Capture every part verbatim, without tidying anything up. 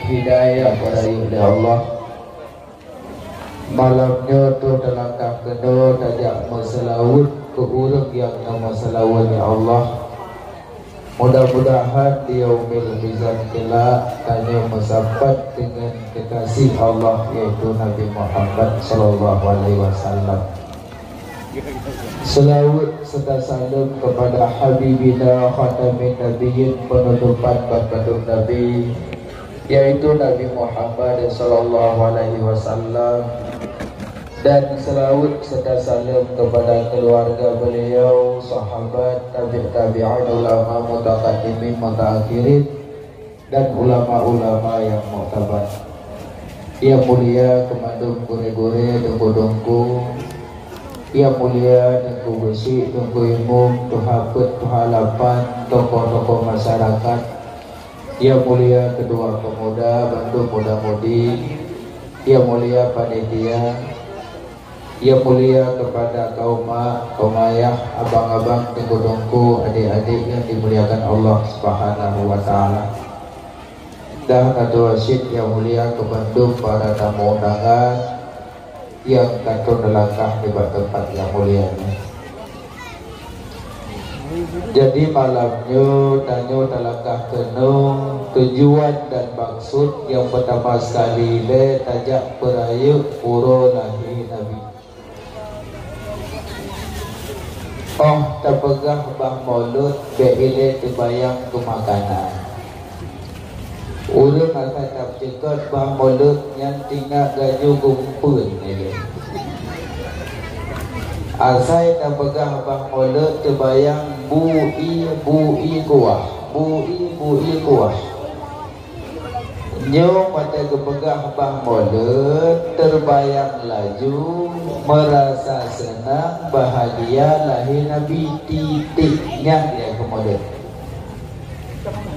Hidayah bak rayeuk lé Allah. Malam nyoe troh talangkah keunoe tajak meuseulaweuet keu ureueng nyang na meuseulaweuet, ya Allah. Mudah-mudahan di yaumil mizan kelak tanyoe meusapat deungon kekasih Allah, yaitu Nabi Muhammad sallallahu alaihi wasallam. Seulaweuet serta saleuem kepada Habibina Khatamin Nabiyyin, penutupan ban bandum Nabi, yaitu Nabi Muhammad sallallahu alaihi wasallam. Dan seulaweuet serta saleuem kepada keluarga beliau, sahabat, tabi' tabi'in, ulama, mutaqaddimin, mutaakhirin, dan ulama-ulama nyang muktabar. Nyang mulia keu mandum gurée-gurée, teungku-teungku, nyang mulia Teungku Geuchik, Teungku Imum, Tuha Peuet, Tuha Lapan, tokoh-tokoh masyarakat, nyang mulia ketua pemuda, bandum muda-mudi, nyang mulia panitia, nyang mulia kepada kaum mak, kaum ayah, abang-abang, teungku-teungku, adik-adik nyang dimuliakan Allah Subhanahu wa Taala. Dan hana teuasyik nyang mulia keu bandum para tamu undangan nyang ka troh talangkah nibak teumpat nyang mulia nyoe. Jadi malam nyoe tanyoe talangkah keunoe, tujuan dan maksud nyang peutama sekali lé tajak peurayeuk uroe lahé Nabi. Óh tapeugah bah mulod, bék ilée teubayang keu makanan. Ureuëng asai tapeuceukat bah mulod nyan tinggai gaju geumeupeuen ilée. Asai tapeugah bah mulod teubayang bu ié, bu ié kuah, bu ié, bu ié kuah. Nyoe watée geupeugah bah mulod, teubayang laju meurasa seunang bahagia lahé Nabi, titik nyan nyang geukheun mulod.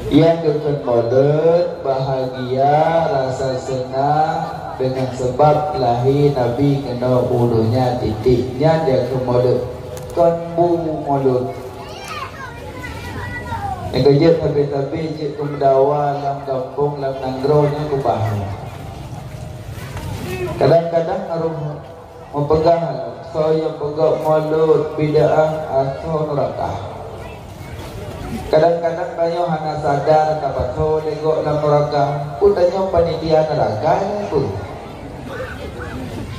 Nyang geukheun mulod bahagia rasa seunang deungon sabab lahé Nabi keunoe u donya, titik nyan nyang geukheun mulod, kon bu mulod. Nyang ka jeuet sabe-sabe jeuet keu meudawa lam gampông, lam nanggroe nyan keubah. Kadang-kadang harôh meupeugah, soe nyang peugah mulod bid'ah asoe nuraka. Kadang-kadang tanyoe hana sadar tapasoe lé gob lam nuraka. Peue tanyoe panitia nuraka nyan peue?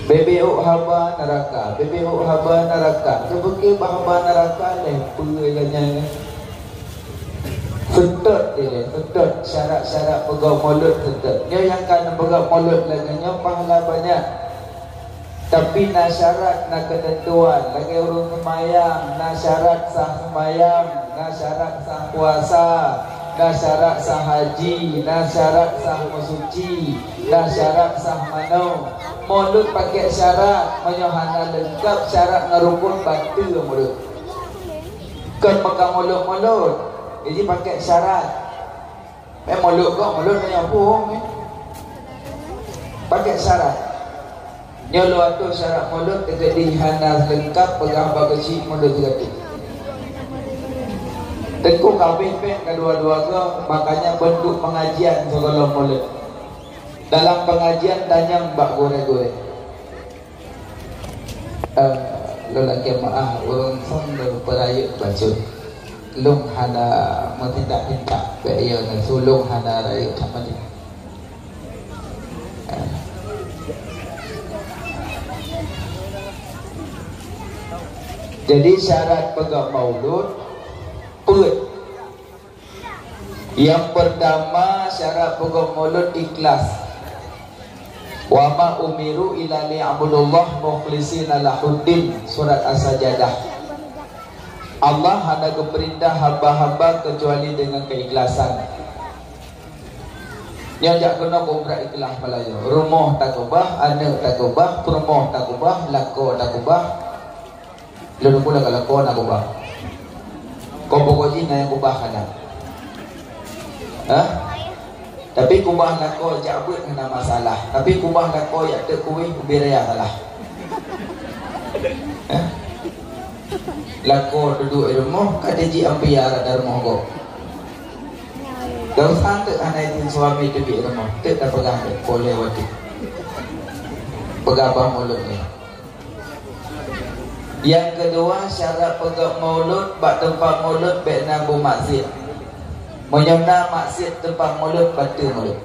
Beubeuk haba nuraka, beubeuk haba nuraka. Teupeugah bah haba nuraka lé peue lagée nyan. Seutôt ilée, seutôt syarat-syarat peugah mulod seutôt. Nyoe nyang ka neupeugah mulod lagée nyoe pahala banyak. Tapi na syarat, na keuteuntuan, lagée ureuëng seumayang, na syarat sah seumayang, na syarat sah puasa, na syarat sah haji, na syarat sah meusuci, na syarat sah manoe. Mulod pakék syarat, meunyoe hana leungkab syarat ngon rukon, bateue mulod. Kon meuka mulod-mulod, jadi pakék syarat. Eh, mulod kok, mulod nyang puhong, eh. Pakék syarat. Nyoe lôn atô syarat mulod, teukeudi hana leungkab, peugah bak keuchik mulod teugatuk. Teungku ka abéh péng keudua-dua goe, makanya beuntuk pengajian sigohlom mulod. Dalam pengajian tanyong bak gurée-gurée. Eh, lôn lakée meuáh, ureuëng phon lôn peurayeuk bacut. Lôn hana meutindak-tindak, bék yo neutulông hana rayeuk that meunan. Eh. Jadi syarat peugah maulud peuet. Nyang peurtama, syarat peugah mulod ikhlas. "Wa ma umiru illa liya'budullaha mukhlishina lahuddin," surat As-Sajadah. Allah hana geupeurintah hamba-hamba keucuali deungon keuikhlasan. Nyoe jak keunoe keu brat ikhlas Meulayu. Rumoh takeubah, aneuëk takeubah, peurumoh takeubah, lakoe takeubah. Lôn pula ka lakoe na keubah. Kok pokok jih na nyang keubah hana. Hah? Tapi keubah lakoe jak beuet hana masalah. Tapi keubah lakoe jak teuk kueh ubé raya salah. Hah? Lakoe duduek di rumoh, ka teujik ampia rot di rumoh gob. Dosa teuk hana izin suami teubiet rumoh, teuk tapeugah teuk poleh watèe. Peugah bak mulod nyan. Nyang keudua, syarat peugöt mulod, bak teumpat mulod bèk na beumaksiet. Meunyoe na maksiet teumpat mulod, bateue mulod.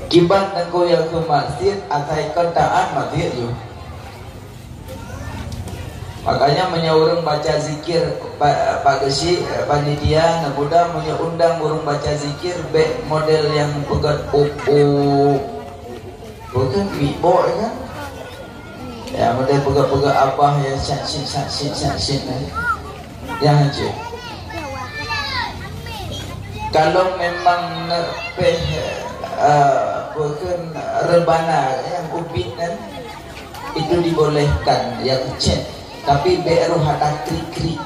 Kiban teungku nyang keu maksiet, asai kon taát maksiet yôh. Makanya meunyoe ureueng baca zikir, pa-, pak geuchik, panitia, neupeugah meunyoe undang ureueng baca zikir, bèk model nyang peugöt, "Uk, uk." Bukan bibok, ya kan? Ya, model peugah-peugah abah ya, saksit, saksit, saksit, ya. Ya, hancur. Kalau memang neupeh, eh, bukan rebana yang ubit kan, itu dibolehkan, yang cek. Tapi bèk roh ada krik-krik.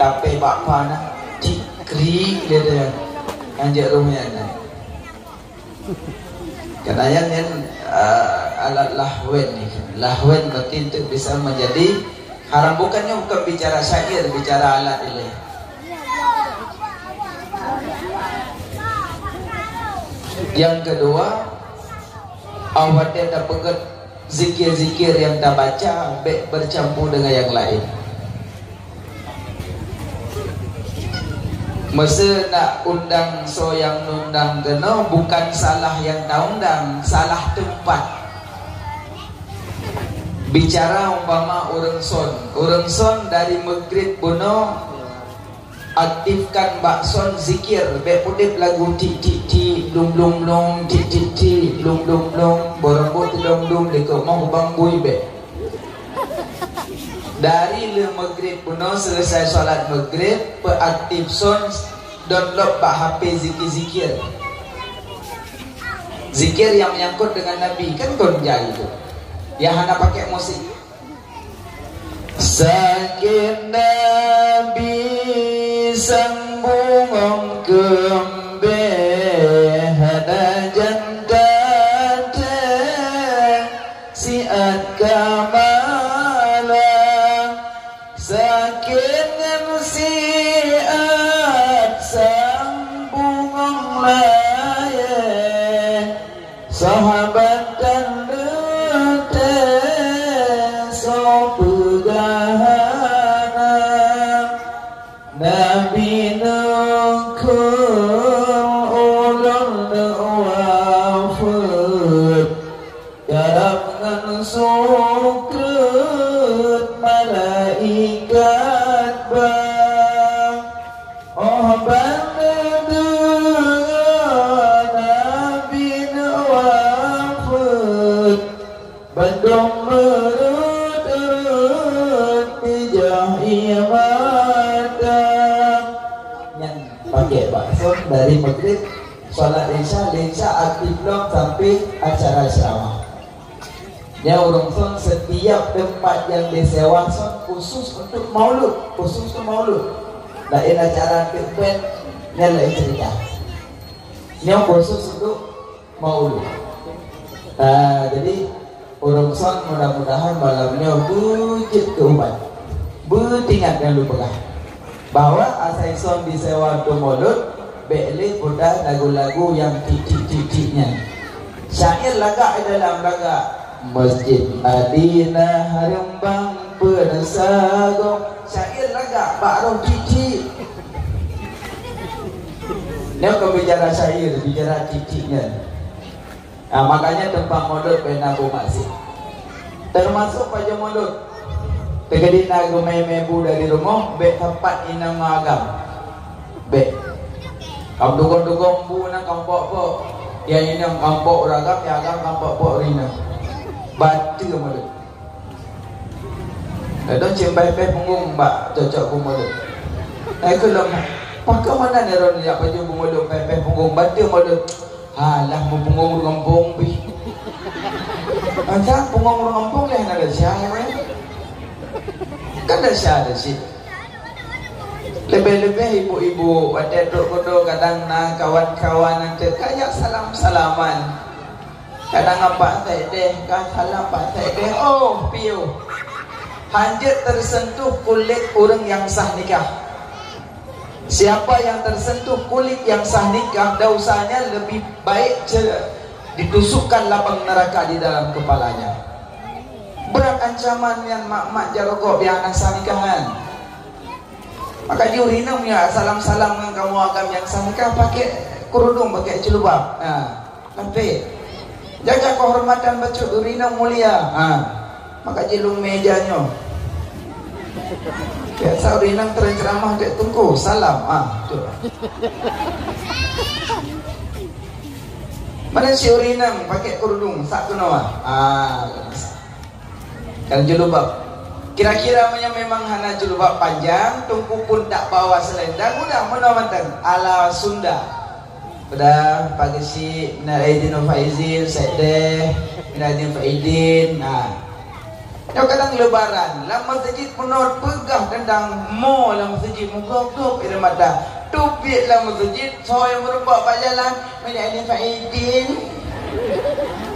Tapi bak pana, krik-krik dia, dia. Anjak roh nyan. Karena nyan, nyan, eh, alat lahwen ni. Lahwen berarti untuk bisa menjadi haram. Bukannya bukan bicara syair, bicara alat ini. Yang kedua, awak dia dah peugöt zikir-zikir nyang tabaca bèk bercampur dengan nyang laén. Meusé nak undang soe nyang undang keunoe, bukan salah nyang taundang, salah teumpat. Bicara umpama ureueng son, ureueng son dari Maghrib bunoe, aktifkan bak son zikir, bèk udép lagu tik, tik, tik, blum, blum, blum, tik, tik, tik, blum, blum, blum, borong bot teudong dum, likot moh ubang bui bèk. Dari lheueh Maghrib bunoe, selesai salat Maghrib, peuaktif son, download bak H P zikir-zikir. Zikir yang menyangkut dengan Nabi, kan kon jai tu. Yang hana pakai musik. Sakét Nabi sang bungöng keumbée, hana jan taté siat ka malam. Sakét ngon siat sang bungöng layée, sahabat tan leutée soe peugah hana. Nabi neukheun ulôn neuwafeuet, karab ngon sukreut malaikat ba. Óh ban neudeungoe Nabi neuwafeuet, bandum meureuet-reuet bijah ié mata. Nyan pakai bak son dari Maghrib, salat Isya, Isya aktif lom sampai acara ceramah. Nyan ureueng son setiap tempat yang disewa son khusus untuk maulud, khusus untuk maulud. Laén acara untuk band, nyan laén cerita. Nyoe khusus untuk maulud. Ah, jadi, ureueng son mudah-mudahan malam nyoe beujeuet keu ubat. Beutingat nyang lôn peugah. Bahwa asai son disewa untuk maulud, bèk lé putar lagu-lagu nyang tik-tik-tik-tik nyan. Syair lagak di dalam lagak, "Masjid Madinah reumbang peunasagoe." Syair lagak bak roh tik-tik. Nyoe kon bicara syair, bicara tik-tik nyan. Ah, makanya tempat maulud bèk na beumaksiet. Termasuk pajoh maulud. Teukeudi na geumè-mè bu dari rumoh, bèk sapat inong agam. Bèk. Kam dugong-dugong bu na kam pok-pok. Ya inong kam pok ureueng agam, ya agam kam pok-pok ureueng inong. Bateue maulud. Ladôm cit pèh-pèh punggong bak cocok bu maulud. Ai keu lom, pakon meunan droeneuh jak pajoh bu maulud pèh-pèh punggong, bateue maulud. Alah, meupunggong ureueng gampông pih. Masa punggong ureueng gampông lé hana desya, ya, kan? Kan desya, desya. Leubeh-leubeh ibu-ibu, watèe trok keunoe kadang na kawan-kawan nyang teuka jak salam-salaman. Kadang ngon Pak Saideh, ka salam Pak Saideh, oh, piôh. Hanjeuet teusentuh kulét ureueng nyang sah nikah. Siapa yang tersentuh kulit yang sah nikah, dosanya lebih baik ce-, ditusukkan lapang neraka di dalam kepalanya. Berat ancaman nyan mak-mak jaroe gob nyang hana sah nikahan. Maka jih ureueng inong nyoe salam-salam ngon kamoe agam nyang sah nikah, pakai kerudung, pakai jilbab. Ha, lapek. Jaga kehormatan bacut, ureueng inong mulia. Ha. Maka jih lôn mé ija nyoe. Biasa ureueng inong teuceramah dek teungku, salam. Ha, tu. Mana si ureueng inong pakai kerudung, sak keunoe. Ha. Kan jilbab. Kira-kira meunyoe memang hana jilbab panjang, teungku pun tak bawa selendang, udah meunoe mantong ala Sunda. Udah, Pak Geuchik, minal aidin wal faizin, Sekdeh, minal aidin wal faizin. Nah. Nyoe kadang lebaran, lam masjid peunoh peugah teuntang mo lam masjid, mugop-gop air mata. Teubiet lam masjid, soe nyang meurumpok bak jalan, minal aidin wal faizin.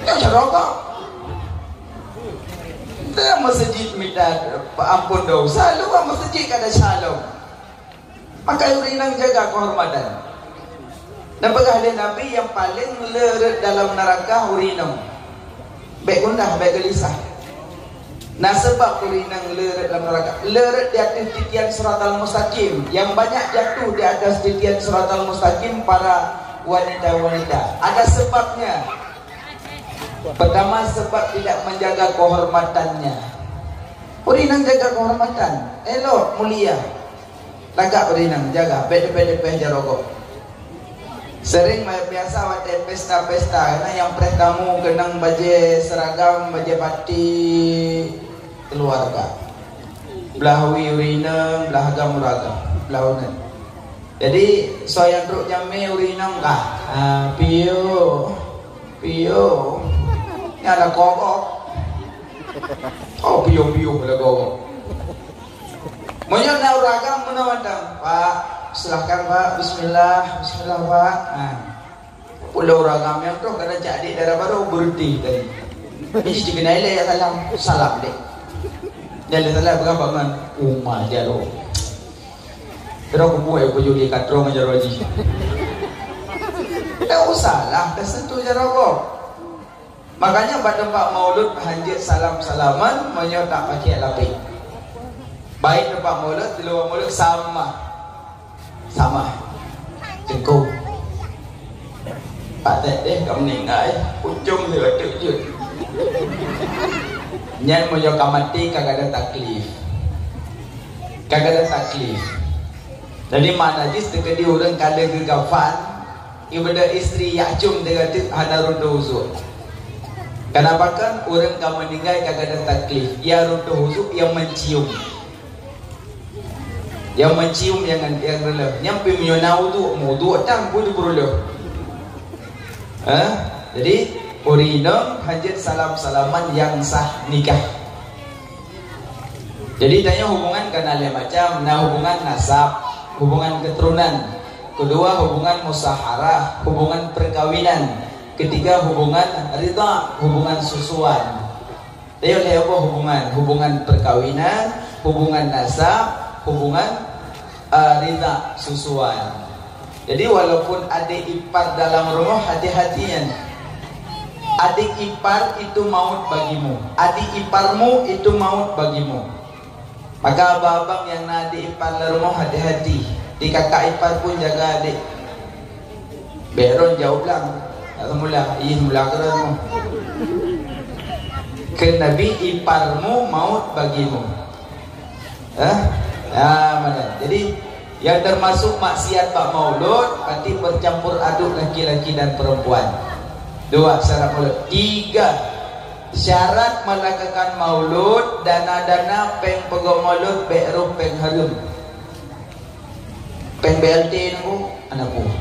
Nyoe carông kah? Dalam masjid minta ampôn dosa, luwa masjid kada shalom. Maka ureueng inong jaga kehormatan. Dan peugah lé Nabi, nyang paleng le rot dalam neuraka ureueng inong. Bék gundah, bék geulisah. Na seubab ureueng inong le rot dalam neuraka. Le rot di ateueh titian siratal mustaqim. Nyang banyak jatuh di atas titian siratal mustaqim para wanita-wanita. Ada sebabnya. Pertama, sebab tidak menjaga kehormatannya. Ureueng inong jaga kehormatan, elok, mulia. Lagak ureueng inong jaga, bék teupéh-teupéh jaroe gob. Sering ma-, biasa watèe pesta-pesta, na nyang preh tamu keunong bajèe seragam, bajèe batik keluarga. Blah wie ureueng inong, blah agam ureueng agam, blah uneuen. Jadi, soe nyang trok jamé ureueng inong kah? Ah, piôh. Piôh. Nyan lakoe gob. Oh, piôh-piôh lakoe gob. Meunyoe na ureueng agam meunoe mantong, "Pak, silahkan, Pak. Bismillah, bismillah, Pak." Ha. Ulôn ureueng agam nyang troh kadang cak adék dara barô beureuti tadi. Jadi, si keunan ilèe salam, salam deh. Jadi salam peugah bangon, uma jaroe. Terus kubuet peujuli katrong jaroe jih. Tak usahlah tersentuh jaroe gob. Makanya bak teumpat maulud hanjeuet salam-salaman meunyoe tak pakai lapék. Baik teumpat maulud, di luwa maulud sama. Sama. Teungku. Pak Tek deh ka meuninggai, ujong di batuk jeuet. Nyan meunyoe ka maté ka gadôh taklif. Ka gadôh taklif. Jadi makna jih teukeudi ureueng ka lheueh geukafan, ibadah istri yak cum teuga teuk hana runtuh uzuk. Kenapa kan ureueng ka meuninggai ka gadôh taklif, ya runtuh uzuk yang mencium. Yang mencium yang, yang reuloh. Nyang pi meunyoe na uduk, meuuduk tan pun dipeureuloh. Eh? Jadi, ureueng inong hanjeuet salam-salaman nyang sah nikah. Jadi, tanyoe hubungan ka na lhèe macam, na hubungan nasab, hubungan keturunan. Kedua, hubungan musaharah, hubungan perkawinan. Ketiga, hubungan ridha, hubungan susuan. Tanyoe lhèe boh hubungan, hubungan perkawinan, hubungan nasab, hubungan, eh, ridha, susuan. Jadi, walaupun adék ipar dalam rumoh, hati-hati nyan. Adik ipar itu maut bagimu. Adik iparmu itu maut bagimu. Maka abang-abang nyang na adik ipar lam rumoh, hati-hati. Di kakak ipar pun jaga adik. Bék ron jaweueb lang. Tak semula, ih, semula keudroe. Kheun Nabi, "Iparmu maut bagimu." Eh? Ah, mana? Jadi, yang termasuk maksiat bak maulud, berarti bercampur aduk laki-laki dan perempuan. Dua syarat maulud. Tiga syarat melakukan maulud, dana-dana péng peugot maulud, bék roh péng hareuem. Péng B L T nunggu, aneuk buah.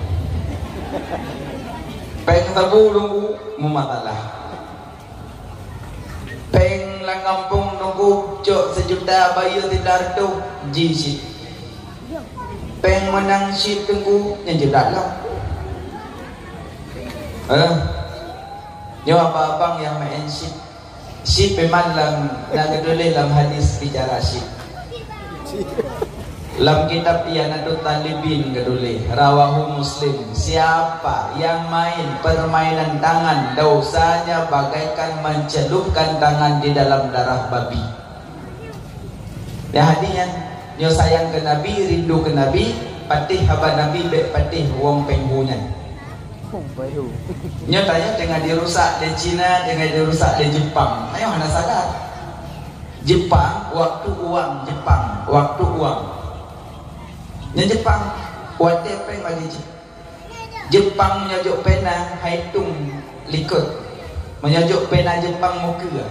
Péng sabu nunggu, meumasalah. Péng lam gampông nunggu cok seujuta bayeue siblah reutôh, ji cit. Péng meunang cit teungku, nyan cit that lom. Eh, nyoe abang-abang nyang maén cit. Cit memang lam, na geutuléh lam hadis bicara cit. Lam kitab I'anatut Talibin geutuléh, rawahu Muslim, siapa yang main permainan tangan, dosanya bagaikan mencelupkan tangan di dalam darah babi. Ya, hadiah nyoe sayang keu Nabi, rindu keu Nabi, patéh haba Nabi bék patéh wong péng hu nyan. Nyoe tanyoe teungoh dirusak lé Cina, teungoh dirusak lé Jepang. Tanyoe hana sadar. Jepang, waktu uang Jepang, waktu uang. Nyan Jepang, watée péng bagi jih. Jepang meunyoe jok pena, hai tung likot. Meunyoe jok pena Jepang mukeue.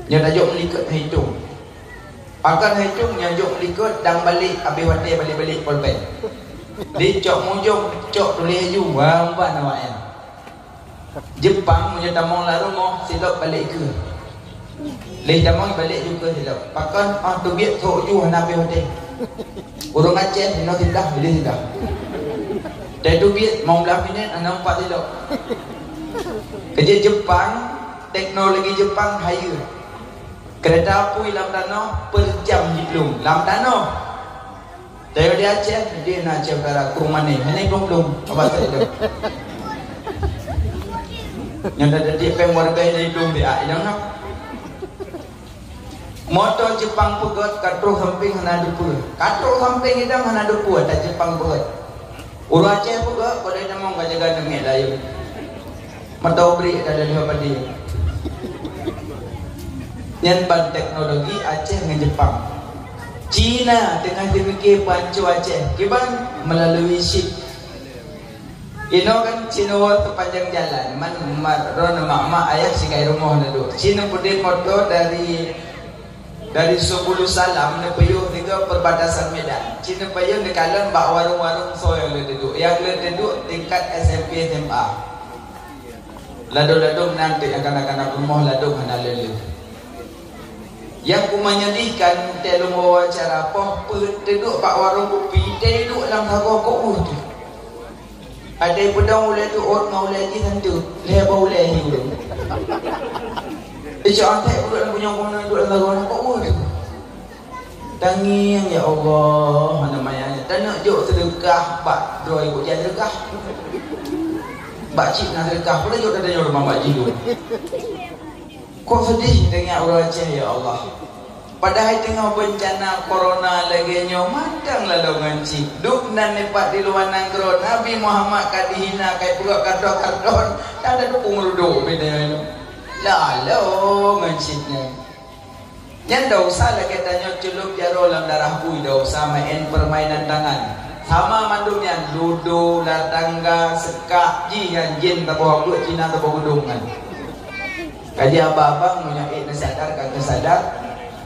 Nyoe tajok likot hai tung. Pakon hai tung nyoe jok likot dan balik, habéh watée balik-balik polpet. Di cok mujong, cok tuléh aju, wah, umpan awak nyan. Jepang meunyoe tamong lam rumoh, silop balek keue. Lheueh tamong balek ju keue silop. Pakon, ah, teubiet thok ju hana habéh watée. Ureuëng Aceh hinoe sindah, ilée sindah. Dai teubiet limong blaih minét hana umpat silop. Keujeuet Jepang, teknologi Jepang hayeue. Keureta apui lam tanoh per jam jiplueng. Lam tanoh. Tapi di Aceh, di na Aceh Utara, Krueng Mané, hana iblong-blong, abah tak iblong. Nyang dah jadi peng warga yang iblong di ai, jangan. Moto Jepang peugöt ka troh samping hana deupeu. Ka troh samping idang hana deupeu, ata Jepang peugöt. Ureuëng Aceh peugöt, pada nyamong ka jaga deungoe layeue. Mata ubri ka lheueh padé. Nyan ban teknologi Aceh ngon Jepang. Cina teungoh jipike panco Aceh kiban meulalu chip. Inoe kan Cina woe teupanjang jalan, man, man, droeneuh mak-mak ayah sikai rumoh neuduek. Cina peudeh moto dari Dari Subulus Salam neupiôh tiga perbatasan Medan. Cit neupiôh neukalon bak warong-warong soe nyang lheueh teuduek. Nyang lheueh teuduek tingkat S M P S M A. Ladôm-ladôm nan teuk nyang kana-kana peurumoh ladôm hana lé-lé. Nyang kumenyedihkan, teuh lôn wawancara poh peuet teuduek bak warong kupi, teuduek lam sagoe kok ueh teuh. Ada peudong ulée tuôt ngon ulée jih tentu. Lhée boh ulée hi ulée. Icok antek peuduek lam bunyong keunoe duek lam lagoe nyan kok ueh. Tangieng, ya Allah, hana maya nyan. Taneuk jok seudeukah bak droe ibu jih seudeukah. Bak cit na seudeukah, pula jok tanyoe rumoh bak jih dum. Kok seudeh teuingat uroe Aceh, ya Allah. Padahai teungoh beuncana korona lagée nyoe mantong lalong ngon cit. Duek nan nibak di luwa nanggroe, Nabi Muhammad ka dihina, ka ipeugöt kardon-kardon, dan ada dukung rudok beda nyoe. Lalong ngon cit nyan. Nyan desya lagée tanyoe ceulup jaroe lam darah bui, desya maén peurmainan tangan. Sama mandum nyan, ludo, ular tangga, seukak, jih nyan jén taboh buet Cina taboh gudong nyan. Kaji abang-abang, meunyoe ék neusadar, ka keusadar.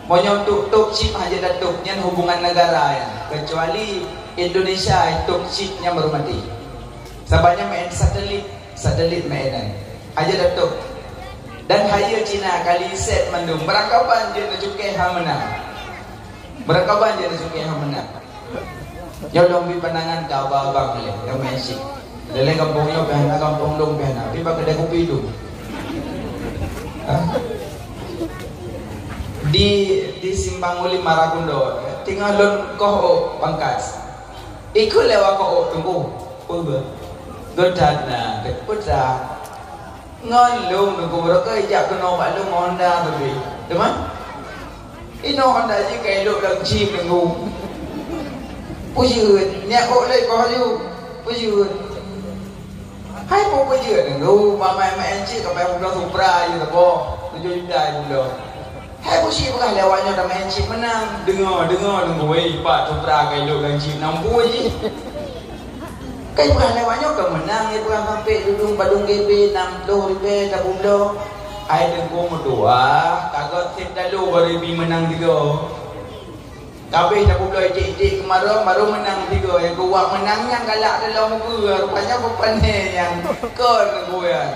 Meunyoe untuk top chip hana tatop, nyan hubungan negara nyan. Kecuali Indonesia top chip nyan baru maté. Sabannya main satelit, satelit main nyan. Hana tatop. Dan hayeue Cina kali set mandum. Beurangkaban jeuet neucukée hana meunang. Beurangkaban jeuet neucukée hana meunang. Nyoe lôn bri pandangan keu abang-abang lé, nyang meusi. Lé-lé gampông nyoe pih hana, gampông lôn pih hana. Pih bak keudè kupi tu. Ha? Di, di Simpang Ulim Maragondong, teungoh lôn koh ôk pangkas. Ikheun lé wakoe ôk teungku, peue beuh? Geutan na, peue that? Ngon lôn teungku, barokon ijak keunoe bak lôn ngon Honda teubi. Teuma? Inoe Honda jih ka ilôk lam chip teungku. Peue jeuet, nyak ôk lé koh aju. Peue jeuet. Hai peue peue jeuet teungku, bak maén-maén chip ka payah peuet Supra aju teuboh, tujoh juta aju teuboh. Hai peue chip peugah lé awak nyoe tameuén chip meunang. Deungoe, deungoe teungku, wéh, pat Supra ka ilôk lam chip nam pue jih. Kai peugah lé awak nyoe keu meunang, ipeugah sampoe dudong padum GB nam ploh ribèe tapubloe. Hai teungku meutuah, ka göt sép taloe baru ibi meunang tiga. Ka abéh tapubloe iték-iték keumaron, baru meunang tiga. Nyang keu wak meunang nyan galak taloe mukeue, rupanya beupané nyang kon teungku nyan.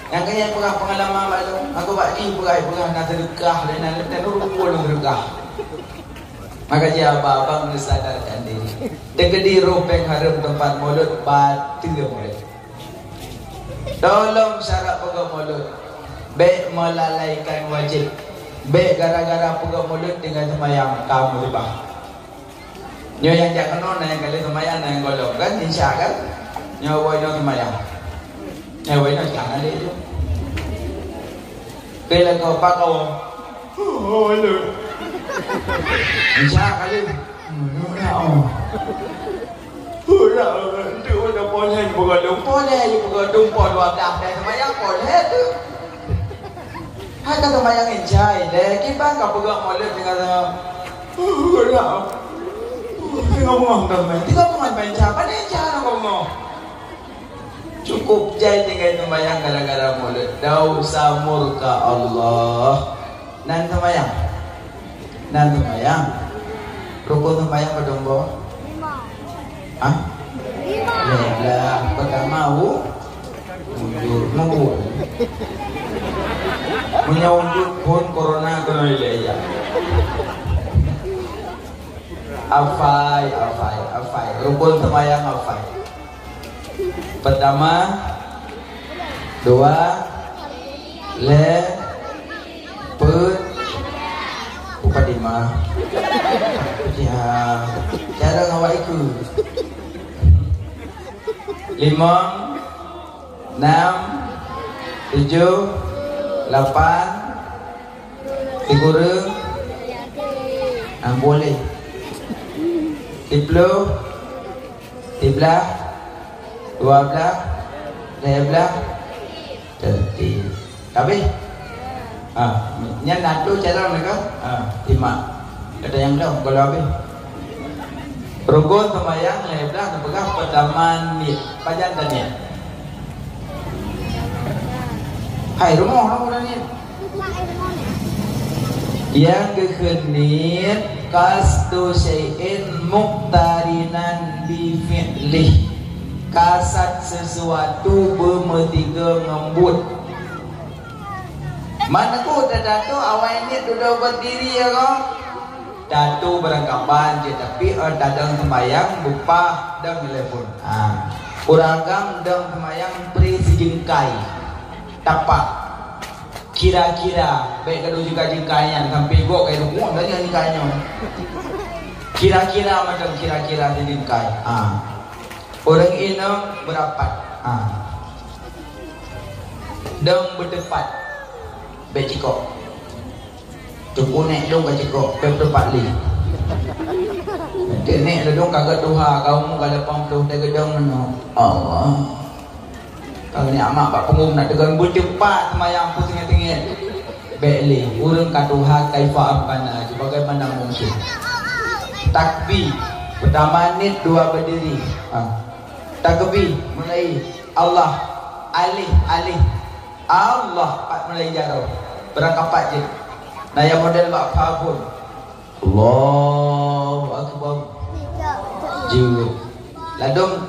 Nyang keu nyan peugah peungalaman bak lôn, aku bak jih peugah, peugah na seudeukah lé, na lôn, na lôn rumpul lôn seudeukah. Maka jih abang-abang neusadarkan diri. Teukeudi roh péng hareuem teumpat mulod, bateue mulod. Tolong syarat peugöt mulod. Bék meulalaikan wajéb. Bék gara-gara peugöt mulod tinggai seumayang ka meuribah. Nyoe nyang jak keunoe na nyang ka lheueh seumayang, na nyang gohlom kan, insya kan? Nyoe awai nyoe seumayang. Nyoe awai nyoe seumayang lé tu. Keu lakoe pakoe. Oh, lé. Insya kali. Hmm, ya Allah. Udah, tu udah poleh, bukan dong poleh, bukan dong pol dua belas dah seumayang poleh tu. Hai ka seumayang insya lé, kiban ka peugah mulod tinggai sama. Udah. Tinggai bungong dah main. Tinggai bungong main insya. Pada insya nak bungong. Cukup jai tinggai seumayang gara-gara mulod. Dosa murka Allah. Nan seumayang. Nan seumayang. Rukun seumayang padum boh? Hah? Lima belas. Pertama, wu-, wujud. Mabuk. Meunyoe wujud pun corona kena ilek ya. Afai, afai, afai. Rukun seumayang afai. Pertama, dua, lhèe, peuet, upat lima. Fatihah. Cara ngawai ku. Limong, enam, tujuh, lapan, sikureueng, ah, boleh. Siploh, siblaih, dua blaih, lhèe blaih, tertib. Habéh? Ha, nyan na tu cara mereka. Ha, simak. Kata nyang dong kalau habéh. Rukun seumayang lhèe blaih neupeugah peutama niet. Pajan taniet? Hai rumoh, rumoh taniet. Nyang geukheun niet qasdu syai'in muqtarinan bi fi'lih. Kasat sesuatu beumeusigoe ngon buet. Meuneuk tatato awai niet dudoe berdiri ya ko? Tato beurangkaban jeuet, tapi, eh, tadong seumayang beupah dong telepon. Ha. Ureueng agam dong seumayang pri sijeungkai. Tapak. Kira-kira, bèk geuduek jeuka-jeuka nyan, sampai gok ka iduek, "Wah, dah nyan jeuka nyoe." Kira-kira macam kira-kira sijeungkai. Ha. Ureueng inong beurapat. Ha. Dong beuteupat. Bèk cikok. Teupeu nèk dong ka cikok, bèk beuteupat lé. Nèk ladong ka geutuha, ka umu ka lapan ploh, teugeudong meunoe. Allah. Ka geuneuk amak bak peungum nak teugong beuteupat seumayang peuteungeut-teungeut. Bèk lé, ureueng ka tuha kaifa amkana, bagaimana mungkin. Takbir, peutama niet dua berdiri. Ha. Takbir, mulai Allah, alif, alif. Allah, pat mulai jaroe. Beurangkapat jeuet. Na nyang model bak pha phôn. Allahu Akbar. Jeuet. Ladom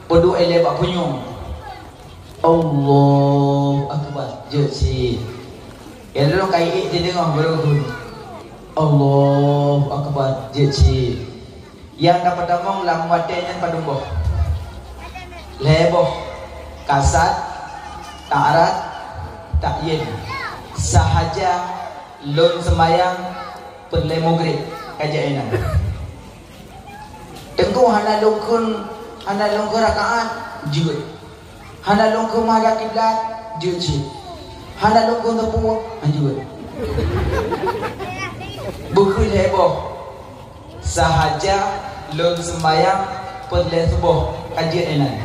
peuduek ilèe bak punyueng. Allahu Akbar. Jeuet cit. Nyang lôn ka iék teudeungoe baru gun. Allahu Akbar. Jeuet cit. Nyang tapeutamong lam watèe nyan padum boh? Lhèe boh. Kasat, ta'arat, ta'yin. Sahaja lôn seumayang peureulèe Maghrib, ka jeuet inan. Teungku hana lôn kheun, hana lôn kheun rakaat, jeuet. Hana lôn kheun meuhadap kiblat, jeuet cit. Hana lôn kheun teupeu, jeuet. Beukheun lhèe boh. Sahaja lôn seumayang peureulèe suboh, ka jeuet inan.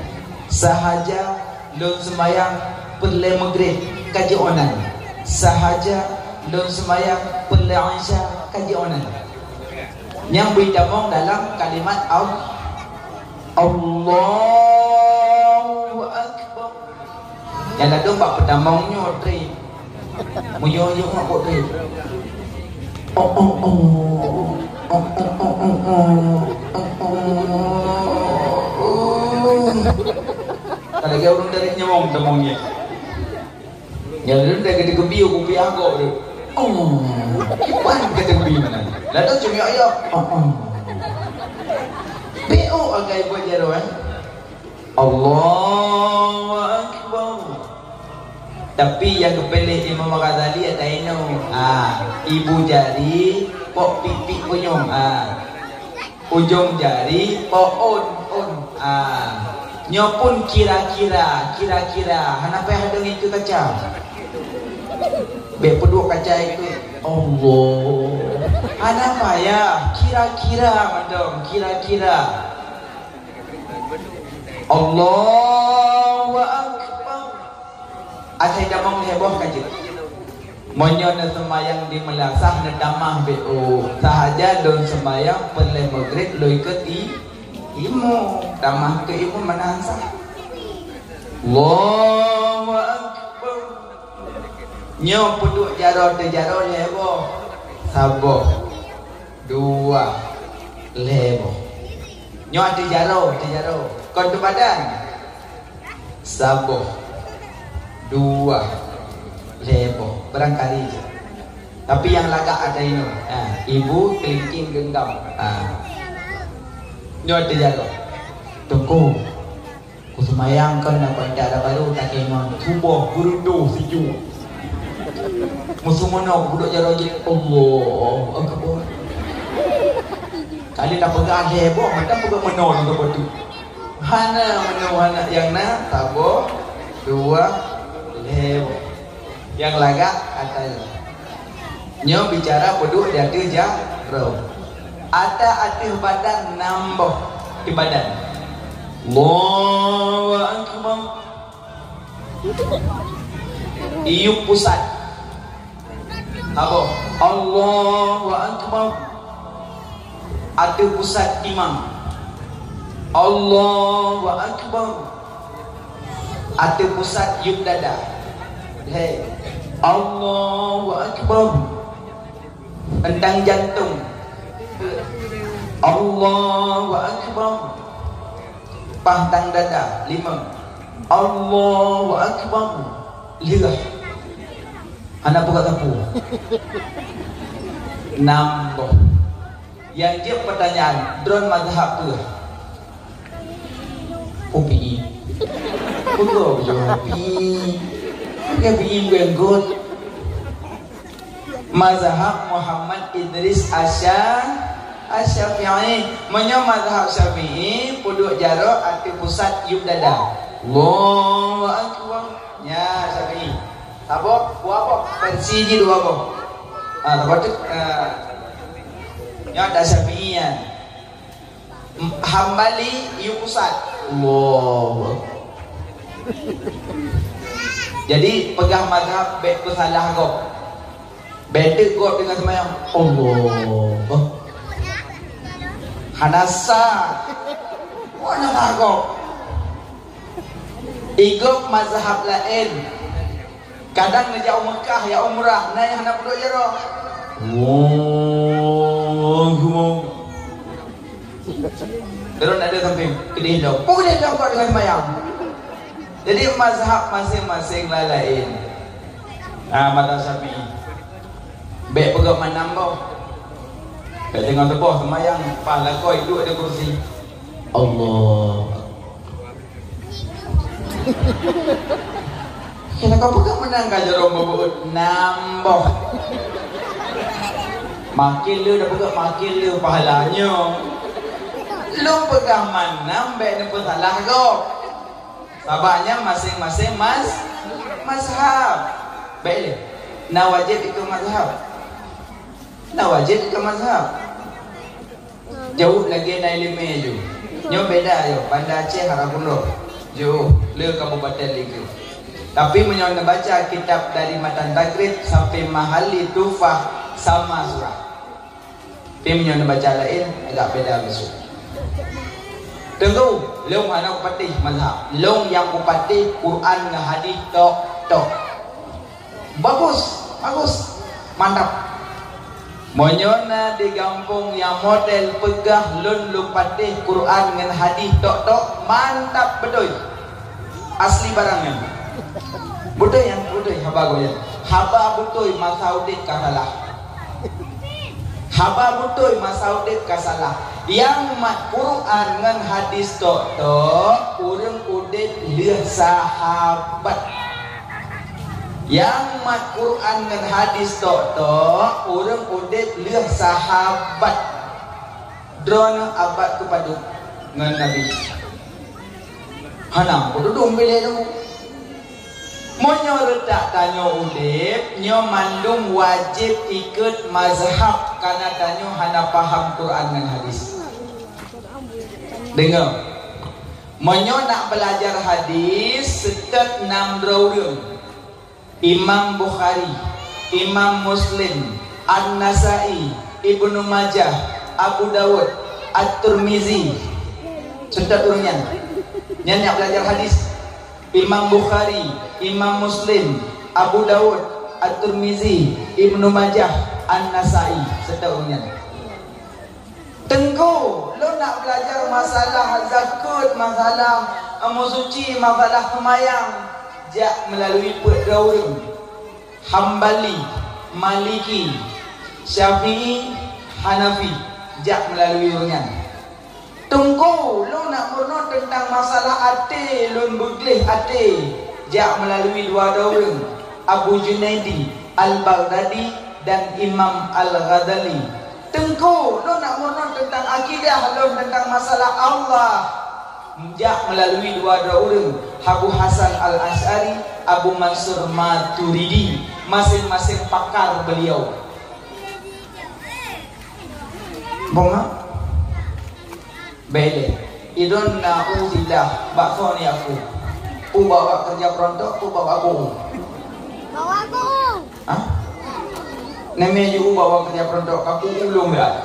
Sahaja lôn seumayang peureulèe Maghrib, ka jeuet inan. Sahaja lôn seumayang peureulèe Isya, ka jeuet inan. Nyang bri tamong dalam kalimat Al-, Allahu Akbar. Nyang ladom bak peutamong nyoe trép. Meunyoe nyoe ngon trép. Oh, oh, oh. Oh, oh, oh, oh, oh. Oh, oh. Ka lagèe ureueng dari nyawong tamong nyoe. Nyang lôn dah geubi kupi agok tu. Oh, kiban geubi mana? Lalu cumi ayah. Oh, oh. Beu agai buat jaroe, eh. Allahu Akbar. Tapi nyang geupiléh Imam Ghazali ata inoe. Ah, ibu jari, pok pipi punyong. Ah. Ujong jari, po ôn, ôn. Ah. Nyoe pun kira-kira, kira-kira. Hana payah deungon ikeue kaca. Bék peuduek kaca ikeue. Allah. Hana payah, kira-kira mantong, kira-kira. Allahu Akbar. Asai damong lhèe boh ka jeuet. Meunyoe neuseumayang di meulasah neutamah B O, sahaja lôn seumayang peureulèe Maghrib lôn ikot i-, imum, tamah keu imum meunan sah. Allahu Akbar. Nyoe peuduek jaroe teujaroe lhèe boh. Saboh, dua, lhèe boh. Nyoe ateueh jaroe, ateueh jaroe. Kon teubadan. Saboh, dua, lhèe boh, barangkali jih. Tapi nyang lagak ata inoe. Ha, ibu kelingking genggam. Ha. Nyoe ateueh jaroe. Teungku, kuseumayang kon na kontak dak barô, takée ngon suboh geureudôh sijuek. Meuseumeunyoe kuduek jaroe jih, Allahu Akbar. Kali na peugah lhèe boh, mantong peugah meunoe ngon beutôi. Hana meunoe, hana, nyang na saboh, dua, lhèe boh. Nyang lagak ata nyoe. Nyoe bicara peuduek di ateueh jaroe. Ata ateueh badan nam boh di badan. Allahu Akbar. Iyup pusat. Saboh. Allahu Akbar. Ateueh pusat timang. Allahu Akbar. Ateueh pusat yup dada. Lhèe. Allahu Akbar. Teuntang jantong. Allahu Akbar. Paih tang dada. Limong. Allahu Akbar. Lheueh. Hana peugah sapeue. Nam boh. Nyang jeuet peutanyaan, droen mazhab peue? Syafi'i. Peugah Syafi'i. Syafi'i bukan got. Mazhab Muhammad Idris Asya-, Asyafi'i. Meunyoe mazhab Syafi'i, peuduek jaroe ateueh pusat yup dada. Allahu Akbar. Nyan Syafi'i. Saboh, dua boh. Versi jih dua boh. Ah, saboh tu, ah. Nyan dah Syafi'i nyan. Hambali, iyup pusat. Allahu Akbar. Jadi, peugah mazhab bék peusalah gob. Bék teuk gob deungon seumayang. Allahu Akbar. Hana sah. Wah, hana sah gob. Igob mazhab laén. Kadang neujak u Meukah, jak umrah, na nyang hana peuduek jaroe. Allahu Akbar. Terus ada samping, keudeh lom. Peue keudeh lom kok deungon seumayang? Jadi, mazhab maséng-maséng laén. Ah, mazhab Syafi'i. Bék peugah mandum boh. Bék teungoh teuboh seumayang, paih lakoe duek di kursi. Allah. Kira kau peugah meunan ka jaroe meubeuet nam boh. Makin le dah peugah, makin le pahala nyoe. Lôn peugah mandum bék neupeusalah gob. Sabab nyan maséng-maséng mas-, mazhab. Bék le. Na wajéb ikot mazhab. Na wajéb ikot mazhab. Jaweueb lagèe na ileumèe ju. Nyoe beda yo, Banda Aceh hana peunoh. Jauh, le Kabupaten Ligek. Tapi meunyoe neubaca kitab dari Matan Takrib sampai Mahalli Tuhfah sama surah. Tapi meunyoe neubaca laén, agak beda maksud. Teungku, lôn hana kupatéh mazhab. Lôn nyang kupatéh Quran ngon hadis tok-tok. Bagus, bagus. Mantap. Meunyoe na di gampông nyang model peugah lôn lôn patéh Quran ngon hadis tok-tok, mantap beutôi. Asli barang nyan. Beutôi nyan, beutôi haba gobnyan. Haba beutôi masa udép ka salah. Haba beutôi masa udép ka salah. Nyang mat Quran ngon hadis tok-tok, ureueng udép lheueh sahabat. Nyang mat Quran ngon hadis tok-tok, ureueng udép lheueh sahabat. Droeneuh abad keupadub ngon Nabi? Hana, beududong bilée nyoe. Meunyoe reutak tanyoe udeb, nyoe mandum wajéb ikot mazhab, kareuna tanyoe hana paham Quran ngon hadis. Deungoe, meunyoe nak beulajar hadis, seutôt nam droe ureuëng. Imam Bukhari, Imam Muslim, An-Nasai, Ibnu Majah, Abu Daud, At-Tirmizi. Seutôt ureuëng nyan. Nyan nyang beulajar hadis. Imam Bukhari, Imam Muslim, Abu Daud, At-Tirmizi, Ibnu Majah, An-Nasai. Seutôt ureuëng nyan. Teungku, lôn nak beulajar masalah zakeuet, masalah, eh, meusuci, masalah seumayang, jak meulalui peuet droe ureuëng. Hambali, Maliki, Syafi'i, Hanafi, jak meulalui ureuëng nyan. Teungku, lôn nak meurunoe teuntang masalah até, lôn beugleh até, jak meulalui dua droe ureuëng, Abu Junaidi, Al-Baghdadi dan Imam Al-Ghazali. Teungku, lôn nak meurunoe teuntang akidah lôn teuntang masalah Allah, jak meulalui dua droe ureuëng, Abu Hasan Al-Asy'ari, Abu Mansur Maturidi, maséng-maséng pakar beliau. Bong, ha? Bèk lé. Idon na u sidah bak soe ni aku. Peue bak awak keureuja peurontok, peue bak aku. Bak aku. Hah? Neumè ju bak awak keureuja peurontok, aku ulông dah.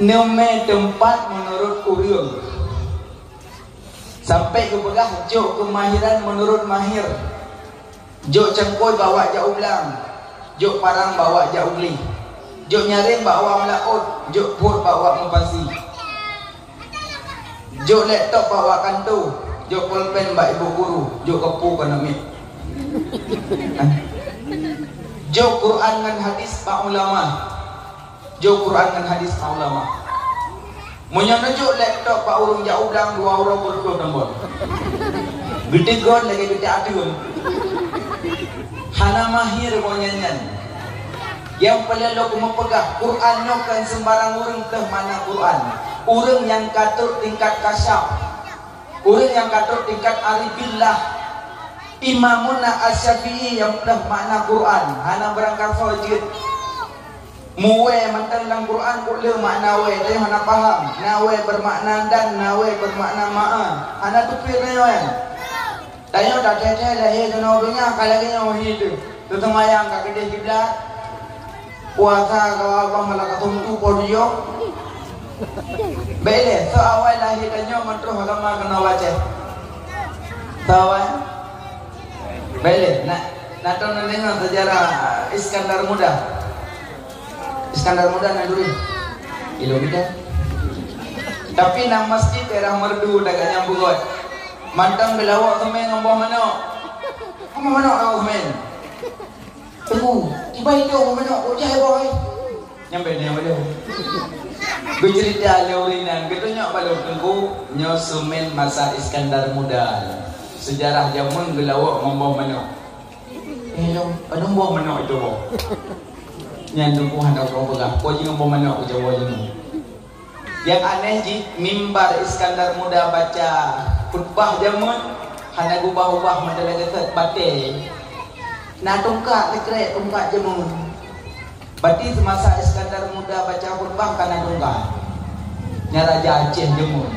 Neumè teumpat meunurot ureueng. Sampai geupeugah jok keumahiran meunurot mahir. Jok cangkôi bak awak jak u blang, jok parang bak awak jak u gleh, jok nyaréng bak awak meulaôt, jok phot bak awak meupasi, jok laptop bak awak kantô, jok pulpen bak ibu guru, jok keupu keu aneuk miet. Jok Quran ngon hadis bak ulama. Jok Quran ngon hadis bak ulama. Meunyoe neujok laptop bak ureueng jak u blang dua uroe peureulôh tambah. Geutegon lagèe geutak ateueng. Hana mahir gobnyan nyan. Nyang peureulôh keumeung peugah, Quran nyoe kon seumbarang ureueng teuh makna Quran. Ureueng nyang ka trok tingkat kasyaf. Ureueng nyang ka trok tingkat aribillah. Imamuna Asy-Syafi'i nyang teuh makna Quran. Hana beurangkasoe jeuet. Muwè mantong lam Quran, kok le makna wè, tanyoe hana paham. Na wè bermakna dan, na wè bermakna ma'a. Hana teupeue tanyoe nyan. Tanyoe tathèe-thèe lahé keunoe donya ka lagèe nyoe hi teuh. Teuseumayang ka keudeh kiblat. Puasa ka Allah malah ka sum tu po tujoh. Bèk lé, soe awai lahé tanyoe meutroh agama keunoe u Aceh? Soe awai? Bèk lé, na, na teuh neudeungoe sejarah Iskandar Muda. Iskandar Muda na duri. Ilôn bida. Tapi na masjid daerah Merdu, daerah nyang beugöt. Mantong geulawok seumén ngon boh manok. Boh manok lawok seumén. Teungku, tiba itu boh manok, kok jai boh, eh? Nyampe dia boh. Geucerita lé ureueng nyan, geutunyok bak lôn, Teungku, nyoe seumén masa Iskandar Muda. Sejarah jameun geulawok ngon boh manok. Eh, lôn, padum boh manok itu boh. Nyan Teungku hana ureueng peugah, kok jih ngon boh manok ujoe boh jih. Nyang aneh jih, mimbar Iskandar Muda baca khutbah jameun hana geubah-ubah, mantong lagèe that batèe. Na tungkat sikrek, tungkat jameun. Berarti semasa Iskandar Muda baca khutbah ka na tungkat. Nyan raja Aceh jameun.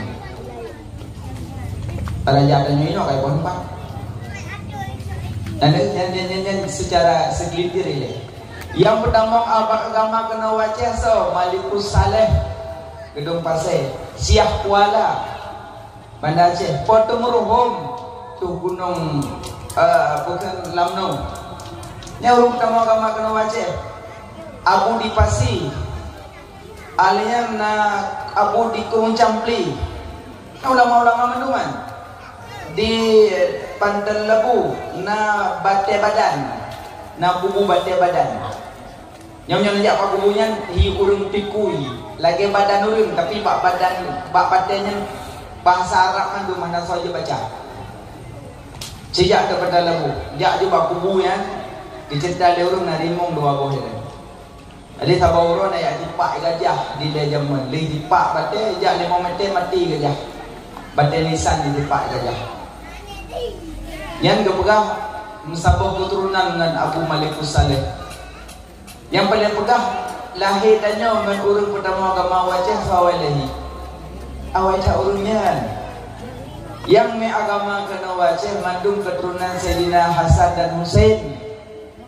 Raja tanyoe inoe ka iboh tungkat. Nyan, nyan, nyan, nyan, nyan secara segelintir ilèe. Nyang peutamong abang agama keunoe u Aceh soe? Malikus Saleh, Geudong Pasè, Syiah Kuala, Banda Aceh, Po Teumeureuhom, tuh gunong, eh, bukon Lamno. Nyan ureueng peutamong agama keunoe u Aceh. Abu di Pasi, Alèh nyan na Abu di Krueng Campli. Na ulama-ulama mandum nyan. Di Panton Lebu na Batèe Badan. Na kubu Batèe Badan. Nyoe, nyoe neujak bak kubu nyan, hi ureueng pikui. Lagèe badan ureueng, tapi bak badan, bak batèe nyan bahasa Arab mandum, hana soe jibaca. Sijak keu Panton Lebu, jak ju bak kubu nyan, geuceurita lé ureueng na rimong dua boh nyan. Jadi saboh uroe na jak jipak gajah dilèe jameun. Lheuh jipak batèe, jak limong meter maté gajah. Batèe nisan jipak gajah. Nyan geupeugah meusaboh keuturonan ngon Abu Malikus Saleh. Nyang paleng peugah, lahé tanyoe ngon ureueng peutama agama awai Aceh soe awai lahé? Awai that ureueng nyan. Nyang mè agama keunoe awai Aceh mandum keuturonan Saidina Hasan dan Husein.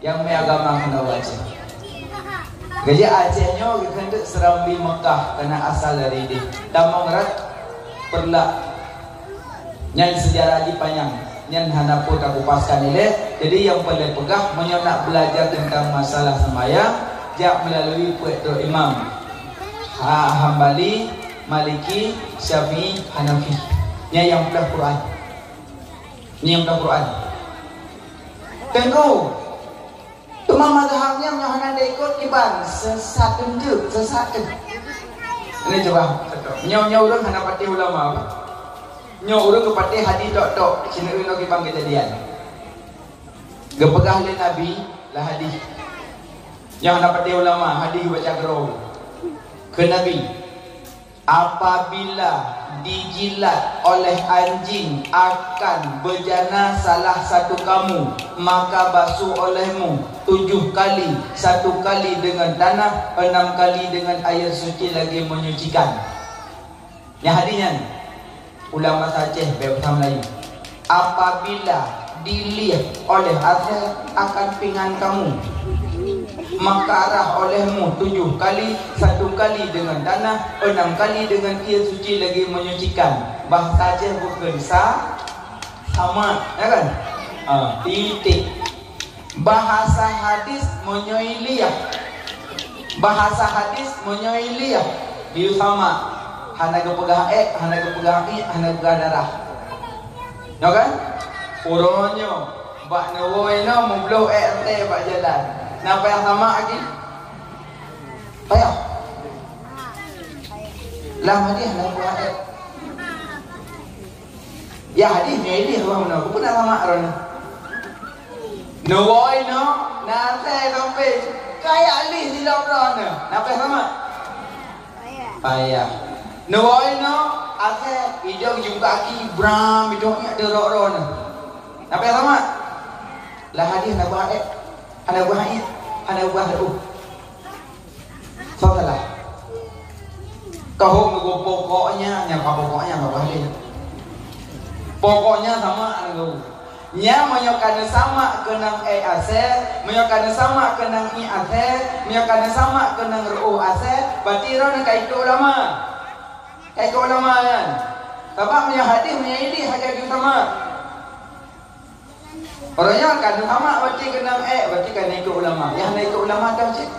Nyang mè agama keunoe awai Aceh. Jadi Aceh nyoe geukheun teuk Serambi Mekah, karena asal dari deh. Tamong rat Peureulak. Nyan seujarah jih panyang. Nyan hana peue takupaskan ilèe. Jadi nyang paleng peugah, meunyoe nak beulajar teuntang masalah seumayang, jak meulalui peuet droe imam. Ha, Hambali, Maliki, Syafi'i, Hanafi. Nyan nyang peugah Quran. Nyan nyang peugah Quran. Teungku, Teuma mazhab nyan meunyoe hana taikot kiban, sesat teuk, sesat teuk. Ini coba, nyoe, nyoe ureueng hana patéh ulama. Nyoe ureueng geupatéh hadis tok-tok, sineuk inoe kiban keujadian. Geupeugah lé Nabi lah hadis. Nyoe hana patéh ulama, hadis geubaca keudroe. Kheun Nabi, "Apabila dijilat oleh anjing akan bejana salah satu kamu, maka basuh olehmu tujuh kali, satu kali dengan tanah, enam kali dengan air suci lagi menyucikan." Nyan hadis nyan. Ulama Aceh, bèk usah Melayu. "Apabila dilieh oleh asèe akan pingan kamu, maka rah olehmu tujuh kali, satu kali dengan tanah, enam kali dengan air suci lagi menyucikan." Bahasa Aceh bukan sa-, sama, ya kan? Ah, titik. Bahasa hadis meunyoe liah. Bahasa hadis meunyoe liah. Yusama. Hana geupeugah ék, hana geupeugah iek, hana geupeugah darah. Nyo kan? Uroe nyoe, bak neuwoe inoe meubloh ék rante bak jalan. Na payah sama lagi? Payah. Lam hadis hana geupeugah ék. Ya hadis nyoe liah ureueng meunoe. Keupeue na sama droeneuh? Neuwoe inoe, na asèe sampé. Kaya lih silop droeneuh. Na payah sama? Payah. Neuwoe inoe, asèe, idong jeuem kaki, bram, idong nyak deurok droeneuh. Na payah sama? Lah hadis hana geupeugah ék, hana geupeugah iek, hana geupeugah reuôh. Soe salah? Ka hom nyoe pokoknya, nyan ka pokoknya ka bah lé. Pokoknya sama anu. Nyan meunyoe ka neusamak keunong ék asèe, meunyoe ka neusamak keunong iek asèe, meunyoe ka neusamak keunong reuôh asèe, berarti droeneuh ka ikôt ulama. Ka ikôt ulama nyan. Sabab meunyoe hadis, meunyoe iek hana jeuet sama. Orang nyang ka neusamak berarti keunong ék, berarti ka na ikôt ulama. Nyang hana ikôt ulama dah cit.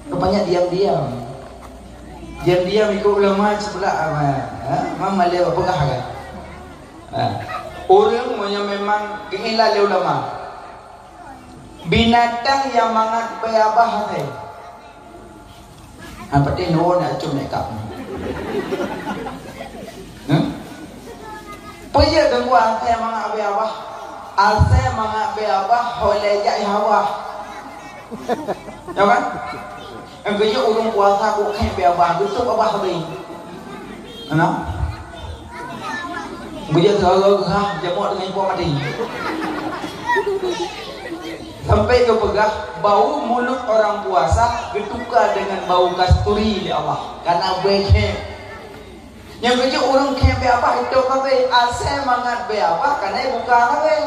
Rupanya diam-diam. Diam-diam ikôt ulama sebelah, ha? Memang malèe peugah kan? Ha. Ureueng meunyoe memang geuilah lé ulama. Binatang nyang mangat bèe babah asèe. Hana patéh neuwoe na acum nèk kap. Hah? Peue jeuet deungon asèe mangat bèe babah? Asèe mangat bèe babah, ho lé jak i hawa. Ya kan? Nyang keujeuet ureueng puasa kok khék bèe babah, beutôi babah habéh. Kenapa? Beujeuet seulaweuet geuhah, jamok deungon ipo maté. Sampai geupeugah, bau mulut orang puasa geutuka dengan bau kasturi lé Allah. Karena bèe khék. Nyang keujeuet ureueng khék bèe babah, itu kabeh. Asèe mangat bèe babah, karena buka kabeh.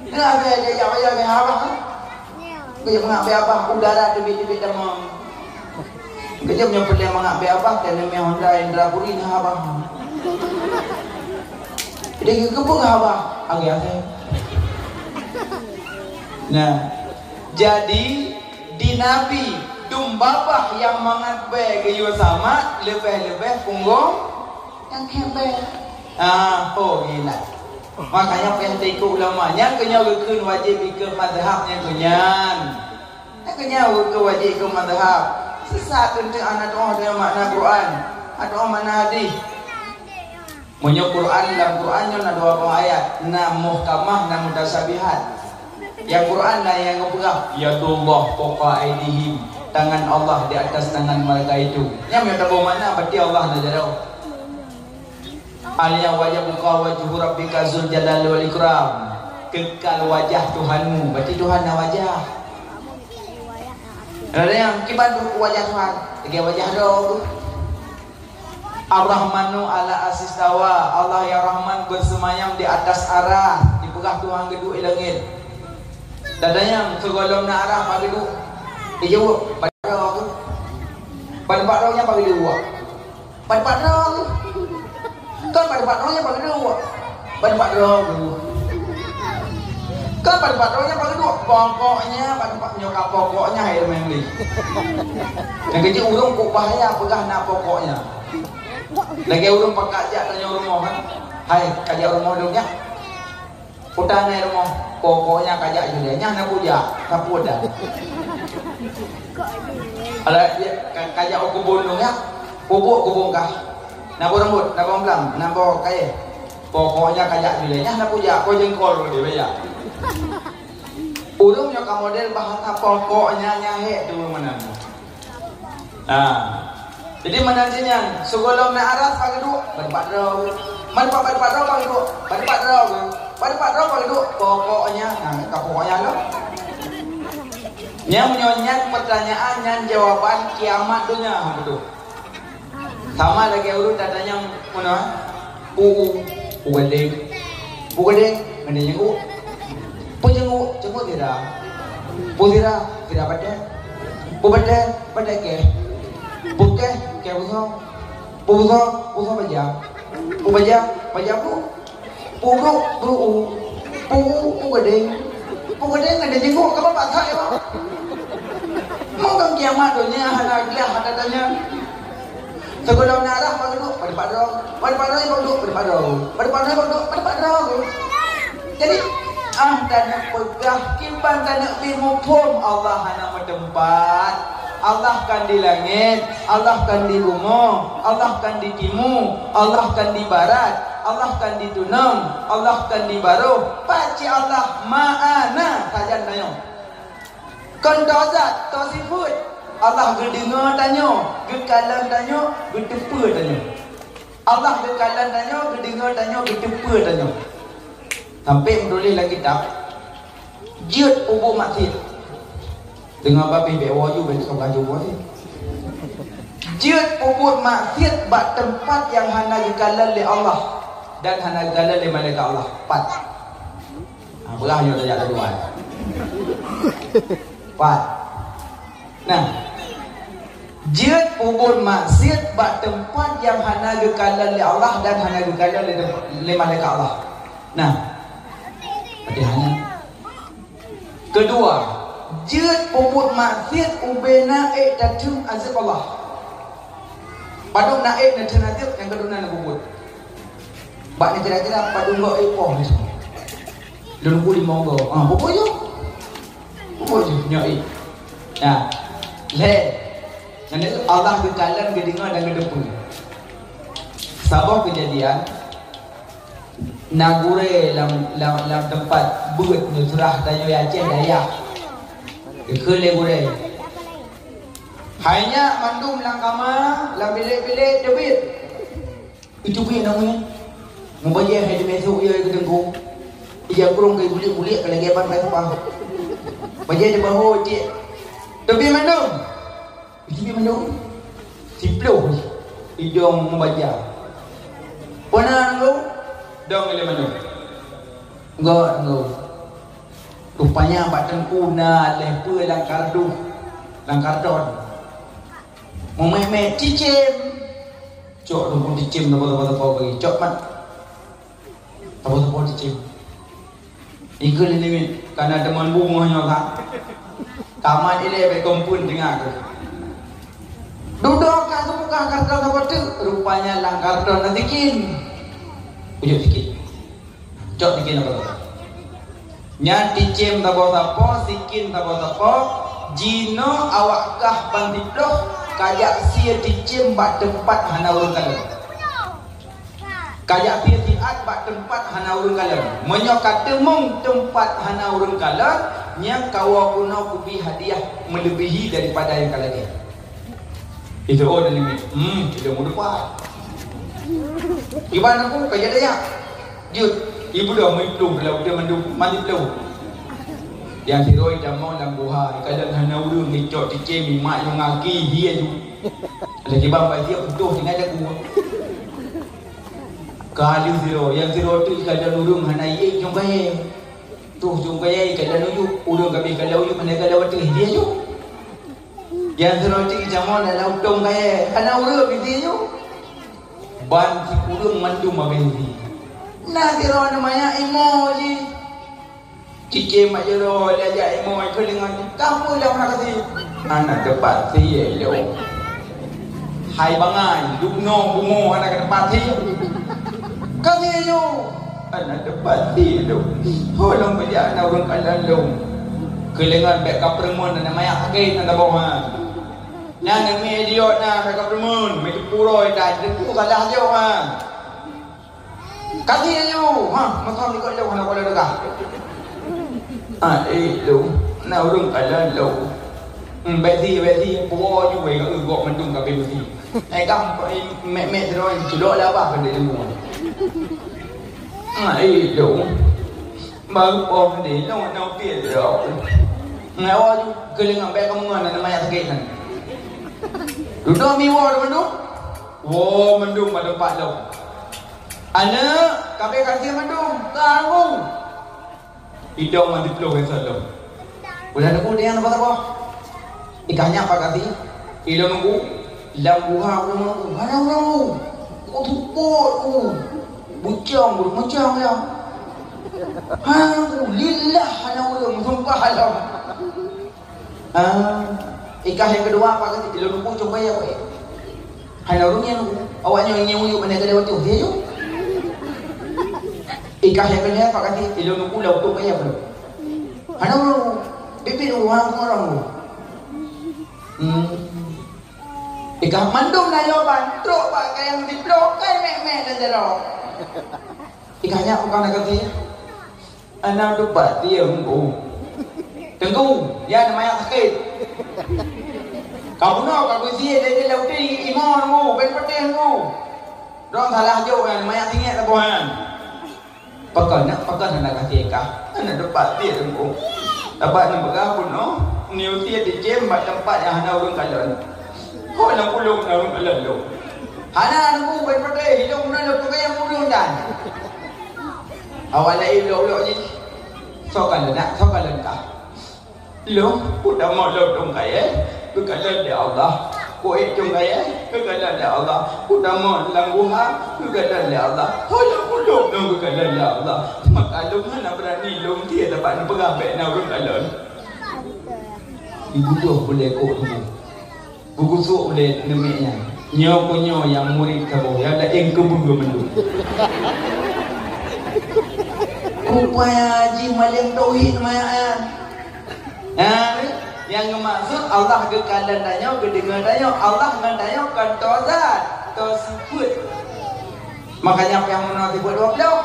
Nyan abéh jak, jak, jak, jak habah, kan? Geujak mangat bèe babah, udara teubiet-teubiet tamong. Geujak nyoe peureulèe mangat bèe babah, keuneuk mé Honda Indrapuri na habah. Jadi, geukeupeue habah, agak asai. Nah, jadi, di Nabi, dum babah nyang mangat bèe geuyue samak, leubeh-leubeh punggong nyang khék bèe. Ah, ho, gila. Makanya payah taikôt ulama. Nyan keuh nyoe geukheun wajéb ikôt mazhab nyan keuh nyan. Nyan keuh nyan geukheun wajéb ikôt mazhab. Sesat teuntèe hana tu'oh deungon makna Quran, hana tu'oh makna hadis. Meunyoe Quran, lam Quran nyoe na dua boh ayat, na muhkamah, na mutasyabihat. Nyang Quran na nyang geupeugah, "Yadullah fawqa aidihim," tangan Allah di atas tangan mereka itu. Nyan nyang taboh makna, berarti Allah na jaroe. "Al-yauma yabqa wajhu rabbika dzul jalali wal ikram." Kekal wajah Tuhanmu, berarti Tuhan na wajah. Ada nyang kiban tu wajah Tuhan, lagèe wajah droe tu. "Ar-Rahmanu 'alal 'arsy istawa." Allah yang Rahman bersemayam di atas aras, dipeugah Tuhan geuduek di langit. Tatanyong, sigohlom na aras pat geuduek? Dijaweueb, "Bak droe." Bak droe nyan pat geuduek? Bak droe. Kon bak droe nyan pat geuduek? Bak droe. Kon bak droe nyan pat geuduek? Pokoknya, bak nyoe ka pokoknya hai teumèe. Nyang keujeuet ureueng kok bahaya peugah na pokoknya. Lagèe ureueng pakat jak tanyong rumoh kan. "Hai, ka jak rumoh lôn nyak?" Peue na rumoh, pokoknya ka jak ju lé. Nyan na peue jak, na peue dan. Alah, ka, ka jak u keubon lôn nyak, peubuet keubon kah. Na boh rambot, na boh blang, na boh kayèe. Pokoknya ka jak ju lé. Nyan na peue jak, po jeungkol di baya. Ureueng nyoe ka model bahasa pokoknya nyan hèk tu meunan. Nah, jadi meunan cit nyan, sigohlom na aras pat geuduek, bak droe. Bak, bak droe pat geuduek, bak droe. Bak droe pat geuduek, pokoknya, nah, ka pokoknya lom. Nyan meunyoe nyan pertanyaan, nyan jawaban kiamat donya, beutôi. Sama lagèe ureueng tatanyong meunoe, "Peue u?" "Peue gadeng." "Peue gadeng?" "Gadeng jeungok." "Peue jeungok?" "Jeungok sira." "Peue sira?" "Sira batèe." "Peue batèe?" "Batèe kèh." "Peue kèh?" "Kèh busoe." "Peue busoe?" "Busoe baja." "Peue baja?" "Baja bru." "Peue bru?" "Bru u." "Peue u?" "Peue gadeng." "Peue gadeng?" "Gadeng jeungok." Ka bak that nyoe. Meunan kiamat donya hana glah, hana tanyong. Sigohlom na aras pat geuduek, pat droe. Pat droe pat geuduek, pat droe. Pat droe pat geuduek, pat droe. Jadi, ah, taneuk peugah, kiban taneuk bi muphom Allah hana meuteumpat. Allah kan di langèt, Allah kan di bumoe, Allah kan di timu, Allah kan di barat, Allah kan di tunong, Allah kan di baroh. Pat cit Allah? Ma'ana sajan tanyoe. Kon toh zat, toh sifeut. Allah geudeungö tanyoe, geukalon tanyoe, geuteupeue tanyoe. Allah geukalon tanyoe, geudeungö tanyoe, geuteupeue tanyoe. Sampai meutuléh lam kitab, jeuet peubuet maksiet. Deungö babeh bèk woe ju, bèk soe ka ju woe. Jeuet peubuet maksiet bak teumpat nyang hana geukalon lé Allah dan hana geukalon lé malaikat Allah. Pat. Ha, peugah nyoe tajak keudua. Pat. Nah, jeuet peubuet maksiet bak teumpat nyang hana geukalon lé Allah dan hana geukalon lé, lé malaikat Allah. Nah, padahai nyan. Keudua, jeuet peubuet maksiet ubena ék tateum azab Allah. Padub na ék neuteum azab nyang keudua na peubuet. Bak ni kira-kira padub goe ék poh ni. Lôn bu limong goe. Ah, peubuet ju. Peubuet ju nyoe ék. Ya. Lhèe. Nyan Allah geukalon, geudeungö dan geuteupeue. Saboh keujadian, na gurèe lam, lam, lam teumpat beuet Nusrah tanyoe Aceh Dayah. Geukheun lé gurèe, "Hai nyak, mandum lam kama, lam bilék-bilék teubiet." Itu pih namanya. Mubajèe hai teumèe sôk ya keu teungku. Ija krong kai buliek-buliek ka lagèe ban bai seupah. Bajèe teubaho cit. Teubiet mandum. Itu pih mandum. Siploh idong mubajèe. Peuna nanggo dong lé mandum. Enggak nanggo. Rupanya bak teungku na lhèe peue lam kardus, lam karton. Meumèh-mèh cicém. Cok teungku cicém, teupeu-teupeu bagi. Cok mat. Teupeu-teupeu cicém. Ikeu lé namiet, kana teumon bungöh nyoe ka. Ka mat ilèe bèk kompon teungoh keuh. Dudoe ka geupeugah karton saboh teuk, rupanya lam karton na sikin. Kujok sikin. Cok sikin saboh-saboh. Nyan cicém saboh-saboh, sikin saboh-saboh, jinoe awak kah ban siploh, ka jak sie cicém bak teumpat hana ureueng kalon. Kajak siat-siat bak teumpat hana ureuëng kalon. Meunyoe ka teumong teumpat hana ureuëng kalon, nyan kawoe keunoe kubi hadiah meuleubihi daripada nyang ka lagée. Itu oh dan ini. Hmm, itu mudah. Iban aku kajak daya. Jut, ibu dah meupluh dalam dia mandum mandi pluh. Nyang sidroe tamong lam guha, kadang hana ureuëng ngicok cicém, mimak nyang aki, dia ju. Lagi bang baik dia utuh tinggal jago. Kali sidroe, nyang sidroe tu kadang ureuëng hana ié jong kayée. Tuh jong kayée kadang uyup, ureuëng kabeh kadang uyup, hana kadang watée dia ju. Nyang sidroe tu tamong dalam utong kayée, hana ureuëng bisi ju. Ban sikureueng mandum abéh bisi. Nah sidroe aneuk manyak imo jih. Cicém mak jaroe lé jak imo ikeu deungon kamoe lam hana kasi. Hana teupat sie lôn. Hai bangai, dubnoe bumoe hana teupat sie. Kasi nyoe hana teupat sie lôn. Ho lôn beujak na ureuëng kalon lôn. Keulengan bék ka peureumeun na manyak sakét na taboh ha. Nyan mi idiot na bék ka peureumeun, mi teupuroi dan teupeu salah jaweueb ha. Kasi ayu, ha, masa ni kau jauh nak kau dah. Ah, eh, lu. Nak urung kalan lu. Hmm, besi, besi, buah juga yang gok mendung kaki besi. Eh, kam, eh, mek-mek terus, celok lah bah, kena ilmu. Ah, eh, lu. Baru oh, ni, lu, nak upil, lu. Nak awak tu, kelingan baik kamu, nak, nak mayat sakit, kan? Duduk mi, wah, mendung. Wah, mendung pada empat lu. Aneuk, kabeh kasi mandum, ka anggong. Idong ngon diploh esot lom. Udah nunggu dia napa-napa. Ikah nyak Pak Kasi. Idong nunggu, lam guha ureueng nunggu. Mana ureueng nunggu? Oh, tupot, oh. Bucang, bucang ya. Hana nunggu, lillah hana ureueng, sumpah lom. Ah, ikah nyang keudua, Pak Kasi, ilôn nunggu cok bayah, weh. Hana ureueng nyang nunggu. Awak nyoe nyang uyuek mandai keudeh watèe, ya, yuk. Ikah nyang keulhèe, Pak Kasi, ilôn nunggu lam utôk bayah, belum. Hana ureueng nunggu. Biet-biet nunggu, hana ureueng nunggu. Hmm. Ikah mandum na jawaban, trok bak kayang diploh, kai mek-mek dan jaroe. Ikah nyak bukan na Kasi. Aneuk dupat dia Teungku. Teungku, nyan manyak sakét. Ka bunoe, ka geusie, dia, dia lam uti, imo Teungku, ben peudeh Teungku. Droe salah jok nyan, manyak singét saboh nyan. Pakon, nak pakon hana kasi kah? Aneuk dupat dia Teungku. Tabat neupeugah bunoe, neusie teucém bak teumpat nyang hana ureueng kalon. Ho lam pulông na ureueng kalon lôn. Hana Teungku, ben peudeh, ilôn na lôn peugah nyang ureueng dan. Awak laén ulok-ulok jih. Soe kalon nak, soe kalon kah? Lôn, kutamong lôn dong kayèe, geukalon lé Allah. Kuék dong kayèe, geukalon lé Allah. Kutamong lam guha, geukalon lé Allah. Ho lôn ulok lôn geukalon lé Allah. Maka lôn hana beurani lôn tie teumpat neupeugah bèk na ureueng kalon. Ibu toh bulèe kok teuma. Geugusok ulèe neumèk nyan. Nyoe keuh nyoe nyang murit saboh, nyang laén keubeue mandum. Rupanya jih malèe tauhid maya nyan. Nah, nyang geumaksud Allah geukalon tanyoe, geudeungoe tanyoe, Allah ngon tanyoe kon toe zat, toe sifeuet. Makanya payah meunoe sifeuet dua ploh.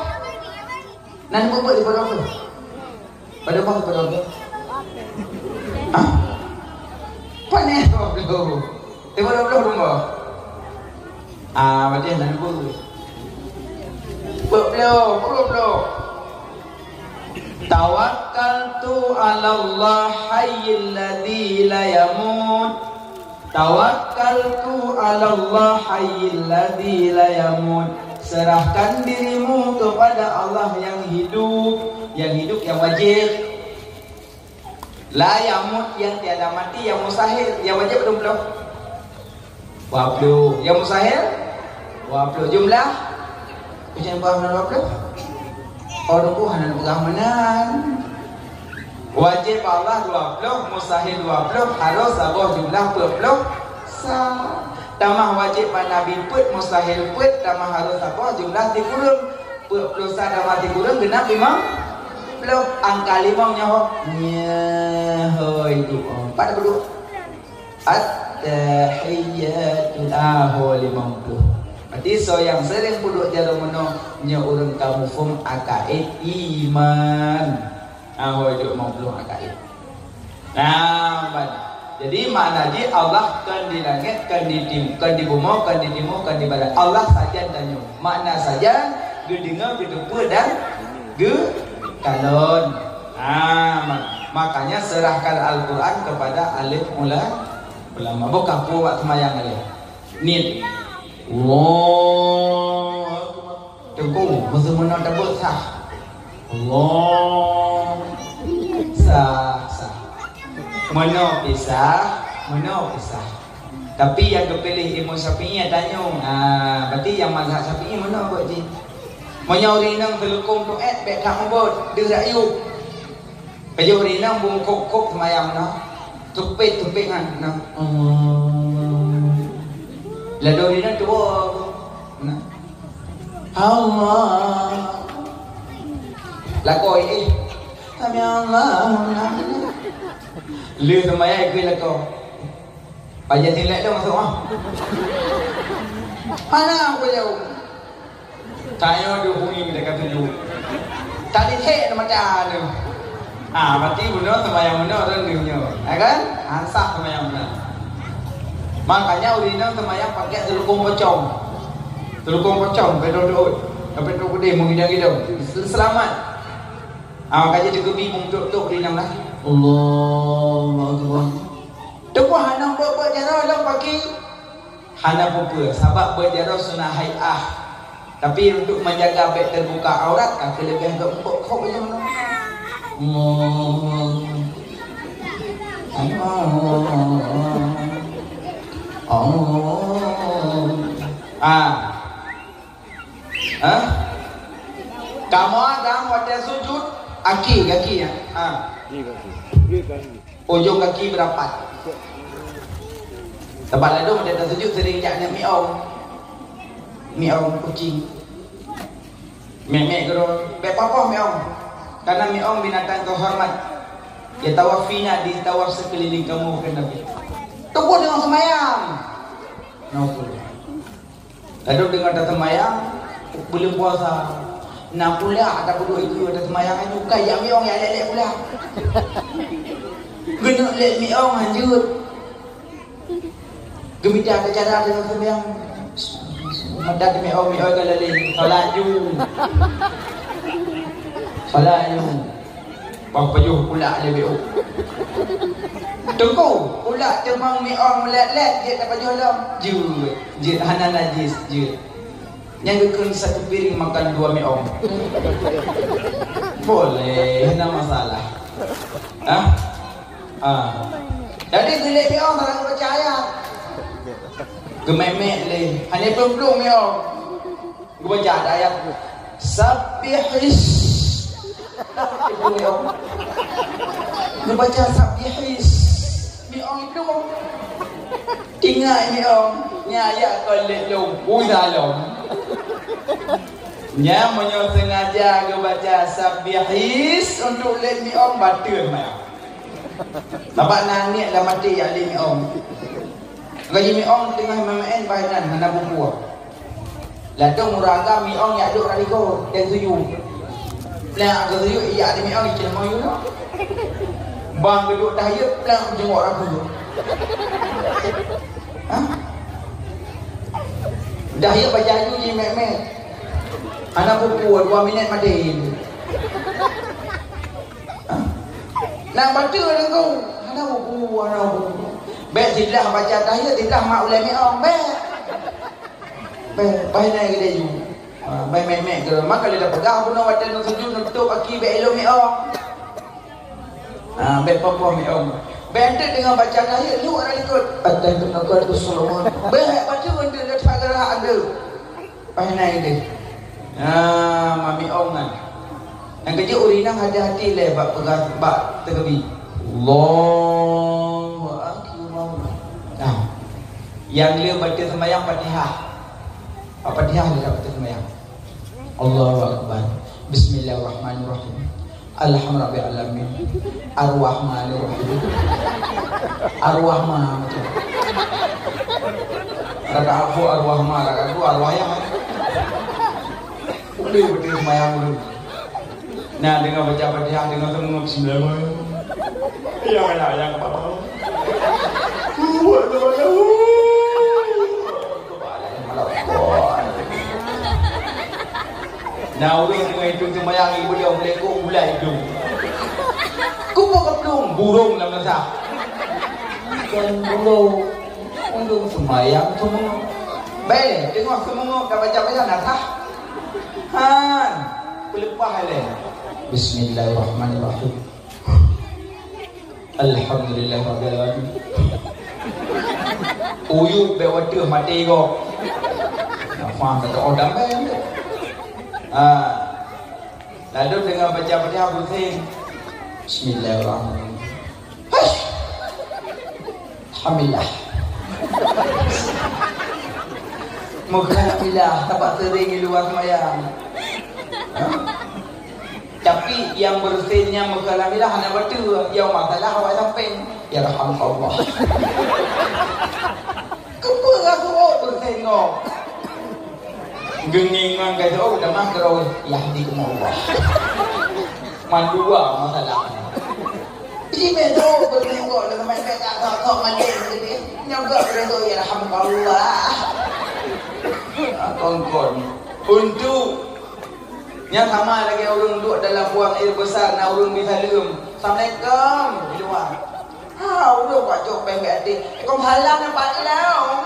Nan peubuet sifeuet dua ploh. Pada bah, pada bah. Hah? Pane dua ploh? Tiga puluh dua ploh. Ah, berarti hana dua puluh. Dua puluh, dua puluh. Tawakkaltu 'alallah hayyil ladzi la yamut. Tawakkaltu 'alallah hayyil ladzi la yamut. Serahkan dirimu kepada Allah yang hidup, yang hidup yang wajib. La yamut yang tiada mati, yang mustahil, yang wajib dua puluh. Dua puluh. Yang mustahil? Dua puluh. Jumlah? Macam mana dua puluh? Oh, dua puluh hana dua puluh meunan. Wajib Allah dua puluh, mustahil dua puluh, harus saboh jumlah peuet puluh sa. Tamah wajib bak Nabi peuet, mustahil peuet, tamah harus saboh jumlah sikureueng. Peuet puluh sa tamah sikureueng genap limong puluh. Angka limong nyoe. Nyoe hôi dua. Empat puluh dua. At-tahiyyatul, ah, ho limong ploh. Berarti soe nyang seuring peuduek jaroe meunoe, nyoe ureueng ka muphom akaid iman. Ah, ho jok meuphom akaid. Nah, ban. Jadi, makna jih Allah kon di langét, kon di tim-, kon di bumoe, kon di timu, kon di barat. Allah sajan tanyoe. Makna sajan, geudeungoe, geuteupeue dan geukalon. Ah, ma-, makanya serahkan Al-Quran kepada alim ula-, ulama. Boh ka peue bak seumayang lé. Niet. Allahu Akbar. Teungku, meuseu meunoe tabeuet sah. Allah. Sah, sah. Meunoe pih sah, meunoe pih sah. Tapi nyang geupiléh Imam Syafi'i tanyoe. Ah, berarti nyang mazhab Syafi'i meunoe buet jih. Meunyoe ureueng inong teulukong tuet, bèk that mubuet, deuh rakyueb. Pajoh ureueng inong beumeukhok-khok seumayang na. Tupet-tupet nyan na. Hmm. Ladôm ureueng inong tuwo. Na. Allah. Lakoe, eh. Sami Allahu liman hamidah. Lheuh seumayang ikheun lakoe. Pajan tilek tu masuk, ah. Hana aku jauh. Tanyoe dua bunyi mereka tuju. Tadi hek mata tu. Ah, berarti bunoe seumayang bunoe ureueng nyoe. Ya kan? Ah, sah seumayang bunoe. Makanya ureueng inong seumayang pakai teulukong pocong. Teulukong pocong, pedong dot. Sampai tu gede, mengidang-idang. Selamat. Ah, makanya dikebi mengtok-tok ureueng inong lah. Allahu Akbar. Teungku hana beuet-beuet jaroe lom paki. Hana peue-peue, sabab beuet jaroe sunah hai'ah. Tapi untuk menjaga bèk terbuka aurat, ka keuleubeh geumpok khok je meunan. Allah. Allah. Allah. Ah. Hah? Kamoe Adam watèe sujud, aki, aki ya. Ah. Ujong kaki beurapat. Teumpat ladôm watèe tasujud sering jak nyan miong. Miong kucing. Mek-mek keudroe, bèk papoh miong. Karena miong binatang terhormat. Ya tawaf fina di tawaf sekeliling kamu, kheun Nabi. Teungku deungon seumayang. Nah, Ladôm deungon taseumayang, buleuen puasa. Na pula ata peuduek iku taseumayang aju, ka jak miong jak lét-lét pula. Geuneuk lét miong hanjeuet. Geumita keu cara deungon seumayang. Meudat miong, miong ka lalé. Salat ju. Salat ju. Bah pajoh kulak lé B O. Teungku, kulak teumang miong lét-lét jeuet tapajoh lom. Jeuet, jeuet hana najis, jeuet. Nyang geukheun satu piring makan dua miong. Boleh, hana masalah. Hah? Ah. Jadi geulet miong barang baca ayat. Geumèt-mèt lé. Hana plueng-plueng miong. Geubaca ada ayat, "Sabbihis." Ibu miong. Geubaca, "Sabbihis." Miong itu. Ingat miong. Ni ayat kau lét lom. Udah lom. Nya meunyoe sengaja geubaca "Sabbihis" untuk lét miong, bateue miong. Sabab na niet lam até jak lét miong. Gaji miong teungoh maén-maén bah inan hana bukue. Ladôm ureueng agam miong jak duek rot likot, dan tuju. Plak keu tuju, ijak di miong, icen moyu. Bang geuduek tahiyat, plak jengok ragu. Hah? Tahiyat baca aju ji mèk-mèk. Hana bukue, dua minit maté. Hah? Nak baca lagu. Hana bukue, hana bukue. Bèk siblah baca tahiyat, siblah mak ulèe miong. Bèk. Bèk, bah inan geude ju. Ha, bah mèk-mèk keudroe. Maka lé tapeugah bunoe watèe neusujud, neutôp aki bèk ilôn miong. Ha, bèk poh-poh miong. Bèk enteuk deungon baca tahiyat, luek rot likot. Atahiyatu Sulaiman. Bèk baca enteuk lé pagarah enteuk. Bah inan geude. Ha, mamiong nyan. Nyang keujeuet ureueng inong hati-hati lé bak peugah, bak teukeubie. Allahu Akbar. Nah, nyang le baca seumayang Fatihah. Bak Fatihah le baca seumayang. Allahu Akbar. Bismillahirrahmanirrahim. Alhamdulillahirrahmanirrahim. Arrahman. Rakaat pho arwah ma, rakaat pho arwah yah. Ulèe beutôi seumayang ulôn. Nah, deungon baca Fatihah, deungon seumeungeup, bismillah. Ya, ya, ya, apa? Buat tu, ya. Nah, ulèe deungon itu seumayang, ibu dia boleh kok gulai itu. Kupu keplung, burung lam nasa. Kan burung. Ulôn seumayang seumeungeup. Bèk, teungoh seumeungeup ka baca-baca na sah. Han, peuleupah lé. Bismillahirrahmanirrahim. Alhamdulillahirabbil alamin. Uyup bèk watèe maté gob. Nak faham kata orang bèk. Ha. Lalu dengan baca-baca pusing. Bismillahirrahmanirrahim. Hush! Alhamdulillah. Meukeulak alhamdulillah, sabab seuring di luwa seumayang. Ha? Tapi nyang beureusin nyan meukeulak alhamdulillah hana bateue, nyang masalah awak sampéng. Yarhamukallah. Keupeue ka suruh beureusin nyoe? Geungieng ngon ka jauh, damah keurôi, yahdikumullah. Mandua masalah. Jadi, beutôi, beutôi, beutôi, beutôi, beutôi, beutôi, beutôi, beutôi, beutôi, beutôi, yarhamukallah. Ah, kon-kon. Untuk nyang sama lagèe ureueng duek dalam buang air besar, na ureueng bi saleuem. Assalamualaikum. Di luwa. Ha, ulôn buat cok péng bèk até. Kong salah nampak ni lah.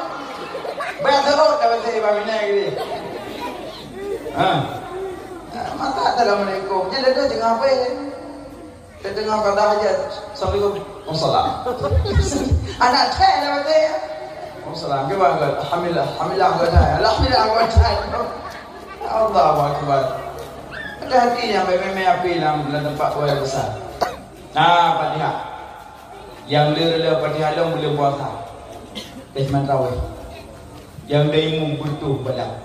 Banyak teruk dah bahasa Iban Minai gitu. Ha. Ha, masa assalamualaikum. Jadi dia tengah apa ya? Dia tengah kata aja. Assalamualaikum. Waalaikumsalam. Anak cek dah bahasa ya. Waalaikumsalam. Cuba angkat. Alhamdulillah. Alhamdulillah angkat. Alhamdulillah angkat. Allahu Akbar. Hati-hati yang meme api dalam, dalam tempat buaya besar. Nah, Fatihah. Nyang le rila Fatihah lom buleuen puasa. Teuh mantawai. Nyang le imum butuh balang.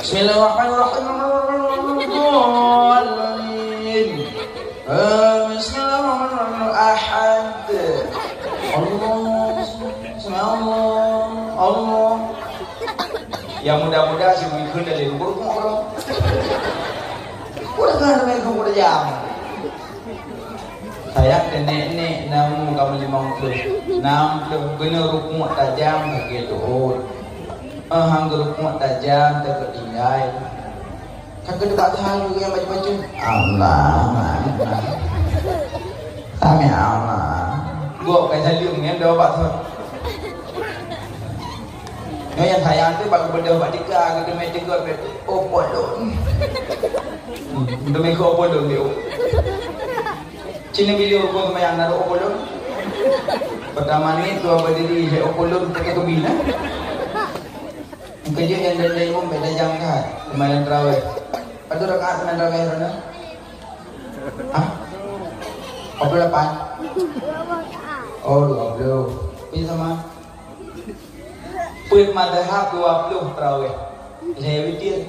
Bismillahirrahmanirrahim. Bismillahirrahmanirrahim. Ahad. Allah. Allah. Allah. Nyang muda-muda si mengikut dari lumpur kok. Udah kan ada yang udah jam. Sayang keuneuk-neuk namu kamu limong ploh. Nam ploh beuneu rukuk tajam lagèe luhot. Eh, hang rukuk tajam takot tinggai. Ka keudeuk bak saleuem nyang bacut-bacut. Allah Akbar. Sami Allah. Gok kai saleuem nyan dah bak tu. Nyoe nyang sayang tu bak geubeudôh bak tika, geuteumé teugôt, oh, polon. Hmm, geuteumé keu oh, polon dia. Cina bila rukun sembahyang naruh oh, polon. Pertama ni, dua berdiri, saya oh, polon, pakai kebina. Mungkin je yang dari imum beda jangka, sembahyang tarawih. Ada rakaat sembahyang tarawih, Rona? Hah? Dua puluh lapan? Oh, dua puluh. Ini sama. Peuet mazhab dua puluh tarawih, lhèe witir.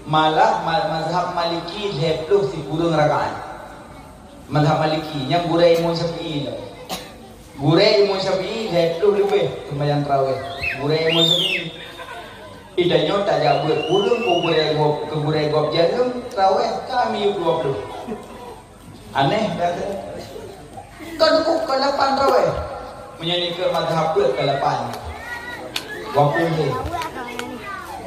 Malah ma-, mazhab Maliki lhèe ploh sikureueng rakaat. Mazhab Maliki nyang gurèe Imam Syafi'i nyoe. Gurèe Imam Syafi'i lhèe ploh leubeh seumayang tarawih. Gurèe Imam Syafi'i. Ida nyoe tajak beuet kureueng keu gurèe gob, keu gurèe gob jareueng tarawih ka miyueb dua ploh. Aneh dah tu. Kau dukung kau lapan tarawih. Meunyoe nikeue mazhab peuet keu lapan. Dua puluh lhèe.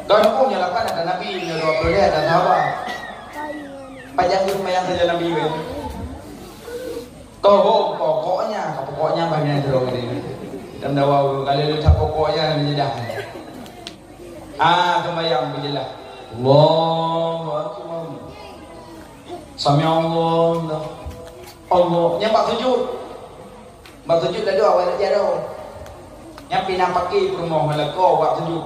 Kau dukung nyang lapan ada Nabi, nyang dua puluh lhèe ada sahabat. Panjang tu sembahyang saja Nabi kan. Kau ho, pokoknya, pokoknya banyak terus ni. Dan dawa kalau lu tak pokoknya menyedah. Ah, sembahyang berjelas. Allahu Akbar. Sami Allah. Allah. Nyang bak sujud. Bak sujud lalu awak nak jaroe. Nyang pinang pakai peurumoh lakoe bak sujud.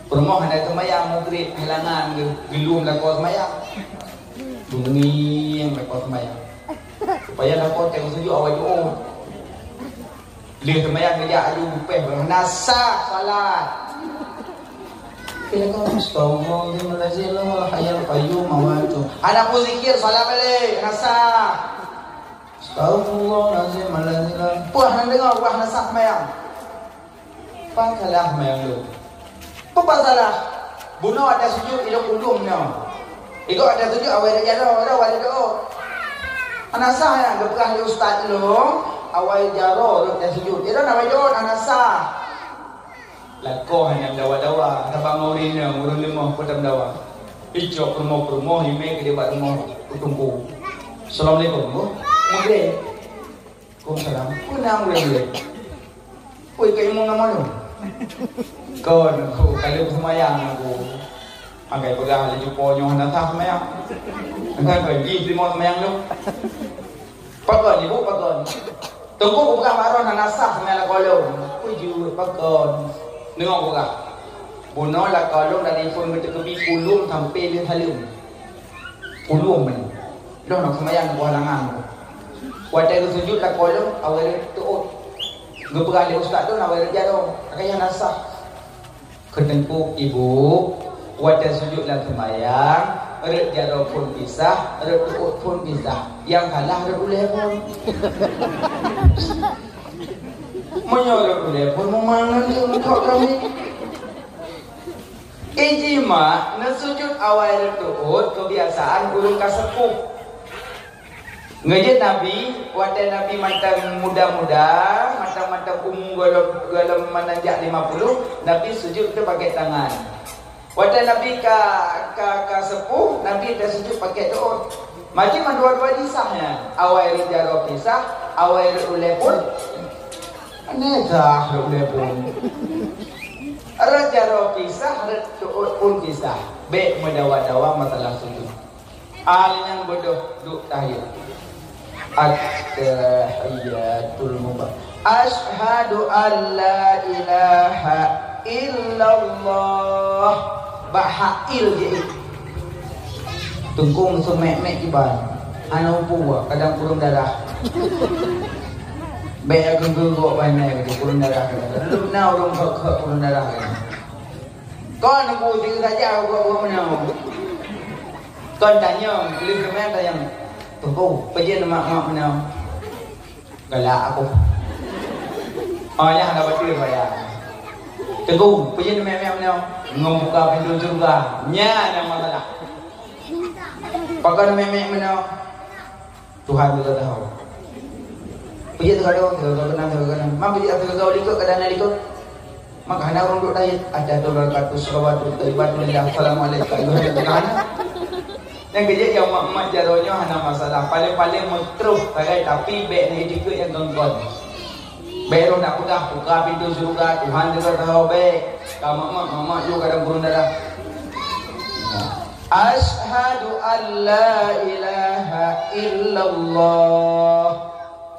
Peurumoh hana sembahyang maghrib, halangan geu-, geulom lakoe sembahyang. Bungieng lakoe sembahyang. Supaya lakoe teuh sujud awai doa. Lheuh seumayang geujak aju bupéh, hana sah salat. Kira kau, "Astagfirullahaladzim, la ilaha illa huwal hayyul qayyum, amwatu." Hana pun zikir, salat balik, hana sah. "Astagfirullahaladzim, la ilaha illa Wah, hana deungoe, wah, hana sah seumayang. Pat salah seumayang lôn? Peue pat salah? Bunoe watèe sujut, ilôn ulôn nyoe. Ilôn watèe sujut, awai rot jaroe, awai rot doa. Hana sah nyan geupeugah lé ustaz ilôn, awai jaroe rot watèe sujut. Ilôn awai doa, hana sah. Lakoe hana meudawa-dawa, sabab ngon ureueng inong, ureueng leumoh, peue tameudawa. Icok peurumoh-peurumoh, imè keudéh bak rumoh teungku. Assalamualaikum, Bu. Magrib. Waalaikumsalam. Peue na ureueng lé? Oi, ka imum na malam. Kon, ku, ka lheueh seumayang aku. Angkai peugah laju po nyoe hana sah seumayang. Angkai kon jih lima seumayang tu. Pakon, Ibu, pakon. Teungku peugah baroe hana sah seumayang lakoe lôn. Peue jeuet, pakon. Deungoe peugah. Bunoe lakoe lôn dari phon geuteukeumi pulueng sampoe lheueh saleuem. Pulueng menit. Lôn na seumayang di halangan. Watèe geusujut lakoe lôn, awai rot teuôt. Geupeugah lé ustaz lôn, awai rot jaroe. Akhirnya hana sah. Keu teungku, Ibu, watèe sujut lam seumayang, rot jaroe phon pisah, rot teuôt phon pisah. Nyang salah rot ulèe phon. Meunyoe rot ulèe phon, meunyoe ngon lé meuthok kami. Ijma, neusujut awai rot teuôt keubiasaan ureueng ka seupôt. Ngeujeuet Nabi, watèe Nabi mantong muda-muda, mantong-mantong umu gohlom, gohlom meunanjak lima puluh, Nabi sujut teuh pakèk tangan. Watèe Nabi ka, ka, ka seupôt, Nabi teusujut pakèk teuôt. Maji mandua-dua jih sah nyan. Awai rot jaroe pisah, awai rot ulèe phon. Aneh sah rot ulèe phon. Rot jaroe pisah, rot teuôt phon pisah. Bèk meudawa-dawa masalah sujut. Ai nyang beudôh duek tahiyat. At-tahiyatul mubarak. Asyhadu an la ilaha illallah. Bak hak il jih. Teungku seumek-mek kiban. Hana upu, kadang kureueng darah. Bèk geugok bangai kureueng darah. Lalu na ureueng khok-khok kureueng darah. Kon Teungku, sigoe saja buet-buet meunoe. Kon tanyong, lheueh seumayang tanyong, "Teungku, peue jeuet mak-mak meunoe?" Galak aku. Oh, nyan hana bacut saya. "Teungku, peue jeuet mak-mak meunoe?" Ngon buka pintoe syeuruga. Nyan nyang masalah. Pakon mak-mak meunoe? Tuhan geutanyoe. Peue jeuet teugadôh, teugadôh keunong, teugadôh keunong. Ma peue jeuet teugadôh likot, kadang na likot. Maka hana ureueng duek tahiyat, "Tahiyatun barakatuh shalawatun thayyibatun lillah, assalamualaikum." Hana. Nyang keujeuet nyang mak-mak jaroe nyoe hana masalah. Paléng-paléng meutroh sagai, tapi bèk na jikheun nyang kon-kon. Bèk roh nak peugah, "Buka pintoe syeuruga, Tuhan teuka saho," bèk. Ka mak-mak, mak-mak ju kadang kureueng darah. Asyhadu an la ilaha illallah.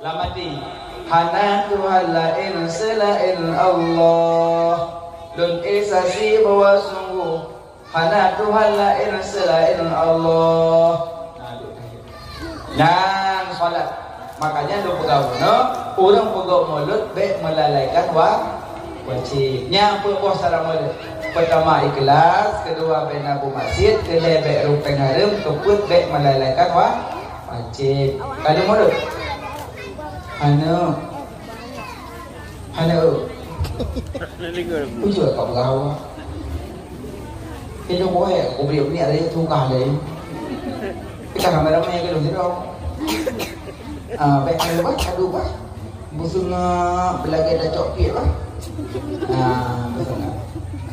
Lam até, hana Tuhan laén seulaén Allah. Lôn ék saksi bahwa sungguh hana Tuhan laén seulaén Allah. Nah, duek tahiyat. Nyan salat. Makanya lôn peugah bunoe, ureueng peugöt mulod bèk meulalaikan wa-, wajéb. Nyan peuet boh syarat mulod. Peutama ikhlas, keudua bèk na beumaksiet, keulhèe bèk rupeng hareuem, keupeuet bèk meulalaikan wa-, wajéb. Ka lheueh mulod? Hana. Hana, eu. Ujue ka peugah awak. Ilôn boh, eh, kubri ni ada yang tukah deh. Kita ramai-ramai ke lôn sidroe. Ah, baik, ada bah, aduh bah. Beusungap, beulagèe tacok piet bah. Ah, beusungap.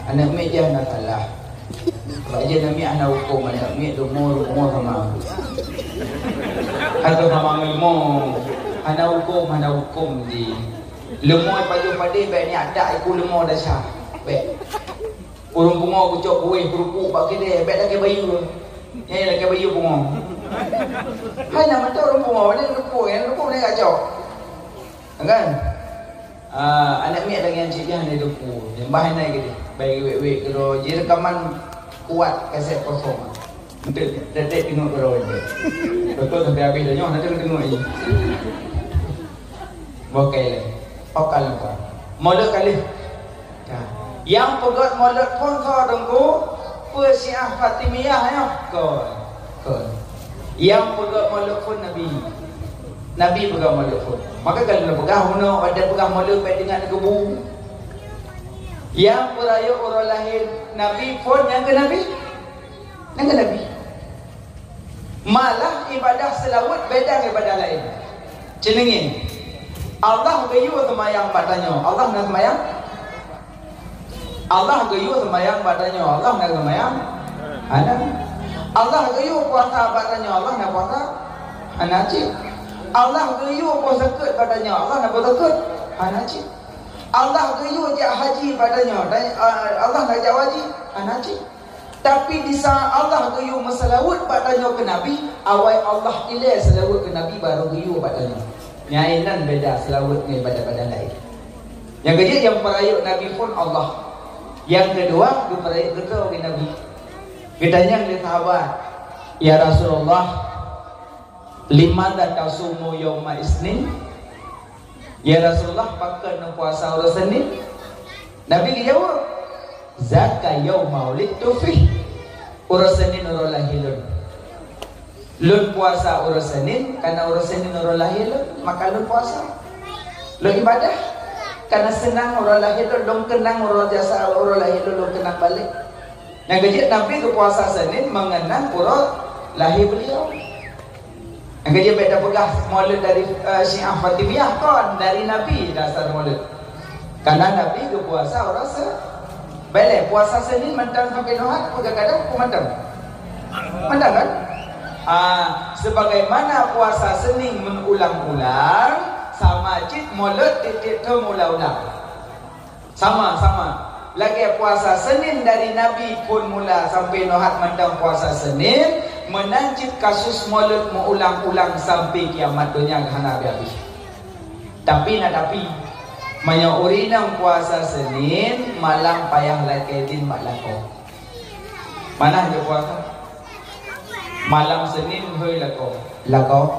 Aneuk miet jih hana salah. Bak jih aneuk miet hana hukôm, aneuk miet leumo, leumo sama. Hana sama ngon leumo. Hana hukôm, hana hukôm jih. Leumo pajoh padé bèk nyak dak iku leumo desya. Bèk. Ureueng pungo geucok kueh keurupuk bak keudè, bèk lakèe bayeue. Nyan lakèe bayeue pungo. Hai na mantong ureueng pungo, nyan keurupuk, nyan keurupuk nyan geucok. Kan? Ah, aneuk miet lagèe nyan cit nyan lé depu. Nyembah inan keudeh. Bai wèk-wèk keudroe, jih reukaman kuat kaset kosong. Enteuk, teutep teungoh keudroe enteuk. Beutôi sampai habéh donya, nanti teungoh lé. Bukon lé. Oka lupa. Mulod ka lheueh. Ka. Nyang peugöt mulod phôn soe Teungku? Peue Syiah Fatimiyah nyoe? Kon. Kon. Nyang peugöt mulod phôn Nabi. Nabi peugah mulod phon. Maka kalau peugah unoe, ada peugah mulod baik dengan kubu. Yang peurayeuk uroe lahé Nabi phon nyang keu Nabi. Nyang keu Nabi. Malah ibadah seulaweuet beda ngon ibadah laén. Ceuningin. Allah geuyue seumayang bak tanyoe. Allah na seumayang? Allah geuyue seumayang bak tanyoe, Allah na seumayang? Hana. Allah geuyue puasa bak tanyoe, Allah na puasa? Hana cit. Allah geuyue boh zakeuet bak tanyoe, Allah na boh zakeuet? Hana cit. Allah geuyue jak haji bak tanyoe, dan, ah, Allah na jak haji? Hana cit. Tapi di saat Allah geuyue meuseulaweuet bak tanyoe keu Nabi, awai Allah ilée seulaweuet keu Nabi baru geuyue bak tanyoe. Nyan inan beda seulaweuet ngon ibadah-ibadah laén. Nyang keujeuet nyang peurayeuk Nabi phon Allah. Nyang keudua, geupeurayeuk geutanyoe lé Nabi. Geutanyong lé sahabat, "Ya Rasulullah, limadza tasumu yauma isnin?" "Ya Rasulullah, pakon neupuasa uroe Senin?" Nabi geujaweueb, "Zaka yauma wulidtu fih." Uroe Senin uroe lahé lôn. Lôn puasa uroe Senin, karena uroe Senin uroe lahé lôn, maka lôn puasa. Lôn ibadah, karena seunang uroe lahé lôn, lôn keunang uroe jasa, uroe lahé lôn, lôn keunang balek. Nyang keujeuet Nabi geupuasa Senin mengenang uroe lahé beliau. Nyang keujeuet beda peugah mulod dari, eh, Syiah Fatimiyah, kon dari Nabi dasar mulod. Karena Nabi geupuasa uroe Se-, beleh puasa Senin mantong sampai Ahad, peugah kadang pun mantong. Mantong kan? Ah, sebagaimana puasa Senin meuulang-ulang, sama cit mulod tiep-tiep thon ulang-ulang. Sama, sama. Lagée puasa Senin dari Nabi phon mula sampai Ahad mantong puasa Senin, meunan cit kasus mulod meuulang-ulang sampai kiamat donya hana habéh-habéh. Tapi na tapi, meunyoe ureuëng inong puasa Senin, malam payah lakée idin bak lakoe. Manah jeuet puasa? Malam Senin hôi lakoe. Lakoe.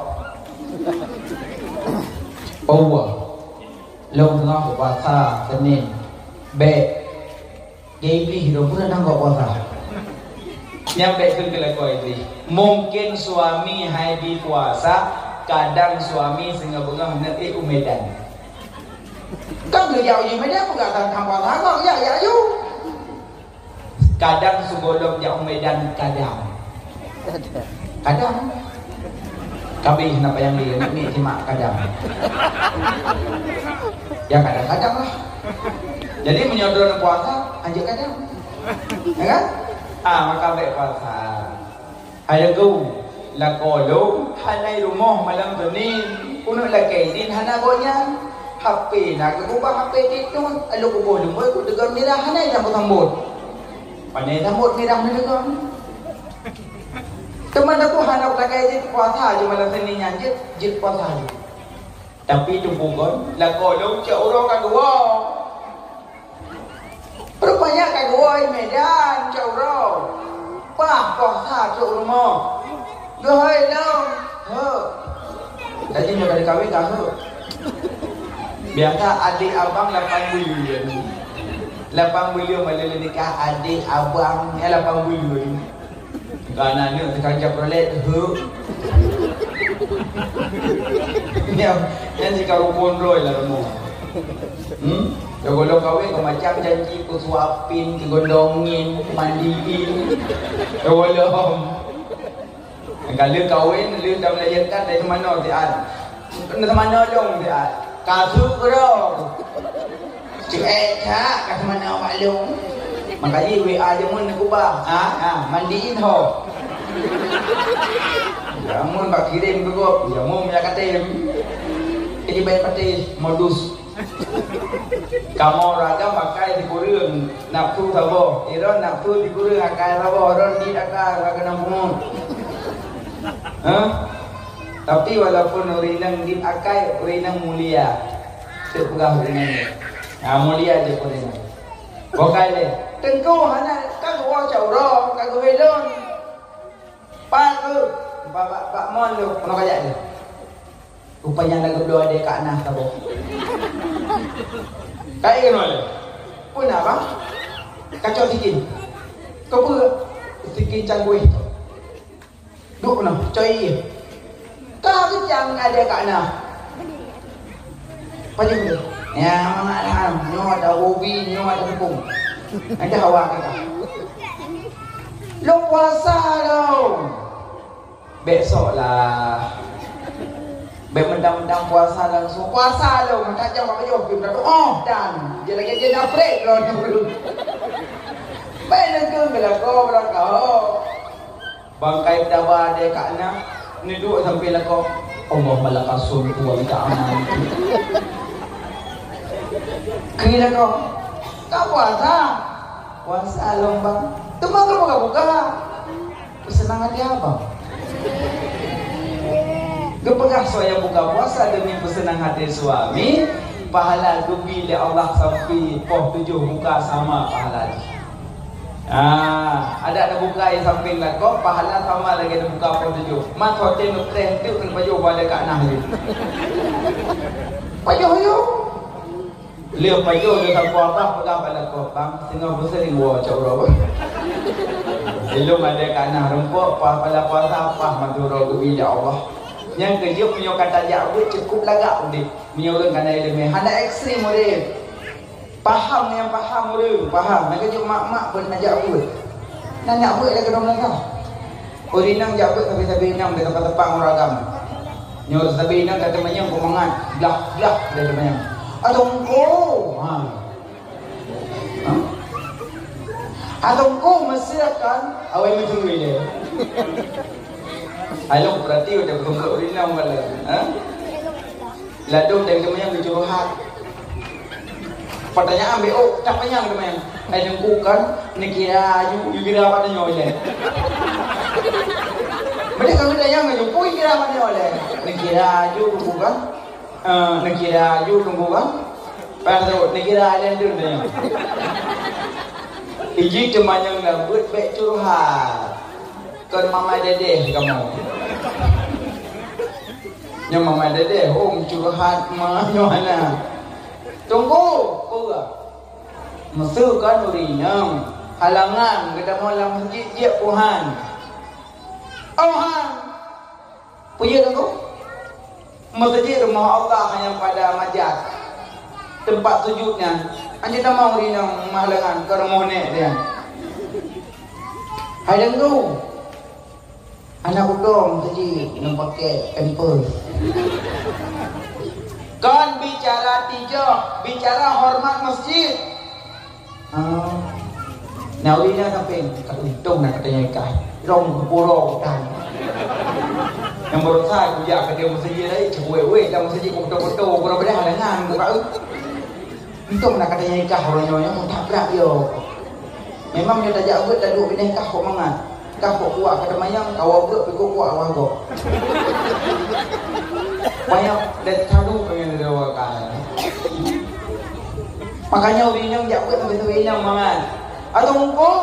Allah. Lôn teungoh puasa Senin. Bék. Dia Iblih tu pun datang buat puasa. Nyang bék keu kelakuan Iblih. Mungkin suami hai bi puasa, kadang suami singoh beungoh neuk ék u Medan. Kan geujak u Medan peugah tang puasa kok, ya, ya, yu. Kadang sigohlom jak u Medan kadang. Kadang. Kabeh na payang lé, ni simak kadang. Ya kadang-kadang lah. Jadi meunyoe droeneuh puasa, hanjeuet kadang. Ya kan? Ah, maka bék puasa. Hai lagu, lakoe lôn hana i rumoh malam Senin, keuneuk lakée idin hana gobnyan. H P na geukeubah, H P TikTok, lôn kuboh lumboi ku teugon mirah hana sambot-sambot. Pane sambot mirah na teugon. Teuma taku hana lakée jeuet puasa jeuet malam Senin nyan jeuet, jeuet puasa jeuet. Tapi teupeu kon, lakoe lôn cok uroe ka geuwoe. Rupanya ka geuwoe i Medan cok uroe. Pah poh sa cok rumoh. Geuhôi lôn. Heuek. Jadi nyoe ka dikawin ka heuek. Biasa adek abang lapan buleuen. Lapan buleuen malam nikah adek abang, eh, lapan buleuen. Ka na aneuk teuka jak Chevrolet, heuek. Nyan, nyan jika rukon droe lam rumoh. Hmm? Nyang gohlom kawén ka macam janji, peusuapin, keugondongin, mandiin. Nyang gohlom. Ka lheueh kawén, lheueh ka meulayeurkan dari teumanoe siat. Teumanoe lôn siat. Ka su keudroe. Ceuék that ka teumanoe bak lôn. Maka jih W A jameun neukeubah. Ha, ha, mandiin ho. Jameun bak kirém keu gob, jameun meunyo ka tem. Jadi baik patéh modus. Kamoe ureueng agam akai sikureueng, nafsu saboh. Sidroe nafsu sikureueng, akai saboh, sidroe dit akai, ka keunong pungo. Hah? Tapi walaupun ureueng inong dit akai, ureueng inong mulia. Teuk peugah ureueng inong. Ha, mulia jih ureueng inong. Bukai lé. Teungku hana ka geuwoe cak uroe, ka geuhôi lôn. Pat tu, bak, bak, bak mon tu, peunoh kajak tu. Rupanya na geubloe adé ka na saboh. Ka ingat lé. Peue na bang? Kacok sikin. Keupeue sikin cangguih tu? Duek peunoh, cok ié. Ka Keucang ada kat na. Paling tu. Ya, mangat ham. Nyoe ada hobi, nyoe ada tepung. Ada hawa kita. Lôn puasa lôn. Besok lah. Bèk mentang-mentang puasa langsung. Puasa lôn. Mata jam apa jam? Kita tu. Oh, dan. Dia lagi dia nak break lôn. Baik, langsung ke lakoe, berangkat. Bangkai taba deh kat na, neuduek sampai lakoe. Allahumma lakasum wa bika aman. Keu lakoe, ka puasa? Puasa lôn bang. Teuma keu buka-buka. Peuseunang hati abang. Geupeugah soe nyang buka puasa demi peuseunang hati suami, pahala geubri lé Allah sampai poh tujoh buka sama pahala jih. Ah, adak neubuka di samping lakoe, pahala sama lagèe neubuka poh tujoh. Mat hotel neupreh teuk keuneuk pajoh bak lé kat nah lé. Pajoh yuk. Lheueh pajoh lheueh saboh abah peugah bak lakoe, "Bang, singoh beuseuring woe cok uroe." Ilôn ada kat nah rumpok, pah pala puasa, pah mantong uroe geubi, ya Allah. Nyang keujeuet meunyoe ka tajak beuet cukup lagak udép. Meunyoe ureueng ka na ileumèe, hana ekstrem udép. Paham nyang paham ureueng, paham. Nyang keujeuet mak-mak beuet neujak beuet. Neujak beuet lagèe droe meunasah. Ureueng inong jak beuet sabe-sabe inong di teumpat-teumpat ureueng agam. Nyoe sabe inong ka teumanyong peumangat, blah-blah dia teumanyong. Ateuh engko. Ha. Ha? Ateuh engko meusiap kan? Awai meucuri dia. Ayo berarti udah beutôi ureueng inong kan lagi. Ha? Ladôm dan teumanyong geucurhat. Pertanyaan B O, tak panyang teumanyong. Hai Teungku kan, neukira aju, yue kira apa tanyoe lé. Meunan kan neutanyong aju, pun kira apa tanyoe lé. Neukira aju Teungku kan. Eh, neukira aju Teungku kan. Pas tu, neukira alèh tu tanyoe. Iji teumanyong lam beuet bèk curhat. Kon mama dedeh kamoe. Nyoe mama dedeh, hom curhat ma nyoe hana. Tunggu, peue? Meuseu kan ureueng inong, halangan geutamong lam meuseujid jeuet puhan. Oh han. Peue jeuet teungku? Meuseujid rumoh Allah nyang pada majat. Teumpat sujud nyan. Anjeut tamong ureueng inong meuhalangan keu rumoh nèk dia. Hai teungku. Anak udom tadi nang pakai pampers. Kon bicara tijoh, bicara hormat masjid. Ah. Nah, ulina sampai tak untung nak katanya nikah. Rong kepuro utang. Yang berusaha kujak ke dia masjid tadi, cek wei-wei dalam masjid, kotor-kotor, kurang pada halangan, buka. Untông na katanya nikah uroe nyoe, nyoe tabrak yo. Memang nyoe tajak beuet taduek binéh kah kok mangat. Kah kok kuat kata mayang, kawa beuet pih kok kuat awah gok. Banyak dan sadu pengen didoakan. Makanya ureueng inong jak beuet sampai ureueng inong mangat. Atau muko.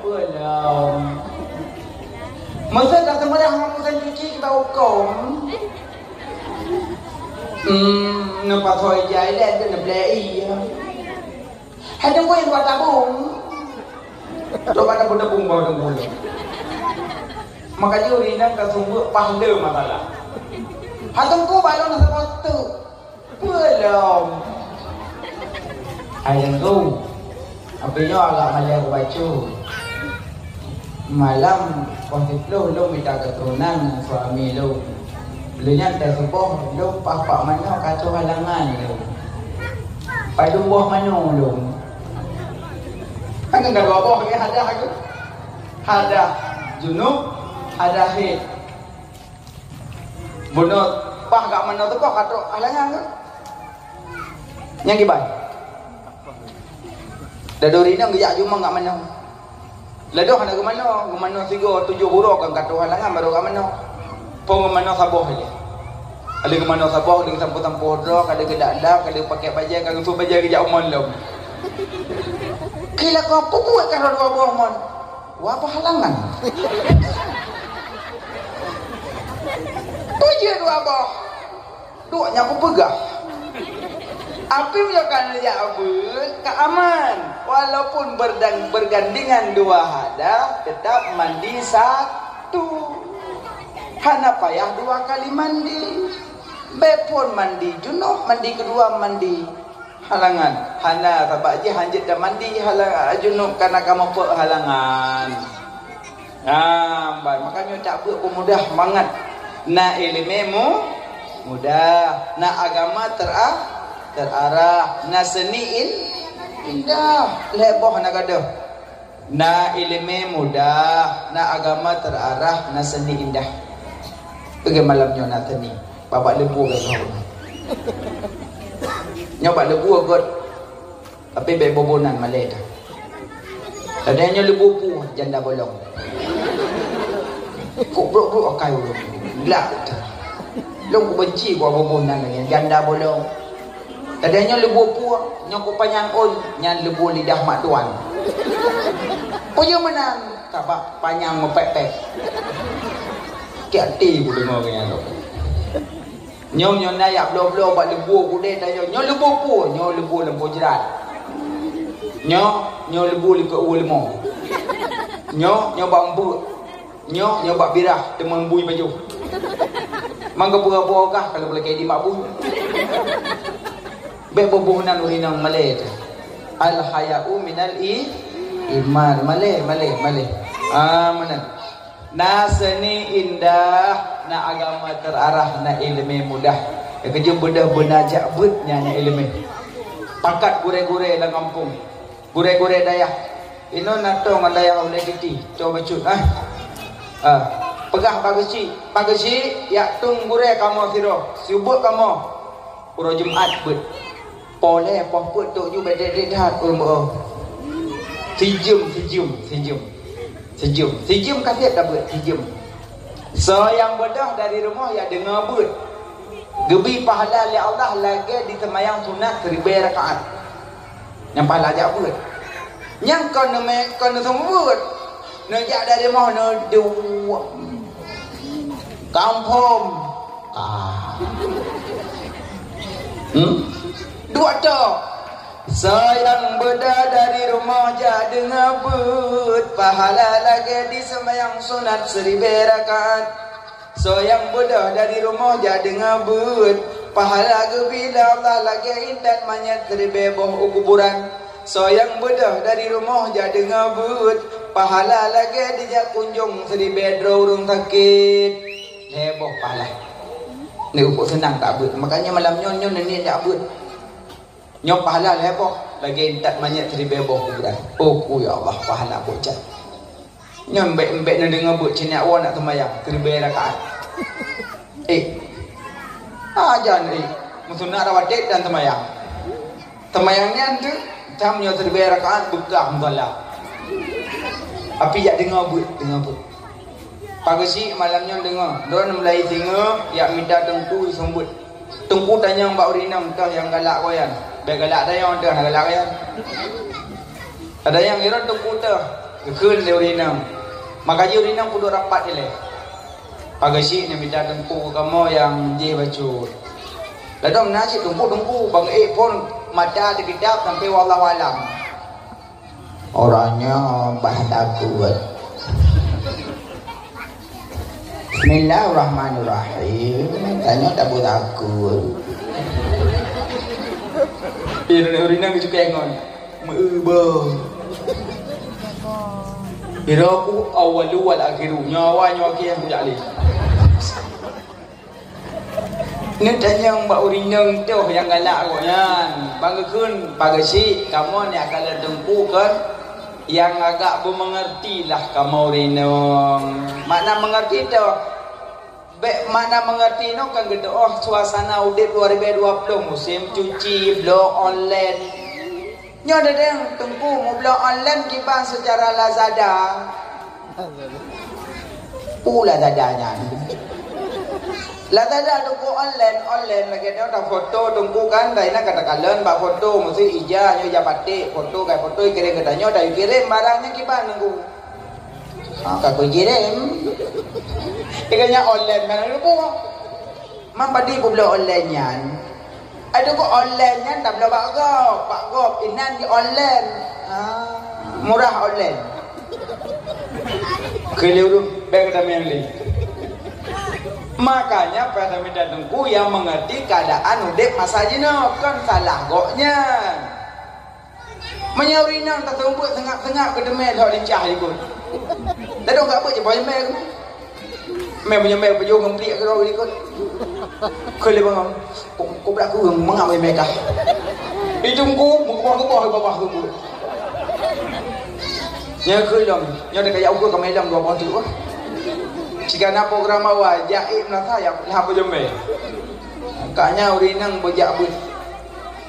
Belum. Masa dah semerah ngon musan cuci kita hukum. Hmm, nampak soal jai dah tu nak beli iya. Hai tunggu yang buat tabung. Coba tabung-tabung bawa tunggu. Makanya ureueng inong ka sumber pahala masalah. Hai tunggu balon sama tu. Belum. Hai tunggu. Apa nyoe agak malam aku baca. Malam poh siplôh lôn mita keuturonan ngon suami lôn. Lôn nyan teuh suboh lôn paih bak manoe ka troh halangan lôn. Padum boh manoe lôn. Kan ka dua boh lagi hadah tu. Hadah junub, hadah haid. Bunoe paih bak manoe teuboh ka troh halangan tu. Nyang kiban. Daduri nyan geujak jumeng kat manoe. Ladôh hana geumanoe, geumanoe sigoe tujoh uroe kan ka troh halangan baru kat manoe. Phôn geumanoe saboh ilèe. Ada geumanoe saboh, ada geusampôh-sampôh droe, ada geudak-dak, ada geupakai bajèe, ka geusôk bajèe geujak umon lom. Kira kau peubuet ka dua boh mon. Wah, apa halangan? Peue jeuet dua boh? Duek nyan kupeugah. Api meunyoe ka neujak beuet, ka aman. Walaupun berdang-, bergandengan dua hadah, tetap mandi satu. Hana payah dua kali mandi. Bèk phôn mandi junub, mandi keudua mandi halangan. Hana, sabab jih hanjeuet tamandi halangan junub, kana kamoe peuet halangan. Nah, ban, makajih tabeuet peumudah mangat. Na iéleumé mu-, mudah, na agama tera-, terarah, na seuni in-, indah, lhèe boh na gadôh. Na iéleumé mudah, na agama terarah, na seuni indah. Peugah malam nyoe na seuni, babah leubue geuh. Nyoe bak leubue göt, tapi bèk boh-boh nan malèe dah. Tadi nyoe leubue peue janda bolong. Kok brok-brok akai ulôn. Glak dah. Lôn kubenci kok boh-boh nan lagèe janda bolong. Tadi nyoe leubue peue, nyoe kok panyang ôn, nyan leubue lidah mak tuan. Peue meunan, sabab panyang meupèk-pèk. Kiak ti kudeungö nyan lôn. Nyoe, nyoe na jak bloe-bloe bak leubue gudèe tanyoe. Nyoe leubue peue, nyoe leubue lampôh jrat. Nyoe, nyoe leubue likot ueh leumo. Nyoe, nyoe bak eumbeuk. Nyoe, nyoe bak birah, teuma bui pajoh. Mangga peue-peue gah kalau beulakèe di mak bui. Bèk boh-boh nan ureueng inong malèe teuh. Al-haya'u minal i-, iman. Malèe, malèe, malèe. Ah, meunan. Na seuni indah, na agama terarah, na iéleumé mudah. Nyang keujeuet beudôh beuna jak beuet nyan na iéleumé. Pakat gurèe-gurèe lam gampông. Gurèe-gurèe dayah. Inoe na tô ngon dayah ulèe titi, tô bacut, ah. Ah, peugah bak geuchik, "Bak geuchik, jak tueng gurèe kamoe sidroe, sibeuet kamoe." Uroe Jumat beuet. Polé poh peuet tok ju bèk dèk-dèk that ureueng beuo. Sijeuem, sijeuem, sijeuem. Sijeuem, sijeuem ka sép tabeuet, sijeuem. Soe nyang beudôh dari rumoh jak deungoe beuet. Geubri pahala lé Allah lagèe diseumayang sunat siribèe rakaat. Nyang pahala jak beuet. Nyang kon neumè-, kon neuseumeubeuet. Neujak dari moh neuduek. Confirm. Ah. Hmm? Duek tok. Soe nyang beudôh dari rumoh jak deungoe beuet, pahala lagèe diseumayang sunat siribèe rakaat. Soe nyang beudôh dari rumoh jak deungoe beuet, pahala geubri lé Allah lagèe intat manyèt siribèe boh u kuburan. Soe nyang beudôh dari rumoh jak deungoe beuet, pahala lagèe dijak kunjong siribèe droe ureueng sakét. Lhèe boh pahala. Neuk peuseunang tabeuet. Makanya malam nyoe, nyoe neuniet jak beuet. Nyoe pahala lhèe boh, lagèe intat manyèt siribèe boh kuburan. Oh, ku ya Allah, pahala boh jat. Nyoe bèk, bèk neudeungoe beuet, cit nyak woe nak seumayang siribèe rakaat. Eh. Ah, jan, eh. Meusunat rawatib dan seumayang. Seumayang nyan tu, tam nyoe siribèe rakaat beukah musala. Tapi jak deungoe beuet, deungoe beuet. Pageusik malam nyoe deungoe, droeneuh mulai singoh, jak mita teungku jiseumeubeuet. Teungku tanyong bak ureueng inong, "Toh nyang galak goe nyan?" "Bèk galak tanyong, toh na galak goe nyan." Tanyong, "Droeneuh teungku toh?" Geukheun lé ureueng inong. Maka jih ureueng inong peuduek rapat ilèe. Pageusik neumita teungku kamoe nyang jih bacut. Ladôm na cit teungku-teungku, ban ék phôn mata di kitab sampoe wallahu alam. Uroe nyoe bah takot. Bismillahirrahmanirrahim. Tanyoe tabu takot. Ih, ureueng inong geujukée ngon. Meuubah. Ira ku awwalu wal akhiru. Nyoe awai, nyoe akhé, nyang kujak lé. Neutanyong bak ureueng inong toh nyang galak awaknyan. Ban geukheun, pageusik, kamoe nyang ka lheueh teungku kon nyang agak beumeungeurti lah kamoe ureueng inong. Makna meungeurti toh, bèk makna meungeurti nyoe kan geutu'oh suasana udép dua ribèe dua ploh, musém cuci, bloe online. Nyoe dedeng teungku meubloe online kiban seucara Lazada. Peue Lazada nyan? Lazada teungku online, online lagèe nyoe tafoto teungku kan, dah inan ka takalon bak foto, meusti ija, nyoe ija paték, foto, kai foto, ikirém geutanyoe, dah ikirém barang nyan kiban teungku. Ha, ka kujirém. Ikirém nyan online kan, ada peue? Man padum peubloe online nyan? Aduh, kok online nyan tabloe bak gob, bak gob, inan di online. Ah, murah online. Keliru, bèk gata meunan lé. Makanya pada minta teungku yang mengerti keadaan udép masa jinoe, kon salah gobnyan. Meunyoe ureueng inong taseumeubeuet seungab-seungab keu teumé lhok lincah likot. Ladôm ka beuet jiboh mé. Mé meunyoe mé peujeueng ngon pliek keudroe likot. Keu lé bangon. Kok, kok brat kureueng mangat mé kah. Itu engku meukeubah-keubah babah engku. Nyoe keu lom, nyoe teuka jak ukeue ka mé lom dua boh teuk. Jika na program awai, jak ék meunasah ya lah peujeueng mé. Makanya ureueng inong beujak beuet.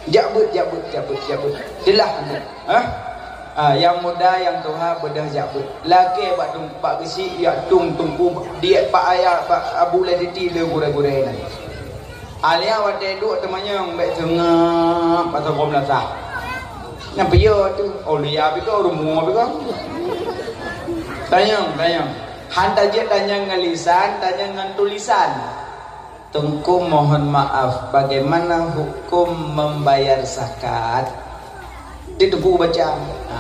Jak beuet, jak beuet, jak beuet, jak beuet. Jeulaih tu. Ha? Ah, nyang muda, nyang tuha beudôh jak beuet. Lakée bak tung-, bak geusyik, jak tueng teungku, diet bak ayah, bak Abu Laditi le gurée-gurée nyan. Alia watée duek teumanyong bék seungab masa gob meunasah. Nyan piye tu? Aulia pih kah, rumoh pih kah. Tanyong, tanyong. Han tajeuet tanyong ngon lisan, tanyong ngon tulisan. Teungku mohon maaf, bagaimana hukum membayar zakat? Di teungku baca. Ha.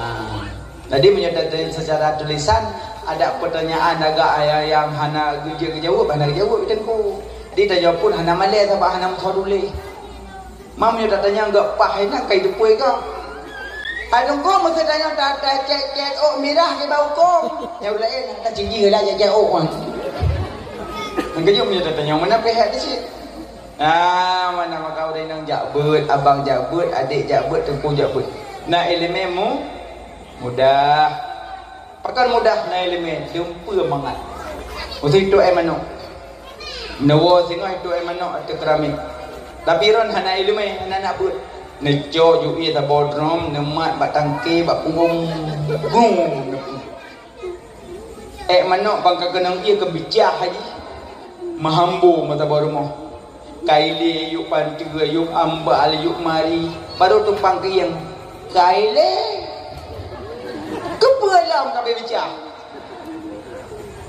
Jadi meunyoe tatanyong secara tulisan, ada pertanyaan agak yang, yang hana geujaweueb, hana geujaweueb di teungku. Di tanyoe pun hana malée sabab hana meutuléh. Mam nyoe tatanyong gak pah inan kai teupui kah. Hai teungku, meuseuti nyoe ta-, tacék-cék ôk mirah di bak hukôm. Nyang laén ka cijih lah cék-cék ôk nyan. Nyang keujeuet meunyoe tatanyong meunan pih hek di cit. Ah, mana maka ureueng inong jak beuet, abang jak beuet, adék jak beuet, teungku jak beuet. Na iéleumé mu-, mudah. Pakon mudah na iéleumé, dumpeue mangat. Meuseuti itoe manok. Neuwoe singoh itoe manok ateueh keramik. Tapi ron hana iéleumé, hana na beuet. Neucok ju ié saboh drom, neumat bak tangke, bak punggong. Gung! Ék manok ban ka keunong ié keu bicah haji. Meuhambo mata bak rumoh. Kailé, yôk panteue, yôk ambal, yôk mari, barô tumpang keuieng. Kailé. Keupeue lom ka bicah.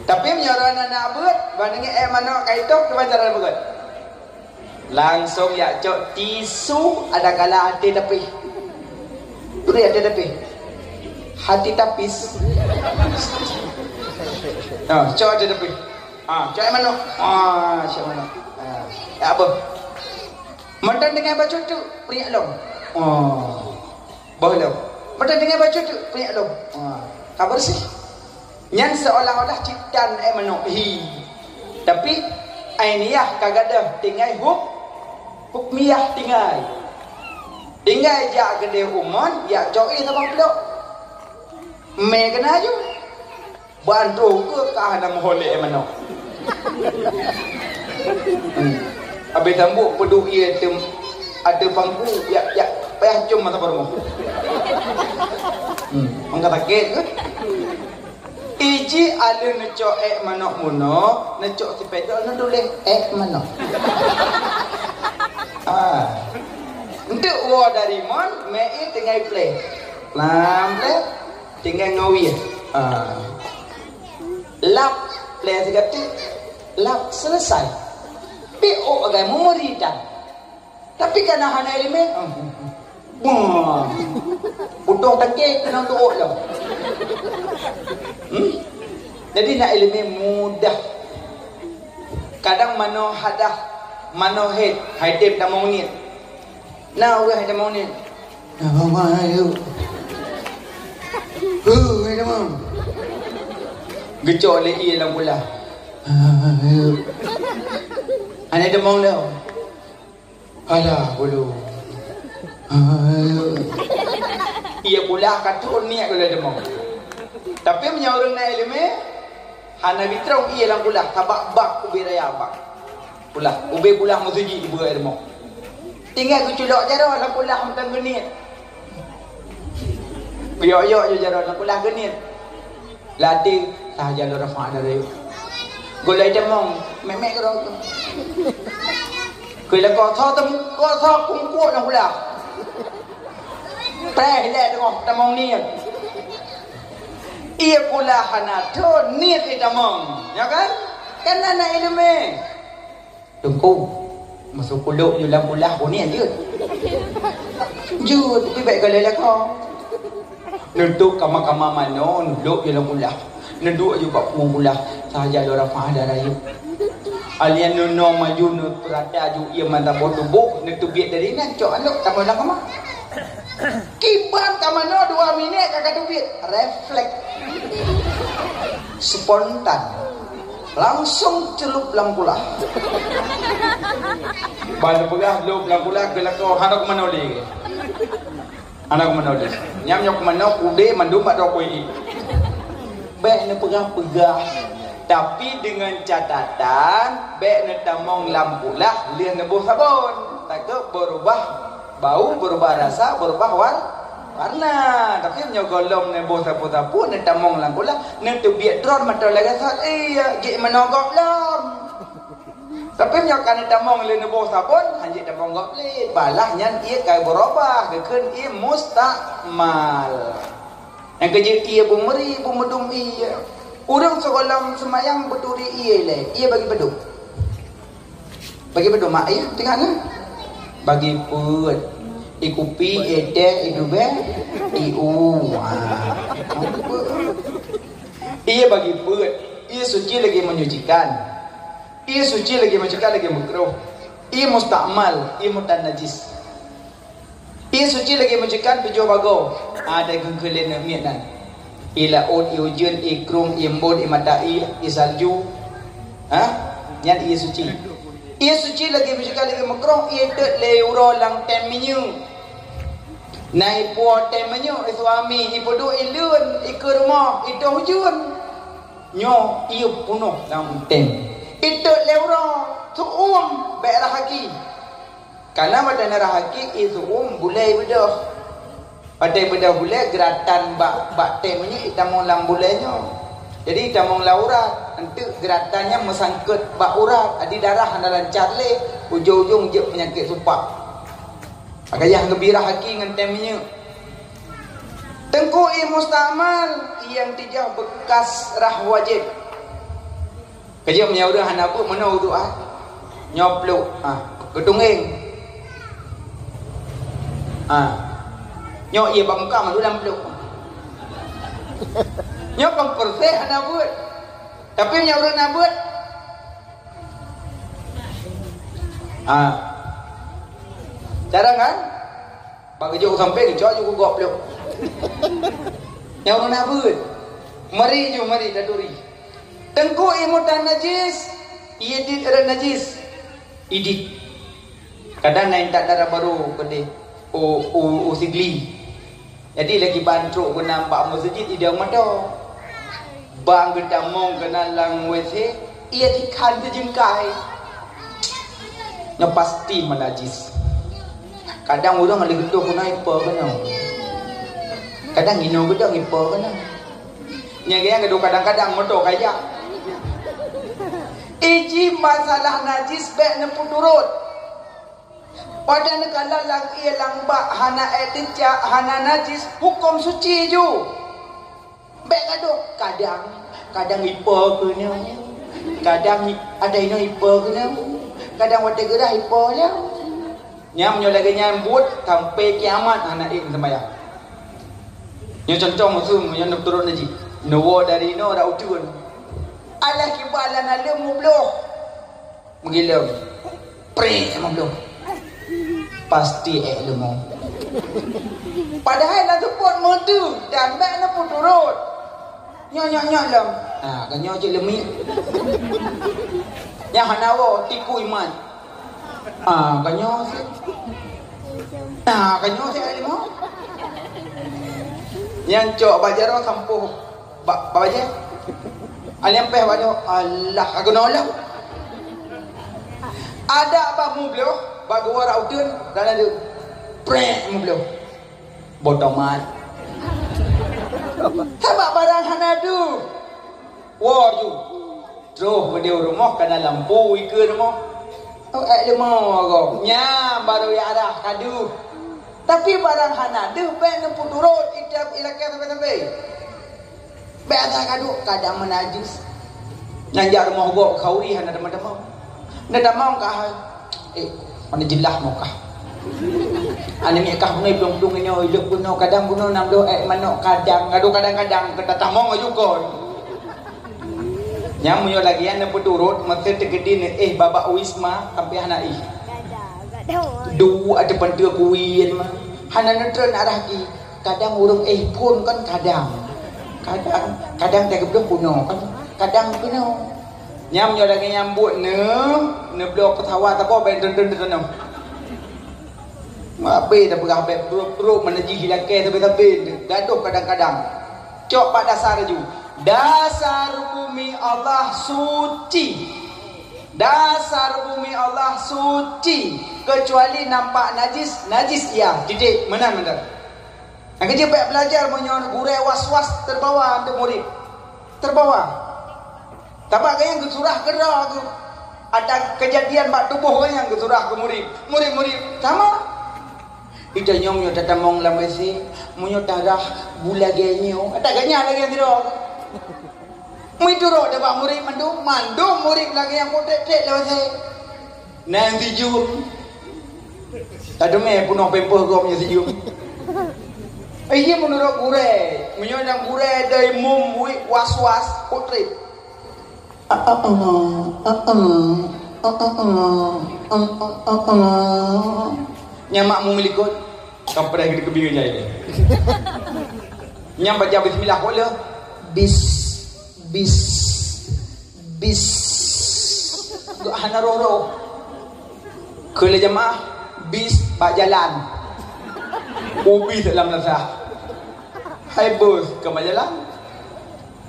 Tapi meunyoe droeneuh na beuet, ban deungoe ék manok ka itôb, kiban cara beuet? Langsong jak cok tisu, adakala até tapih. Bri até tapih. Hati tapis. Ha, cok até tapih. Ha, cok ék manok. Ha, cok manok. Ha, jak beuet. Mantong deungoe bacut tu, priek lom. Ha. Boh lom. Meuteungoh bacut tu, peuyak lom. Ha, ka beureuséh. Nyan seolah-olah cit tan ék manok hi. Tapi, ainiyah ka gadôh tinggai huk-, hukmiyah tinggai. Tinggai jak keudeh umon, jak cok ié saboh plôk. Mé keunan aju. Ban troh keuh ka hana meuholek manok. Hmm. Habéh tambuk peuduek ié ateueh, ateueh pangku, jak, jak payah com mata peurumoh. Hmm. Mangka sakét keuh. Iji aleuh neucok ék manok munoe, neucok sipédol neutuléh ék manok. Ah. Enteuk woe dari mon, mé ié tinggai pleh. Lam pleh. Tinggai ngawi. Ah. Lap, lé sigatik. Lap selesai. Pi ôk bagai meumeri tan. Tapi kana hana ileumé. Ah. Buah. Putôh takét keunoe tu ôk lom. Hmm? Jadi nak ileumé mudah. Kadang manoe hadah, manoe hét, hai tem tamong niet. Na ureueng hai tamong niet. Tamong ayu. Huh, hai tamong. Geucok lé ié lam kulah. Ayu. Hana tamong dah. Alah, bulu. Ayu. Ié kulah ka trôn niet keu lé tamong. Tapi meunyoe ureueng na ileumé, hana geutrôn ié lam kulah, sabab bak ubé raya bak. Kulah, ubé kulah meusuji ibu ai rumoh. Tinggai geuculok jaroe lam kulah mantong geuniet. Yok-yok ju jaroe lam kulah geuniet. Latih, sahaja lôn rafa dari. Gulai temong, mek-mek keudroe. Keu lakoe tho tem-, ko tho kungkot lam kulah. Preh lé teungoh temong niet. Ié kulah hana tho niet itamong, ya kan? Kan na ileumé. Teungku, meusu kulok nyoe lam kulah buniet jeuet. Jeuet, tapi bèk galak lakoe. Neutôp kama-kama manoe, neulok jih lam kulah. Neuduek jih bak pueng kulah, sahaja lôn rafa dari. Alien nyoe maju, neupeurata aju ié mantong boh tuboh, neuteubiet dari nan cok anok tamong lam kama. Kiban ka manoe dua minèt ka kateubiet, refleks. Spontan. Langsung celup lam kulah. Ban peugah lop lam kulah keu lakoe hana keumanö lé. Hana keumanö lé. Nyam nyoe keumanö udé mandum bak droe kueh. Bèk neupeugah-peugah. Tapi dengan catatan, bèk neutamong lam kulah lheueh neuboh sabon. Takot berubah bau, berubah rasa, berubah war-, warna. Tapi nyoe gohlom neuboh sapu-sapu, neutamong lam kulah, neuteubiet droe mantong lagèe sat, iya, jeuet meunoe gob lom. Tapi nyoe ka neutamong lé neuboh sabon, hanjeuet tamong gob lé. Balah nyan ié ka berubah, geukheun ié mustakmal. Nyang keujeuet ié beumeuri, beumeudum ié. Ureueng sigohlom seumayang beuturi ié lé, ié bagi padum. Bagi padum mak ié, tengok na. Bagi peuet. Ié kupi, ié teh, ié tubèe, ié u. Ha. Ié bagi peuet. Ié suci lagèe menyucikan. Ié suci lagèe menyucikan lagèe meukruh. Ié mustakmal, ié mutanajis. Ié suci lagèe meucikan tujoh bagoe. Ada geungkeulen miet nan. Ié laôt, ié ujeuen, ié krueng, ié embon, ié mata ié, ié salju. Ha? Nyan ié suci. Ié suci lagèe meucikan lagèe meukroh, ié teuk lé uroe lam tem minyeuk. Na ipuwoe tem minyeuk, ié suami, ipeuduek ileuen, ikeue rumoh, itoh ujeuen. Nyoe ié peunoh lam tem. Iteuk lé uroe, su'uem, bèk rahaki. Kana watèe neurahaki ié su'uem bulèe beudôh. Watèe beudôh bulèe geuratan bak, bak tem nyoe itamong lam bulèe nyoe. Jadi itamong lam urat, enteuk geuratan nyan meusangkot bak urat, jadi darah hana lancar lé, ujong-ujong jeuet peunyakét supak. Maka yah geubirah aki ngon tem minyeuk. Teungku ié mustakmal, ié nyang tijôh beukas rhah wajéb. Keujeuet meunyoe ureueng hana beuet meunoe uduk ah. Nyoe pluk ah, geutunggeng. Ah. Nyoe ié bak muka malu lam pluk. Nyoe kon peureuseh hana beuet. Tapi meunyoe ureueng na beuet. Ah. Jarang kan? Bak geujok sampéng, cok ju keu gob lom. Nyang ureueng na beuet. Mari ju, mari taturi. Teungku ié mutanajis, ié dit rot najis. Idit. Kadang na intat darah barô keudeh. U, u, u sigli. Jadi lagi ban trok keunan bak meuseujid idong mata. Ban geutamong keunan lam W C, ié tikhan teujeungkai. Nyoe pasti meunajis. Kadang ureueng lé geutoh keunoe ipo keunoe. Kadang inoe geudong ipo keunoe. Nyang gaya geudoh kadang-kadang moto kaya. Iji masalah najis bèk neupeuturot. Padahai neukalon lam ié lam bak hana ék teucak, hana najis, huköm suci ju. Bèk gadoh, kadang, kadang ipo keunoe, kadang i-, ada inoe ipo keunoe, kadang watèe geurah ipo nyoe. Nyang meunyoe lagèe nyan buet sampai kiamat hana ék seumayang. Nyoe contoh muphom, nyoe neuturot najih. Neuwoe dari inoe rot uteuen. Alah kiban lam naleueng mubloh. Meugilong. Prek mubloh. Pasti ék leumo. Padahai na seupôt meudeuh dan bèk neupeuturot. Nyoe, nyoe, nyoe lom. Ha, ka nyoe cit leumiek. Nyang hana woe, tiku iman. Ha, ka nyoe cit. Ha, ka nyoe cit leumo. Nyang cok bak jaroe sampôh. Bak, bak bajèe. Alèh pèh bak nyoe, alah, ka keunoe lom. Adak bak mubloh, bak geuwoe rot uteuen, dan ada prek mubloh. Botomat. Sabab barang hana deuh. Woe ju. Troh beudeuh rumoh kana lampu ikeue rumoh. Oh, ék leumo gob. Nyan baru ya arah ka deuh. Tapi barang hana deuh, bèk neupeuturot, itam ilakèe sabe-sabe. Bèk asai ka duek, kadang meunajis. Nyang jak rumoh gob khauri hana teuma-teuma. Neutamong ka hai. Eh, mana jeulaih mokah. Aneuk miet kah bunoe blong-blong nyoe, ilok bunoe, kadang bunoe nam doh ék manok, kadang, gadoh kadang-kadang, ka tatamong aju kon. Nyang meunyoe lagèe nyan neupeuturot, meusé teukeudi neuéh babah wisma sampai hana éh. Duek ateueh panteue kuwin mah. Hana neutreun arah jih. Kadang ureueng éh phôn kan kadang. Kadang, kadang teugeubloe keunoe kan. Kadang keunoe. Nyang meunyoe lagèe nyan buet neu, neubloe pesawat saboh bèk treun-treun tanoh. Mabe tapeugah bèk brok-brok mana jih lakèe sabe-sabe. Gadoh kadang-kadang. Cok bak dasar laju. Dasar bumi Allah suci. Dasar bumi Allah suci. Kecuali nampak najis, najis iya. Titik. Meunan, meunan. Nyang keujeuet bèk belajar meunyoe gurèe was-was terbawa untuk murid. Terbawa. Sabab gobnyan geusurah keudroe geuh. Ada kejadian bak tuboh gobnyan geusurah keu murid. Murid-murid sama. Ita nyoe meunyoe tatamong lam W C, meunyoe tarah bu lagèe nyoe, ata gobnyan lagèe sidroe. Meuturot bak murid mandum, mandum murid lagèe nyang potek-tek lam W C. Na nyang sijeuem. Tadeungoe peunoh pempeuh gob nyoe sijeuem. Eh, iya meunurot gurèe. Meunyoe nyang gurèe dai mum wik was-was, potek. Nyan makmum likot, kapreh geukeubie jai lé. Nyan baca bismillah, kok lé? Bis, bis, bis. Gak hana roh-roh. Keu lé jamaah, bis bak jalan. Ubis lam rasa. Hai bus, keu bak jalan.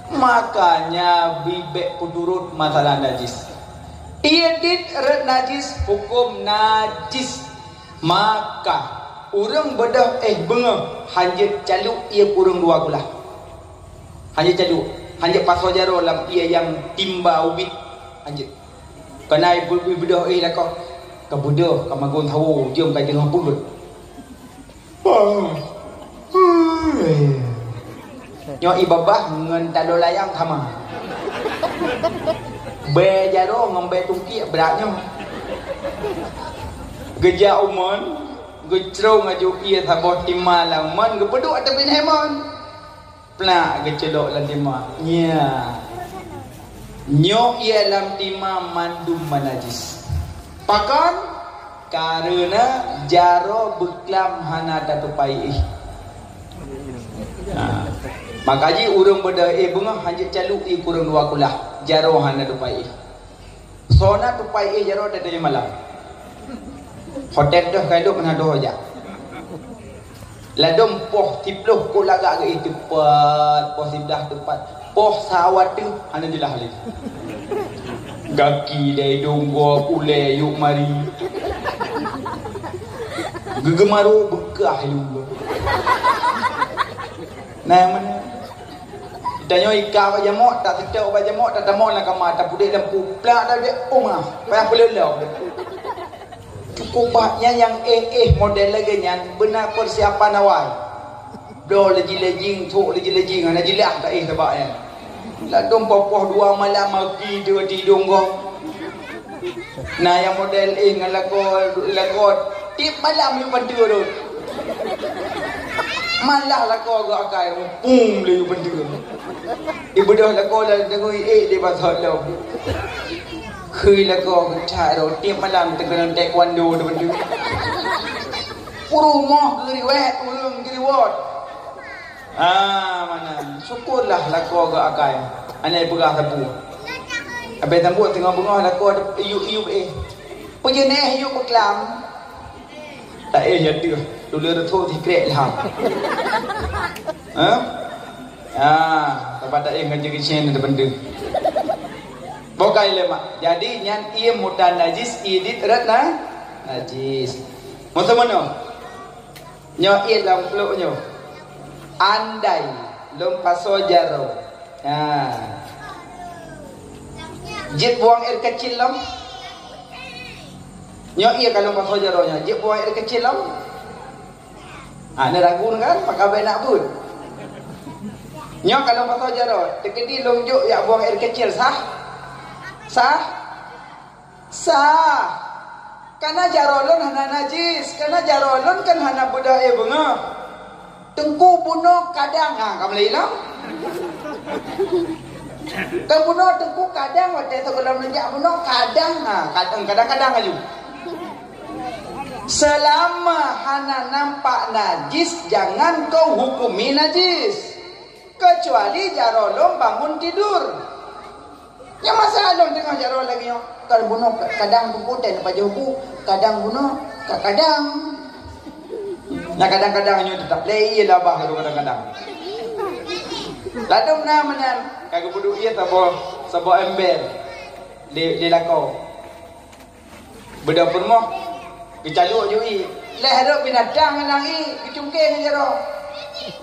Makanya bibek peuturot masalah najis. Ie dit rot najis, huköm najis. Maka ureuëng beudôh éh beungoh hanjeuet calok ie kureueng dua kulah. Hanjeuet calok, hanjeuet pasoe jaroe lam ie nyang timba ubit. Hanjeuet. Keunae beudôh éh lakoe, ka beudôh ka magon sawo jeuem ka teungoh peuet. Nyoe ie babah ngon taloe layang sama. Bèe jaroe ngon bèe tungkiek brat nyoe. Geujak u mon, geucrong aju ie saboh tima lam mon, geupeuduek ateueh binéh mon. Plak geuculok lam tima. Nya. Nyoe ie lam tima mandum meunajis. Pakon? Kareuna jaroe beuklam hana tatupai éh. Nah, maka jih ureuëng beudôh éh beungoh hanjeuet calok ie kureueng dua kulah, jaroe hana tupai éh. Soe na tupai éh jaroe teuma malam. Hotel deuh ka ilop meunan dua jak. Ladôm poh siplôh kok lagak geuéh teupat, poh siblaih teupat, poh sawa teuh hana jeulaih lé. Gaki dai donggo ulée yuk mari. Geugeumaru beukah ilôn. Nah, mana? Tanyoe ika bak jamok, tak seutôt bak jamok, tak tamong lam kama, tak pudek lampu, plak dah dek uma, payah peuleuloh. Cukup bak nyan nyang éh-éh model lagée nyan, beuna persiapan awai. Bloe lejing-lejing, thok lejing-lejing, hana jeulaih ka éh sabak nyan. Ladôm poh-poh dua malam maki dua tidong gob. Na nyang model éh ngon lakoe, lakoe tiep malam yue panteue rot. Malah lakoe geuakai, pum lé yue panteue. Ibeudôh lakoe lam teungoh ék di basa lom. Khui lakoe geucak rot tiep malam teukeunong taekwondo di panteue. Peurumoh geuriwet, ureuëng geuriwot. Ah, mana? Syukurlah lakoe geuakai. Hana ipeugah sapeue. Abéh sambot teungoh beungoh lakoe iyup-iyup éh. Peujeunéh iyup beuklam. Tak éh ya deuh. Dulu reutôh sikrek lham. Ha? Ah, tempat tak éh ngon jeuki chen ada benda. Bukai lé mak. Jadi nyan ie mutan najis, ie dit rot na najis. Masa mana? Nyoe ie lam klok nyoe. Andai lôn pasoe jaroe. Ha. Jeuet buang air kecil lom. Nyoe ie ka lôn pasoe jaroe nyoe. Jeuet buang air kecil lom. Ha, ni ragu kan? Maka bae nak buet. Nyoe ka lôn pasoe jaroe. Teukeudi lôn jok yak buang air kecil sah? Sah? Sah. Kana jaroe lôn hana najis, kana jaroe lôn kan hana beudôh éh beungoh. Teungku bunoe kadang, ha, ka mulai hilang. Kan bunoe Teungku kadang watèe sigohlom neujak bunoe kadang, ha, kadang, kadang-kadang laju. Selama hana nampak najis, jangan kau hukumi najis. Kecuali jaroe lôn bangun tidur. Nyang masa lôn teungoh jaroe lagèe nyoe, kan bunoe kadang Teungku teuh pajoh bu, kadang bunoe, ka-, kadang. Nah, kadang-kadang nyoe teutap lé, ié labah lôn kadang-kadang. Ladôm na meunan, ka geupeuduek ié saboh, saboh ember di, di lakoe. Beudôh peurumoh, geucalok ju ié. Lheuh rhot binatang ngon ié, geucungké ngon jaroe.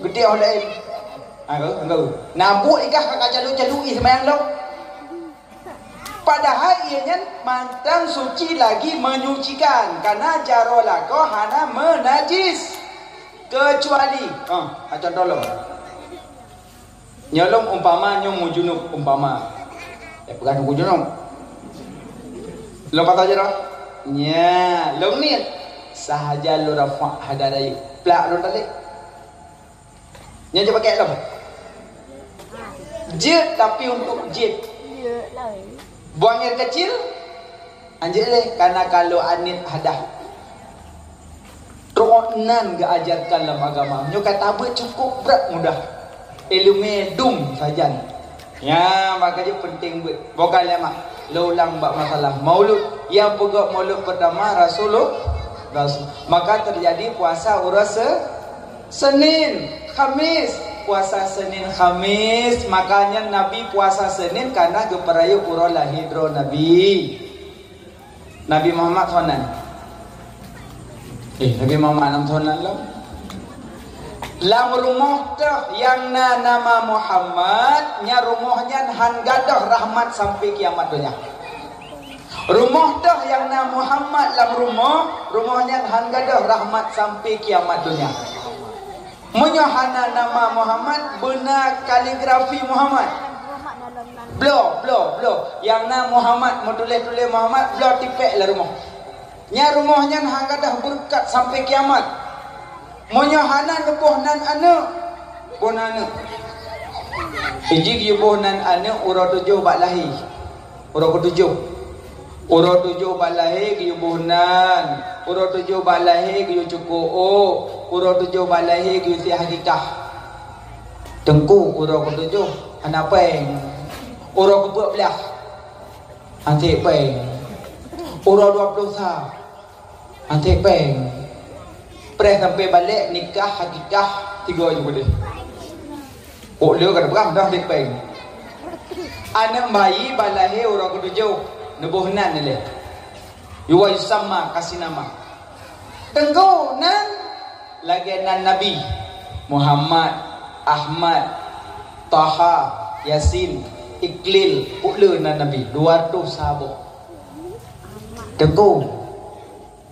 Geutiek laén. Anggo, anggo. Na buet ikah ka geucalok-calok ié seumayang lom. Padahai ié nyan mantong suci lagi menyucikan, karena jaroe lakoe hana meunajis. Kecuali, ha, contoh lom. Nyoe lôn umpama nyoe meujunub, umpama. Eh, peugah nyoe meujunub. Lôn pasoe jaroe. Nya, lôn niet. Sahaja lôn rafa' hadas rayeuk. Plak lôn talek. Nyoe jeuet pakèk lom. Jeuet, tapi untuk jeuet. Buang air kecil, Anjeut lé, kana kalau aniet hadah. Trok nan geuajarkan lam agama. Nyoe ka tabeuet cukup brat mudah. Ileumèe dum sajan. Ya, maka jih penting beuet. Bukan lé mak. Lé ulang bak masalah maulud. Nyang peugöt maulud pertama Rasulullah. Rasul. Maka terjadi puasa uroe se-, Senin, Khamis. Puasa Senin, Khamis. Makanya Nabi puasa Senin karena geupeurayeuk uroe lahé droe Nabi. Nabi Muhammad soe nan? Eh, Nabi Muhammad nam soe nan lom? Lam rumoh teuh nyang na nama Muhammad, nyan rumoh nyan han gadôh rahmat sampai kiamat donya. Rumoh teuh nyang na Muhammad lam rumoh, rumoh nyan han gadôh rahmat sampai kiamat donya. Meunyoe hana nama Muhammad, beuna kaligrafi Muhammad. Bloe, bloe, bloe. Nyang na Muhammad, meutuléh-tuléh Muhammad, bloe tipék lam rumoh. Nyan rumoh nyan han gadôh beureukat sampai kiamat. Meunyoe hana neuboh nan aneuk, boh nan aneuk. Iji geuboh nan aneuk uroe tujoh bak lahé. Uroe keutujoh. Uroe tujoh bak lahé geuyue boh nan. Uroe tujoh bak lahé geuyue cuko ôk. Uroe tujoh bak lahé geuyue siek akikah. Teungku, uroe keutujoh hana péng. Uroe keupeuet blah, han siek péng. Uroe dua ploh sa, han siek péng. Preh sampai balek nikah, akikah, tiga ju keudeh. Kok lé ka teupeugah dah siek péng. Aneuk bayi bak lahé uroe keutujoh, neuboh nan ilèe. Yuwa yusamma, kasih nama. Teungku, nan lagèe nan Nabi. Muhammad, Ahmad, Taha, Yasin, Iklil, kok lé nan Nabi. Dua ratus saboh. Teungku,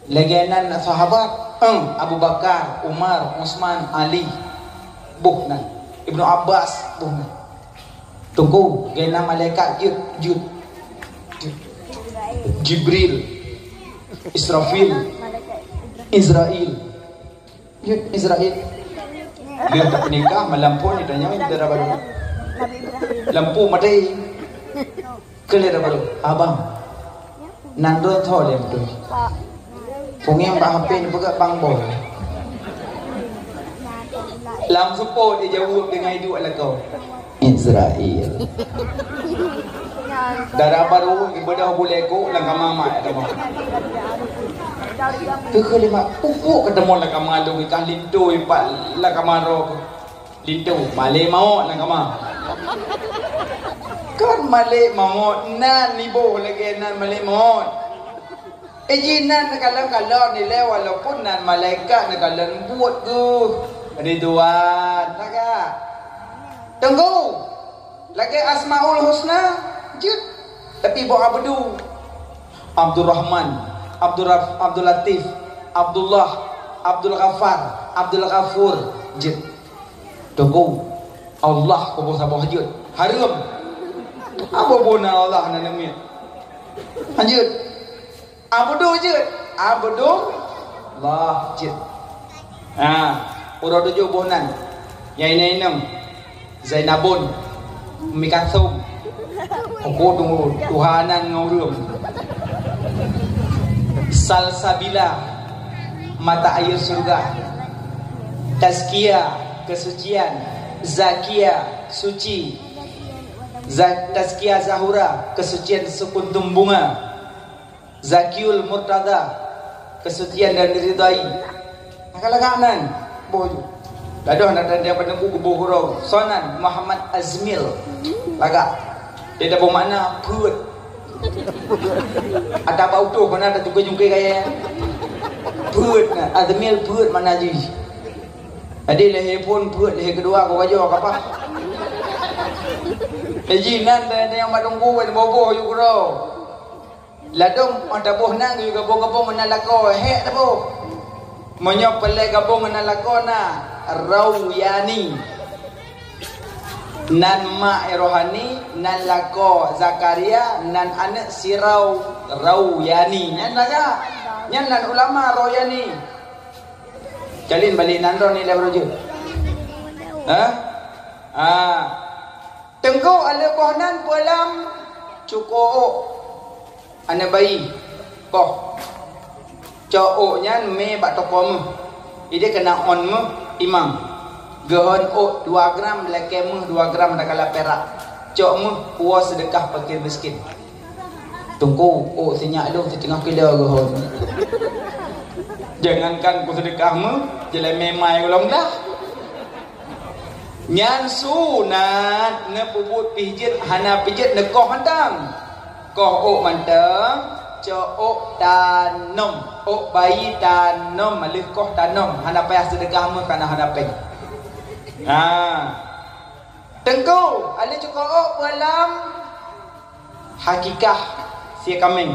lagèe nan sahabat, eh, Abu Bakar, Umar, Utsman, Ali, boh nan. Ibnu Abbas, boh nan. Teungku, lagèe nan malaikat jeuet, jeuet. Jibril, Israfil, Izrail. Jeuet, Izrail. Dia tak nikah, malam pun ditanya, dia dah baru. Lampu mati. Keu lé baru, "Abang, nan droe tho lé beutôi." Pungieng bak H P neupeugah bang boh. Lam seupôt jijaweueb deungon iduek lakoe. Israel. Dara barô ibeudôh bulèe kôk lam kama mak ya teuma. Keu lima pupuk keuteumon lam kama lôn ikah lintô ipat lam kama roh. Linto, malèe mawöt lam kama. Kon malèe mawöt, nan iboh lagèe nan malèe mawöt. Eh, jih nan neukalon-kalon ilèe, walaupun nan malaikat neukalon buet geuh. Ridwan, na ka? Teungku, lagèe Asmaul Husna, jeuet. Tapi boh Abdu. Abdurrahman, Abdurraf-, Abdul Latif, Abdullah, Abdul Ghaffar, Abdul Ghafur, jeuet. Teungku, Allah kuboh saboh jeuet. Hareuem. Apa boh nan Allah nan namiet? Lanjut. Abdu jeuet. Abdullah jeuet. Ha, uroe tujoh boh nan. Nyang inong-inong. Zainabun. Ummi Kalsum. Uko tunggu tuhanan ngon ureueng. Salsabila, mata air surga. Tazkia, kesucian. Zakia, suci. Za- Tazkia Zahura, kesucian sekuntum bunga. Zakiul Murtada, kesucian dan diridai. Lagak-lagak nan, boh ju. Ladoh na dan dia penunggu geuboh gurau. Sonan Muhammad Azmil. Lagak. Dia dah bermakna peuet. Ada bak utoh kena ada tukai jungkai gaya. Peuet na. Azmil peuet makna jih. Jadi lahir pun peuet, lahir kedua kau kajo kapah. Jadi nan dan yang bak tunggu kan boboh ju gurau. Ladôm mata boh nang geuyue gabong-gabong ngon lakoe, hék taboh. Meunyoe peureulèe gabong ngon lakoe na Rauyani. Nan mak rohani, nan lakoe Zakaria, nan aneuk Sirau Rauyani. Nyan lagak. Nyan nan ulama Rauyani. Calin balik nan droe nilai baroe jeuet. Hah? Ah. Teungku, aleuh boh nan peue lam cuko ôk. Aneuk bayi, koh. Cok ôk nyan mé bak toko méuh. Idéh keunan ôn méuh imam. Geuhôn ôk dua gram, lakèe méuh dua gram takala pirak. Cok méuh puwoe seudeukah fakir miskin. Teungku, ôk sinyak lôn siteungoh kilo geuhôn. Jangankan ku seudeukah méuh, jeulemé mai ulôn dah. Nyan sunat, neupeubuet pih jeuet, hana pih jeuet neukoh mantong. Koh ôk mantong, cok ôk tanom, ôk bayi tanom, lheueh koh tanom, hana payah seudeukah méuh kana hana péng. Ha. Teungku, aleuh cuko ôk peue lam hakikah sie kaméng.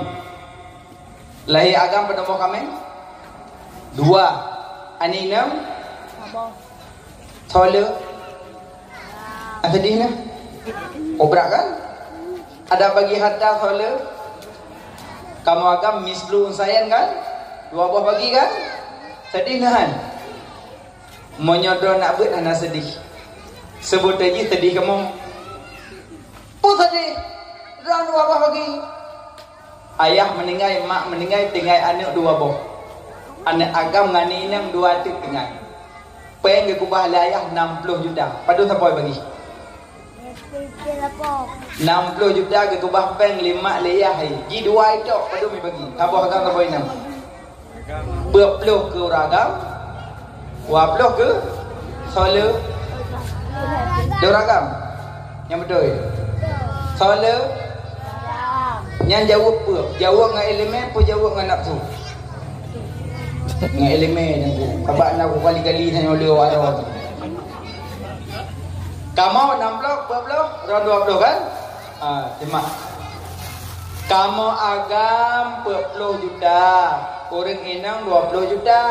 Lahé agam padum boh kaméng? Dua. Aneuk inong? Saboh. Soe le? Ah, sedih nah. Oh, brat kan? Ada bagi harta soe le? Kamoe agam mislu unsayain kan? Dua boh bagi kan? Sedih nah kan? Meunyoe droe nak beuet hana sedih. Seubut jih sedih kamoe. Peue sedih? Droe dua boh bagi. Ayah meuninggai, mak meuninggai, tinggai aneuk dua boh. Aneuk agam ngon inong dua teuk tinggai. Péng geukeubah lé ayah nam ploh juta. Padum saboh bagi? Nam ploh juta geukeubah péng lé mak lé yah hai. Ji dua itok padum bagi? Saboh agam saboh inong? Peuet ploh keu ureueng agam, dua ploh keu soe le? Dua ureueng agam. Nyang beutôi. Soe le? Nyan jaweueb peue? Jaweueb ngon ileumèe peue jaweueb ngon nafsu? Ngon ileumèe nyan tu. Sabab na kali-kali nyan le awak droe. Kamoe nam ploh, peuet ploh, droe dua ploh kan? Ah, simak. Kamoe agam peuet ploh juta, ureueng inong dua ploh juta.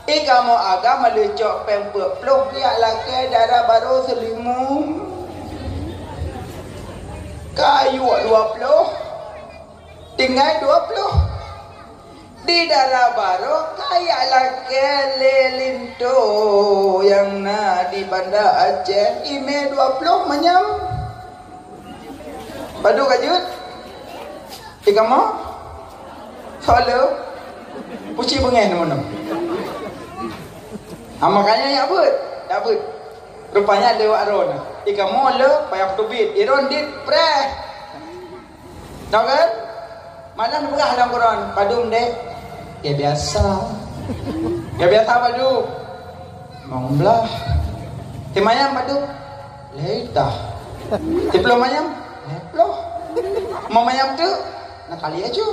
Eh, kamoe agam lheueh cok péng peuet ploh, jak lakèe dara barô seulimeum. Kayue dua ploh, tinggai dua ploh. Di dara barô kajak lakèe lé linto nyang na di Banda Aceh, imè dua ploh manyam. Padum ka jeuet? Di kamoe? Soe le? Puci beungèh nyoe. Ah, makanya jak beuet, jak beuet. Rupanya lewat droe. Di kamoe le payah teubiet, droe dit preh. Tahu kan? Malam peugah lam Quran, padum dek? Ya biasa. Ya biasa padum? Limong blah. Teumanyam padum? Lhèe tah. Teuploh manyam? Lhèe ploh. Limong manyam tu? Nakali aja.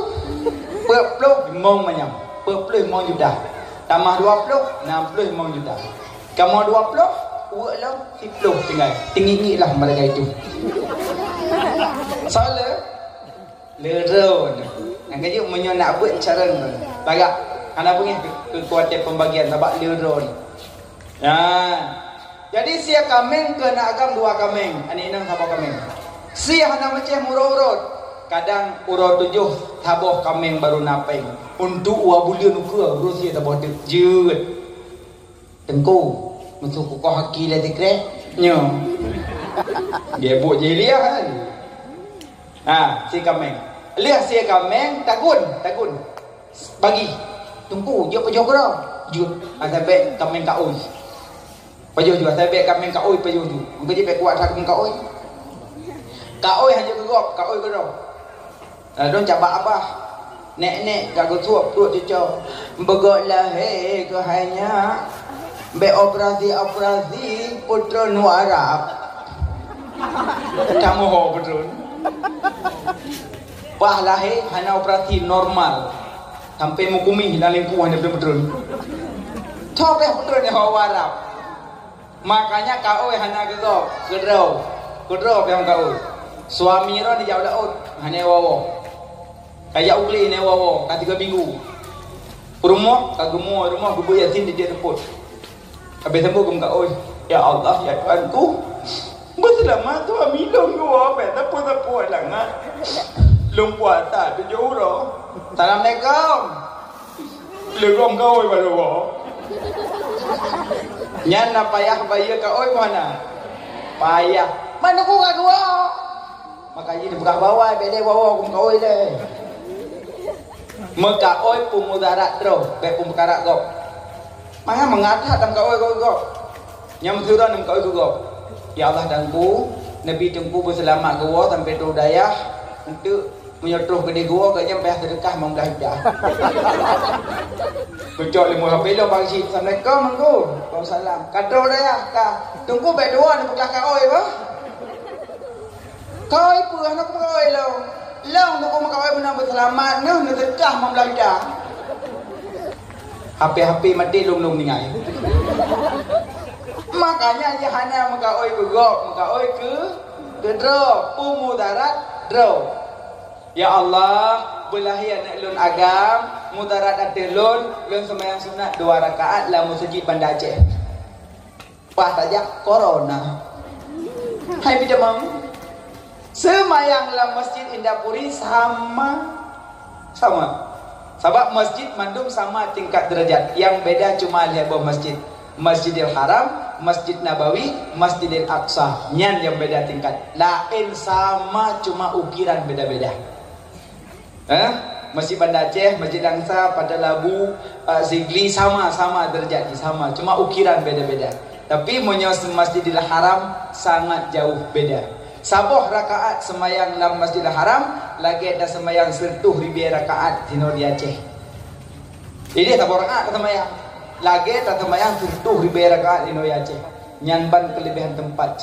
Peuet ploh limong manyam. Peuet ploh limong juta. Tamah dua ploh, nam ploh limong juta. Kamoe dua ploh, uek lom, siploh tinggai. Teungiek-ngiek lah mereka itu. Soe le? Le droe. Nyang keujeuet meunyoe nak beuet carông. Lagak. Hana beungèh keu, keu kuatèe pembagian sabab le droe. Nah. Jadi sie kaméng keu na agam dua kaméng, aneuk inong saboh kaméng. Sie hana meucéh murot-urot. Kadang uroe tujoh saboh kaméng baru na péng. Untuk dua buleuen ukeue uroe sie saboh teuk jeuet. Teungku, meusu kukoh aki lé sikrek? Nyoe. Dia buet jahiliah kan? Ha, sie kaméng. Lheueh sie kaméng, tagun, tagun. Bagi. Teungku, jok pajoh keudroe. Jeuet, asai bèk kaméng kaôi. Pajoh ju, asai bèk kaméng kaôi pajoh ju. Mungken jih bèk kuat that kaméng kaôi. Kaôi hana jeuet keu gob, kaôi keudroe. Ladôm cabak abah. Nèk-nèk ka geusuep pruet cuco. Beugöt lahé keuhai nyak. Bèk operasi-operasi, peutrön u Arab. Tamoho peutrön. Bah lahé hana operasi, normal. Sampai meukumih lam lingku hana peutrön. Tho bèk peutrön nyoe u Arab. Makanya kaôi hana keu gob, keudroe. Keudroe pih kaôi. Suami droeneuh jak u laôt, hana woe-woe. Ka jak u glé hana woe-woe, ka tiga minggu. Rumoh, ka geumue rumoh, geubeuet Yasin di tiep seupôt. Habéh sambông geumeukaôi, "Ya Allah, ya Tuhanku, beuseulamat suami lôn geuwoe bèk sapeue-sapeue halangan. Lôn puasa tujoh uroe." "Assalamualaikum." Leugob kaôi baro woe. Nyan na payah bayeue kaôi meuhana? Payah. Meunoe ku ka geuwoe. Maka jih dipeugah bawai, bèk lé woe-woe keu meukaôi lé. Meukaôi peumudarat droe, bèk peumeukarat gob. Maka mangat that lam kaôi gob. Nyang meusyeuruh lam kaôi gob. Ya Allah Tuhanku, neubi Teungku beuseulamat geuwoe sampai trôh dayah, eunteuk Meunyoe troh keudeh geuwoe, gobnyan payah seudeukah limong blaih juta. Geucok limong blaih juta lom bak geuchik. "Assalamualaikum, Teungku." "Waalaikumsalam." Ka troh dayah, ka. "Teungku, bèk tuwoe, neupeukaôi bah." "Kaôi peue, hana kupeue kaôi lôn." "Lôn Teungku meukaôi meunan beuseulamat, neuh neuseudeukah limong blaih juta." Hape-hape maté lôn-lôn ninggai. Makanya jih hana meukaôi keu gob, meukaôi keu, keu droe, peumudarat droe. Ya Allah, beulahé aneuk lôn agam, mudarat ateueh lôn, lôn seumayang sunat dua rakaat lam meuseujid Banda Aceh. Bah tajak corona. Hai bideung. Seumayang lam Masjid Indapuri sama. Sama. Sabab masjid mandum sama tingkat derajat. Nyang beda cuma lhèe boh masjid. Masjidil Haram, Masjid Nabawi, Masjidil Aqsa. Nyan nyang beda tingkat. Laén sama, cuma ukiran beda-beda. Eh? Masjid Banda Aceh, Masjid Langsa, Padang Labu, eh, Sigli sama-sama derajat jih sama. Cuma ukiran beda-beda. Tapi meunyoe Masjidil Haram sangat jauh beda. Saboh rakaat seumayang lam Masjidil Haram lagèe taseumayang sireutoh ribèe rakaat sinoe di Aceh. Idéh saboh rakaat taseumayang lagèe taseumayang sireutoh ribèe rakaat sinoe di Aceh. Nyan ban keuleubehan teumpat.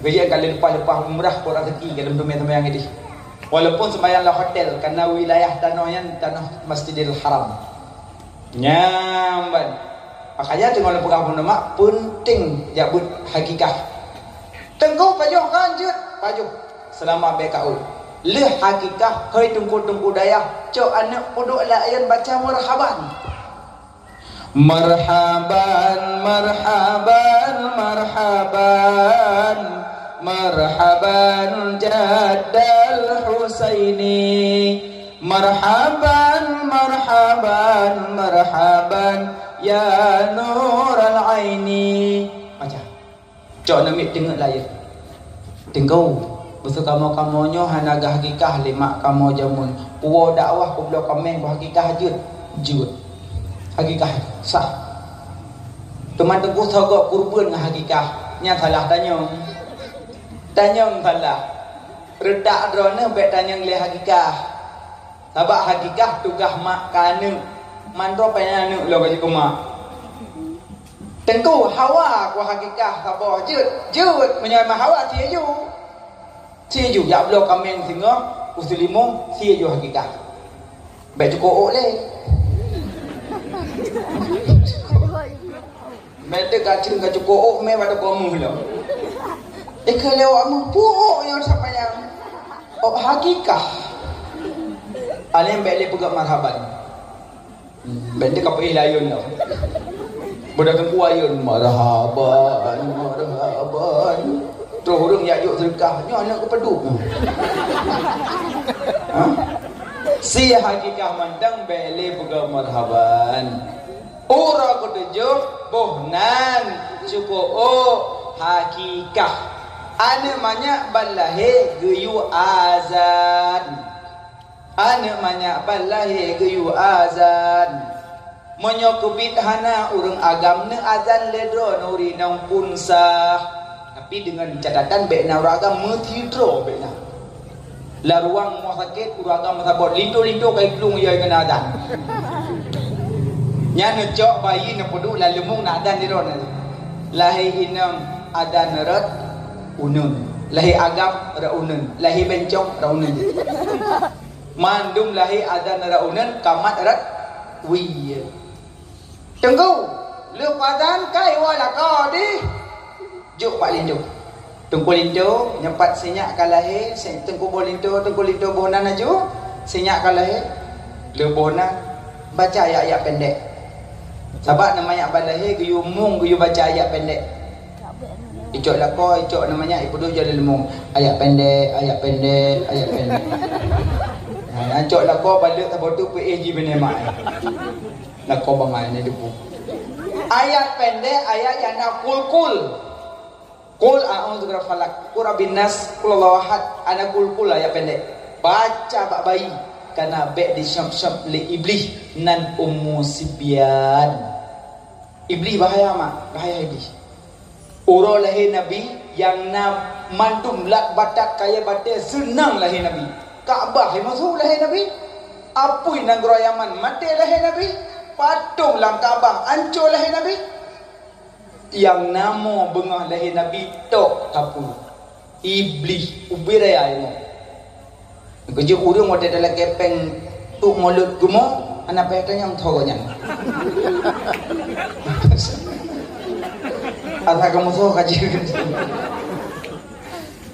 Geujak ka lheueh leupah-leupah umrah, pot raseuki ka lheueh teumé seumayang idéh. Walaupun seumayang lam hotel, karena wilayah tanoh nyan tanoh Masjidil Haram. Nyan ban. Makanya teungoh lôn peugah bunoe mak, peunteng jak beuet hakikah. Teungku pajoh kan jeuet? Pajoh. Seulamat bèk kaôt. Lheueh hakikah, hôi teungku-teungku dayah, cok aneuk peuduek laén baca marhaban. Marhaban, marhaban, marhaban, marhaban jaddal Husaini. Marhaban, marhaban, marhaban ya nural aini. Baca. Cok aneuk miet teungeut laén. Teungku, beusu kamoe-kamoe nyoe hana geuhakikah lé mak kamoe jameun. Kuwoe dakwah kubloe kaméng kuhakikah jeuet? Jeuet. Hakikah sah. Teuma teungku sogok kurban ngon hakikah. Nyan salah tanyong. Tanyong salah. Reutak droeneuh bèk tanyong lé hakikah. Sabab hakikah tugaih mak keu aneuk. Mandum panyang aneuk lôn ka jeuet keu mak. Teungku, hawa kuhakikah saboh jeuet? Jeuet, meunyoe meuhawa sie ju. Sie ju, jak bloe kaméng singoh, u Seulimong, sie ju hakikah. Bèk cuko ôk lé. Meuteuk ka ceueng ka cuko ôk mé bak toko meuh lom. Ikeu lewat meuh puôk nyoe sapa nyang ôk hakikah. Alèh bèk lé peugah marhaban. Hmm, bèk lé ka peuéh layeuen lom. Beudatang ku ayeuen marhaban, marhaban. Troh ureueng jak jok seudeukah, nyoe aneuk keupeuduk. Ha? Si hakikah mantong bèk lé peugah marhaban. Uroe keutujôh boh nan cuko ôk hakikah. Aneuk manyak ban lahé geuyue azan. Aneuk manyak ban lahé geuyue azan. Meunyoe keubiet hana ureuëng agam neuazan lé droe nuri nong pun sah. Tapi deungon catatan bék na ureuëng agam meusidroe bék na. Lam ruang rumoh sakét ureuëng agam meusaboh linto-linto kai plueng yai keunan azan. Nyan neucok bayi neupeuduek lam leumong na azan di droe na. Lahé inong azan rot uneun. Lahé agam rot uneun. Lahé bencong rot uneun. Mandum lahé azan rot uneun, kamat rot wie. Teungku, lheueh azan kai woe lakoe dih. Jok bak linto. Teungku linto, nyoe pat sinyak ka lahé, si-, teungku boh linto, teungku linto boh nan aju, sinyak ka lahé. Lheueh boh nan, baca ayat-ayat pendek. Sabab aneuk manyak ban lahé geuyue mong geuyue baca ayat pendek. Icok lakoe, icok aneuk manyak, ipeuduek jih lam leumong. Ayat pendek, ayat pendek, ayat pendek. Ha, icok lakoe, balek saboh teuk peuéh jih binéh mak. Lakoe bangai ni debu. Ayat pendek, ayat nyang na kul-kul. Qul a'udzu birabbil falaq, qul rabbin nas, qul huwallahu ahad, ana kul-kul ayat pendek. Baca bak bayi, kana bék disop-sop lé Iblih nan ummu sibyan. Iblih bahaya mak, bahaya Iblih. Uroe lahé Nabi nyang na mandum lat batat kayèe batèe seunang lahé Nabi. Ka'bah meusu lahé Nabi. Apui nanggroe Yaman maté lahé Nabi. Patong lam Ka'bah ancô lahé Nabi. Nyang na mo beungoh lahé Nabi tok kapue. Iblih ubé raya imoe. Keujeuet ureuëng watèe talakèe péng tuk mulod geumo, hana payah tanyong tho gobnyan. Asa kamoe soe ka jeuet.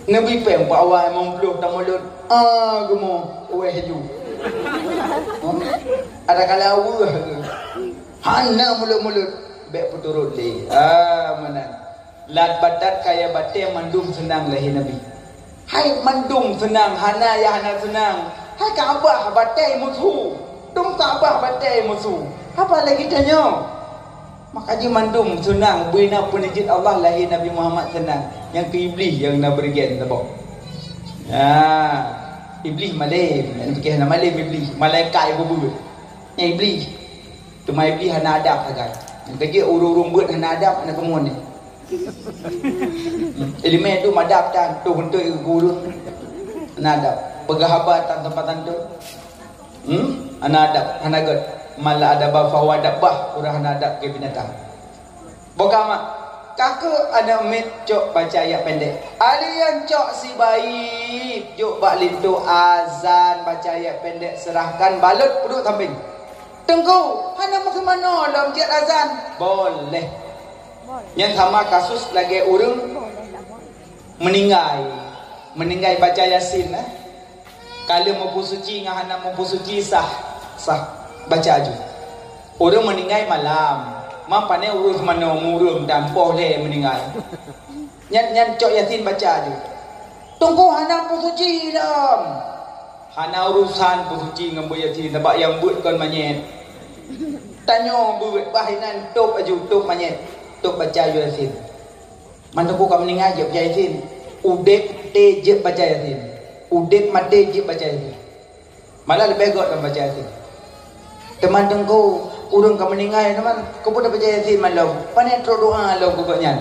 Neubi péng bak awak limong ploh tamulod, ah, geumo, wéh ju. Ada kala weueh ke? Hana mulod-mulod, bék peuturot lé. Ah, meunan. Lat batat kayèe batèe mandum seunang lahé Nabi. Hai mandum seunang, hana nyang hana seunang. Hai Ka'bah batèe meusu. Dum Ka'bah batèe meusu. Apa lagi tanyoe? Maka jih mandum seunang, beu na peuneujeuet Allah lahé Nabi Muhammad seunang. Nyang keu Iblih nyang na beureugen saboh. Ya, Iblih malém, nyang pike hana malém Iblih, malaikat nyang beubuet. Nyang Iblih. Teuma Iblih hana adab sagai. Nyang keujeuet ureuëng-ureuëng beuet hana adab, hana keumuen nyan. Iéleumé tu madab tan, tu beutôi guru. Hana adab. Peugah haba tan teumpat tantu. Hmm? Hana adab, hana gét. Man la adaba fahuwa dabbah, ureuëng hana adab keu binatang. Boh ka mak, ka keuh aneuk miet cok baca ayat pendek. Alien cok sibayi, jok bak linto azan baca ayat pendek, serahkan balot peuduek sampéng. Teungku, hana meuseumanoe lom jeuet azan? Boleh. Nyan sama kasus lagèe ureuëng meuninggai. Meuninggai baca Yasin, eh. Ka lheueh meupeusuci ngon hana meupeusuci sah, sah. Baca aju. Ureuëng meuninggai malam. Mam pané ureuëng seumanoe ureuëng dan poh lhèe meuninggai. Nyan, nyan cok Yasin baca aju. Teungku hana peusuci lom. Hana urusan peusuci ngon beuet Yasin, sabab nyang beuet kon manyét. Tanyoe beuet bah inan tôb aju, tôb manyét, tôb baca aju Yasin. Man Teungku ka meuninggai jeuet baca Yasin. Udép maté jeuet baca Yasin. Udép maté jeuet baca Yasin. Malah leubeh gét lom baca Yasin. Teuma Teungku, ureuëng ka meuninggai teuma, keupeue tabaca Yasin malom? Pané trok doa lom keu gobnyan.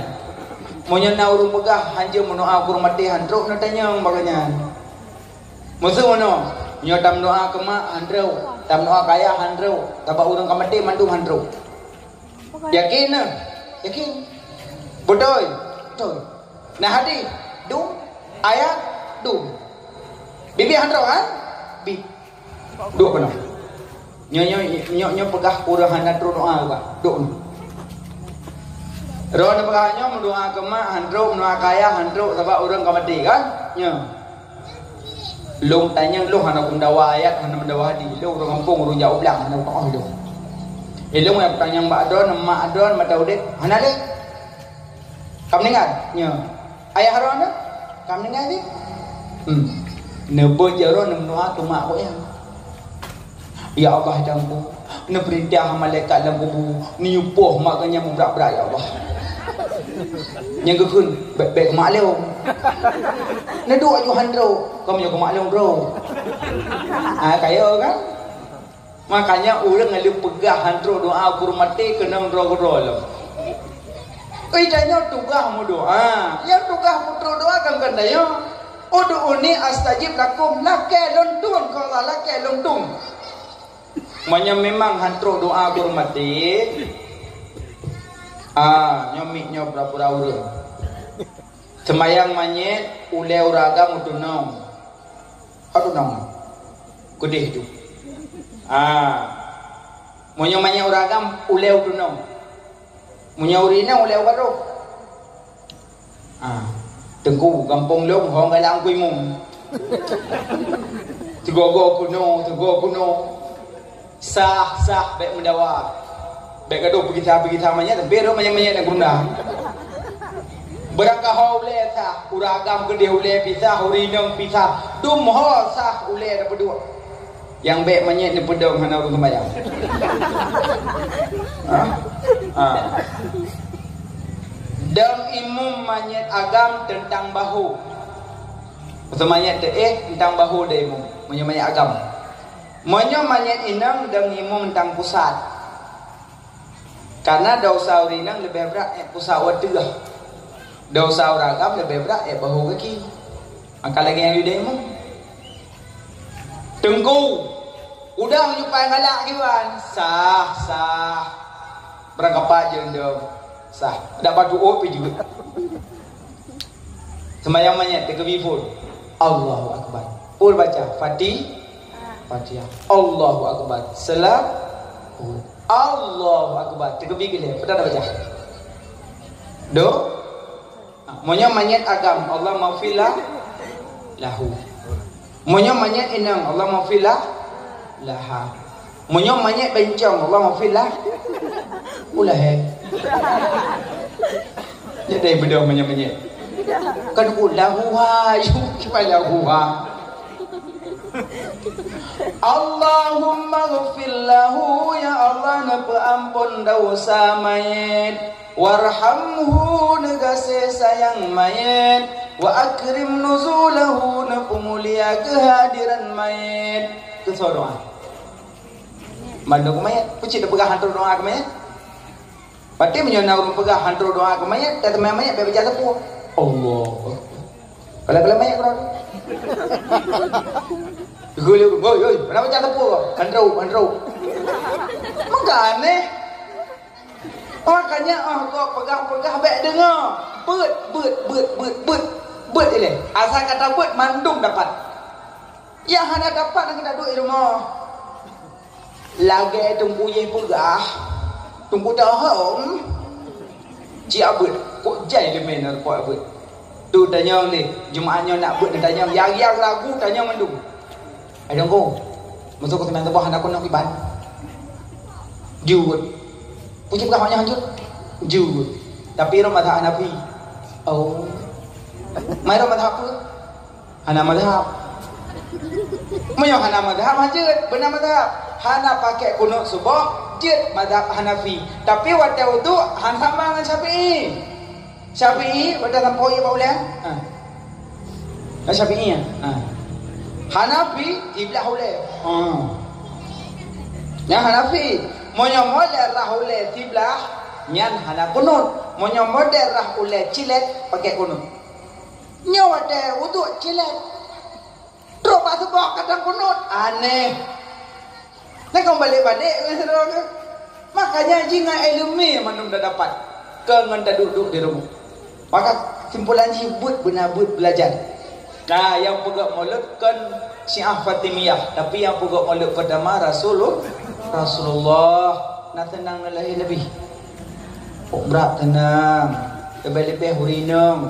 Meunyoe na ureuëng peugah, hanjeuet meudoa keu ureuëng maté, han trok neutanyong bak gobnyan. Meuseu meunoe, nyoe tameudoa keu mak, han trok, tameudoa keu ayah, han trok, sabab ureuëng ka maté mandum han trok. Yakin na? Yakin. Beutôi? Beutôi. Na hadis? Dum. Ayat? Dum. Bibi han trok, ha? Bi. Duek keunoe. Nyoe, nyoe, nyoe, nyoe peugah ureuëng hana trok doa juga. Duek keunoe. Droeneuh peugah nyoe meudoa keu mak han trok, meudoa keu ayah han trok, sabab ureuëng ka maté kan? Nyoe. Lôn tanyong lôn hana meudawa ayat, hana meudawa hadis. Lôn ureuëng gampông, ureuëng jak u blang, hana meutuah lôn. Eh, lôn nyang tanyong bak droeneuh, mak droeneuh, mata udép, hana lé. Ka meuninggai? Nyoe. Ayah droeneuh? Ka meuninggai lé. Hmm. Neubeuet jaroe neumeudoa keu mak gobnyan. Ya Allah, Tuhanku, neupeurintah malaikat lam kubu, neuyue poh mak gobnyan meubrat-brat, ya Allah. Nyang geukheun, bèk, bèk keu mak lôn. Neuduek aju han trok, kamoe nyoe keumaklum droe. Ah, kaya kan? Makanya ureueng nyang lheueh peugah han trok doa keu ureueng maté keunong droe-droe lom. Oi, tanyoe tugaih meudoa. Nyang tugaih peutrok doa kan, kan tanyoe. Ud'uni astajib lakum, lakée lôn tuan keu Allah, lakée lôn tuan. Meunyoe memang han trok doa keu ureueng maté, ah, nyoe miet nyoe pura-pura ureueng. Seumayang manyét ulée ureueng agam utunong. Utunong. Keudeh tu. Ah. Meunyoe manyét ureueng agam ulée utunong. Meunyoe ureueng inong ulée ubat roh. Ah. Teungku, gampông lôn ho galak Teungku Imum. Sigoe-goe keunoe, sigoe keunoe. Sah, sah, bék meudawa. Bék gadoh peugisa-peugisa manyét, tapi rot manyét-manyét nyang guna. Beurangkaho ulée sah, ureueng agam keudeh ulée pisah, ureueng inong pisah. Dum ho sah ulée tapeuduek. Nyang bék manyét neupeudong hana ureueng seumayang. Ha? Ha. Dong imum manyét agam teuntang bahô. Masa manyét teuéh teuntang bahô dong imum. Meunyoe manyét agam. Meunyoe manyét inong dong imum teuntang pusat. Karena desya ureueng inong leubeh brat ék pusat wateuh. Desya ureueng agam leubeh brat ék bahô gaki. Maka lagée nyang yue dong imum. Teungku, udang nyupai galak kiban. Sah, sah. Beurangkapat jeundong. Sah. Dak patuh oh pi jeuet. Seumayang manyét teukeubie phon. Allahu Akbar. Pur baca Fati-, Fatihah. Allahu Akbar. Seula-, Allahu Akbar. Teukeubie geuh lé. Peue dak baca? Do? Ha, meunyoe manyét agam, Allahummaghfir la-, lahu. Meunyoe manyét inong, Allahummaghfir la-, laha. Meunyoe manyét bencong, Allahummaghfir la-, ulahé. Jadi beudôh manyét-manyét. Kan ku lahuha, yuk kiban lahuha. Allahummaghfir lahu, ya Allah, neupeuamphon desya manyét. Warhamhu, neugaséh sayang manyét, wa akrim nuzulahu, neupeumulia keuhadiran manyét. Keu soe doa? Mandum keu manyét. Peue cit neupeugah han trok doa keu manyét? Berarti meunyoe na ureueng peugah han trok doa keu manyét, dan teuma manyét bék baca sapeue. Allah. Kalau-kalau manyét keudroe. Geuh lé, "Oi, oi, hana baca sapeue kah?" Han trok, han trok. Meuka aneh. Makanya, oh, kok peugah-peugah bék deungoe. Beuet, beuet, beuet, beuet, beuet. Beuet ilée. Asai ka tabeuet mandum dapat. Nyang hana dapat nyang ka duek di rumoh. Lagée Teungku Yeh peugah, Teungku Tohom, ci abeuet. Kok jai leumé na rupa abeuet. Tu tanyong lé, Jumaat nyoe nak beuet tanyong, yang-yang lagu tanyong mandum. Hai Teungku, meusu keu teunang tuboh hana keunoe kiban. Jeuet. Puji peugah awak nyan jeuet. Jeuet. Tapi rot mazhab Hanafi. Oh. Mai rot mazhab peue? Hana mazhab. Meunyoe hana mazhab, ha jeuet. Beuna mazhab. Hana pakai kunut suboh, jeuet mazhab Hanafi. Tapi watée uduk, han sama ngon Syafi'i. Syafi'i, watée sampoe ié bak ulée? Ha. Ngon Syafi'i, ya? Ha. Hanafi, siblah ulée. Ha. Nyan Hanafi. Meunyoe model rhah ulée siblah, nyan hana kunut. Meunyoe model rhah ulée cilet, pakai kunut. Nyoe watée uduk cilet. Trok bak suboh kadang kunut, aneh. Nah, kong balek-balek ngon sidroe. Makanya jih ngon ileumé mandum tadapat. Kon ngon taduek-duek di rumoh. Maka simpulan jih beuet beuna beuet beulajar. Nah, nyang peugét mulod kon Syiah Fatimiyah, tapi nyang peugét mulod peutama Rasulul-, Rasulullah. Nah, teunang na lahé Nabi. Kok brat teunang, leubeh-leubeh ureueng inong.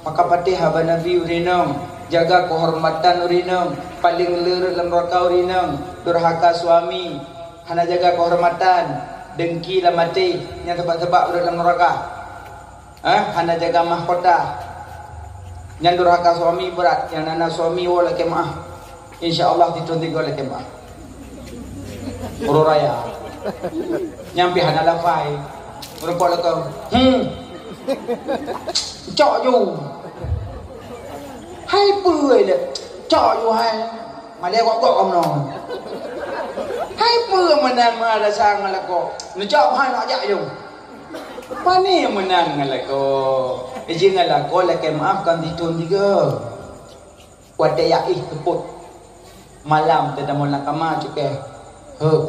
Maka patéh haba Nabi ureueng inong, jaga keuhormatan ureueng inong, paleng le rot lam neuraka ureueng inong, durhaka suami, hana jaga keuhormatan, dengki lam até, nyan sabab-sabab rot lam neuraka. Eh, hana jaga mahkota. Nyan durhaka suami brat, nyang na suami woe lakée meu'ah. Insya Allah, titroh tiga lakée meu'ah. Uroe raya. Nyang pih hana lafai. Meureumpok lakoe. Hmm. Cok ju. Hai peue lé? Cok yu hai. Malée gok-gok kamoe. Hai peue meunan meuadasa ngon lakoe? Neucok hai nak jak yu. Pane meunan ngon lakoe? Iji ngon lakoe lakée meu'ah kon sithon sigoe. Watée jak éh seupôt. Malam teutamong lam kama cukéh. Heuh.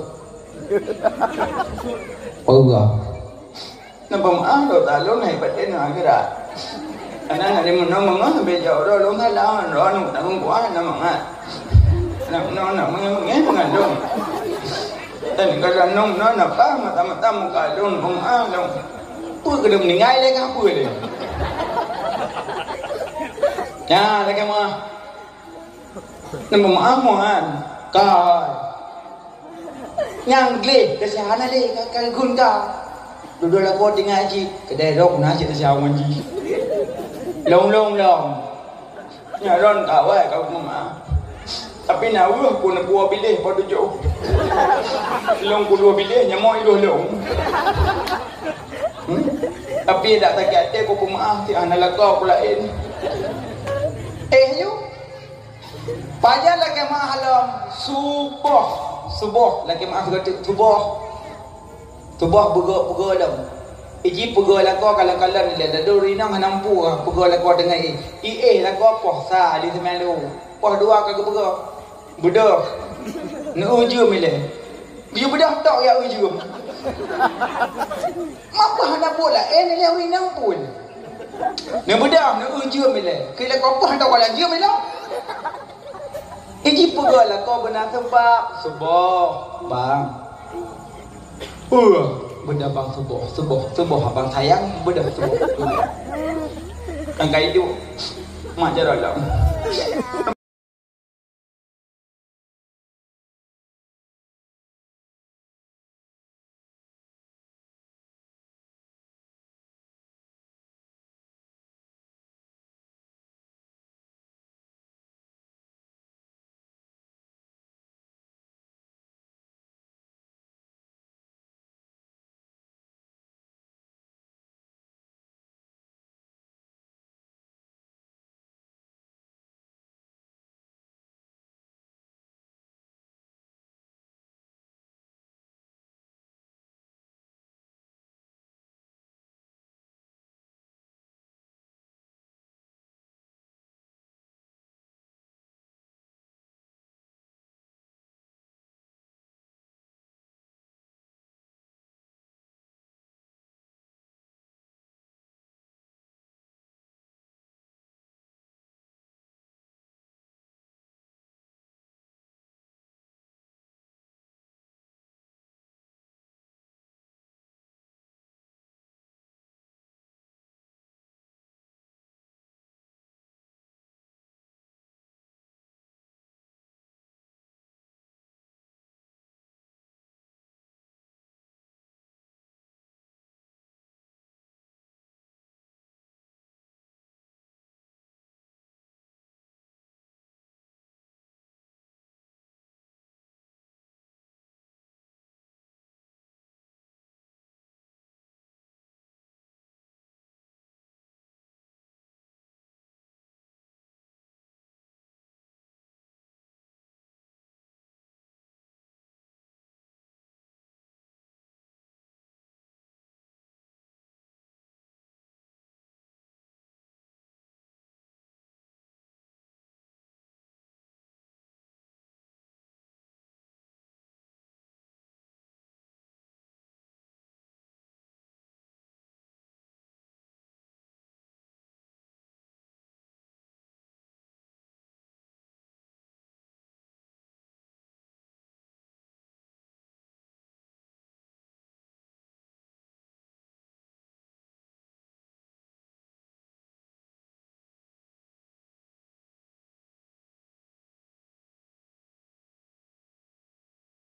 Allah. Nampak meu'ah lôn talon hai patéh na akhirat. Aneuk-aneuk di meunoe meungoh sampai jak uroe lôn salah, droe aneuk tanggong kuah na mangat. Aneuk meunoe na meungoh-meungoh meungandong. Dan kalau aneuk meunoe na pah mata-mata muka lôn, meu'ah lôn. Peue keu lôn meuninggai lé ka peue lé. Nyan lagée meu'ah. Nampak meu'ah mu'ah. Ka. Nyang gleh, keusiahan lé, ka, ka gun ka. Dudoe lakoe tinggai jih, keudeh rok na cit siawan jih. Long, long, long. Nyan ron ka awai ka meu'ah. Tapi na weueh ku neupuwoe biléh po tujoh. Long ku dua biléh, nyamoe i dua long. Hmm? Tapi dak sakét até ku peumeu'ah, ti hana lakoe ku laén. Eh, yu. Pajan lakée meu'ah lom suboh, suboh lakée meu'ah sigoe teuk suboh. Suboh beugok-beugok lom. Iji peugok lakoe kalon-kalon ilée ladôm rinong hana mampu peugok lakoe teungoh i. I éh lakoe poh sa di seumelu. Poh dua ka geupeugok. Beudôh. Neueu jeuem ilée. Geuyue beudôh tok ya eu jeuem. Mapa hana buet laén ilée ureueng inong pun. Neubeudôh, neueu jeuem ilée. Keu ilée kopoh hana kola jeuem ilée. Iji peugah lakoe beuna seubab, suboh, bang. Peue? Beudôh bang suboh, suboh, suboh abang sayang, beudôh suboh. Angkai idup. Mak jaroe lom.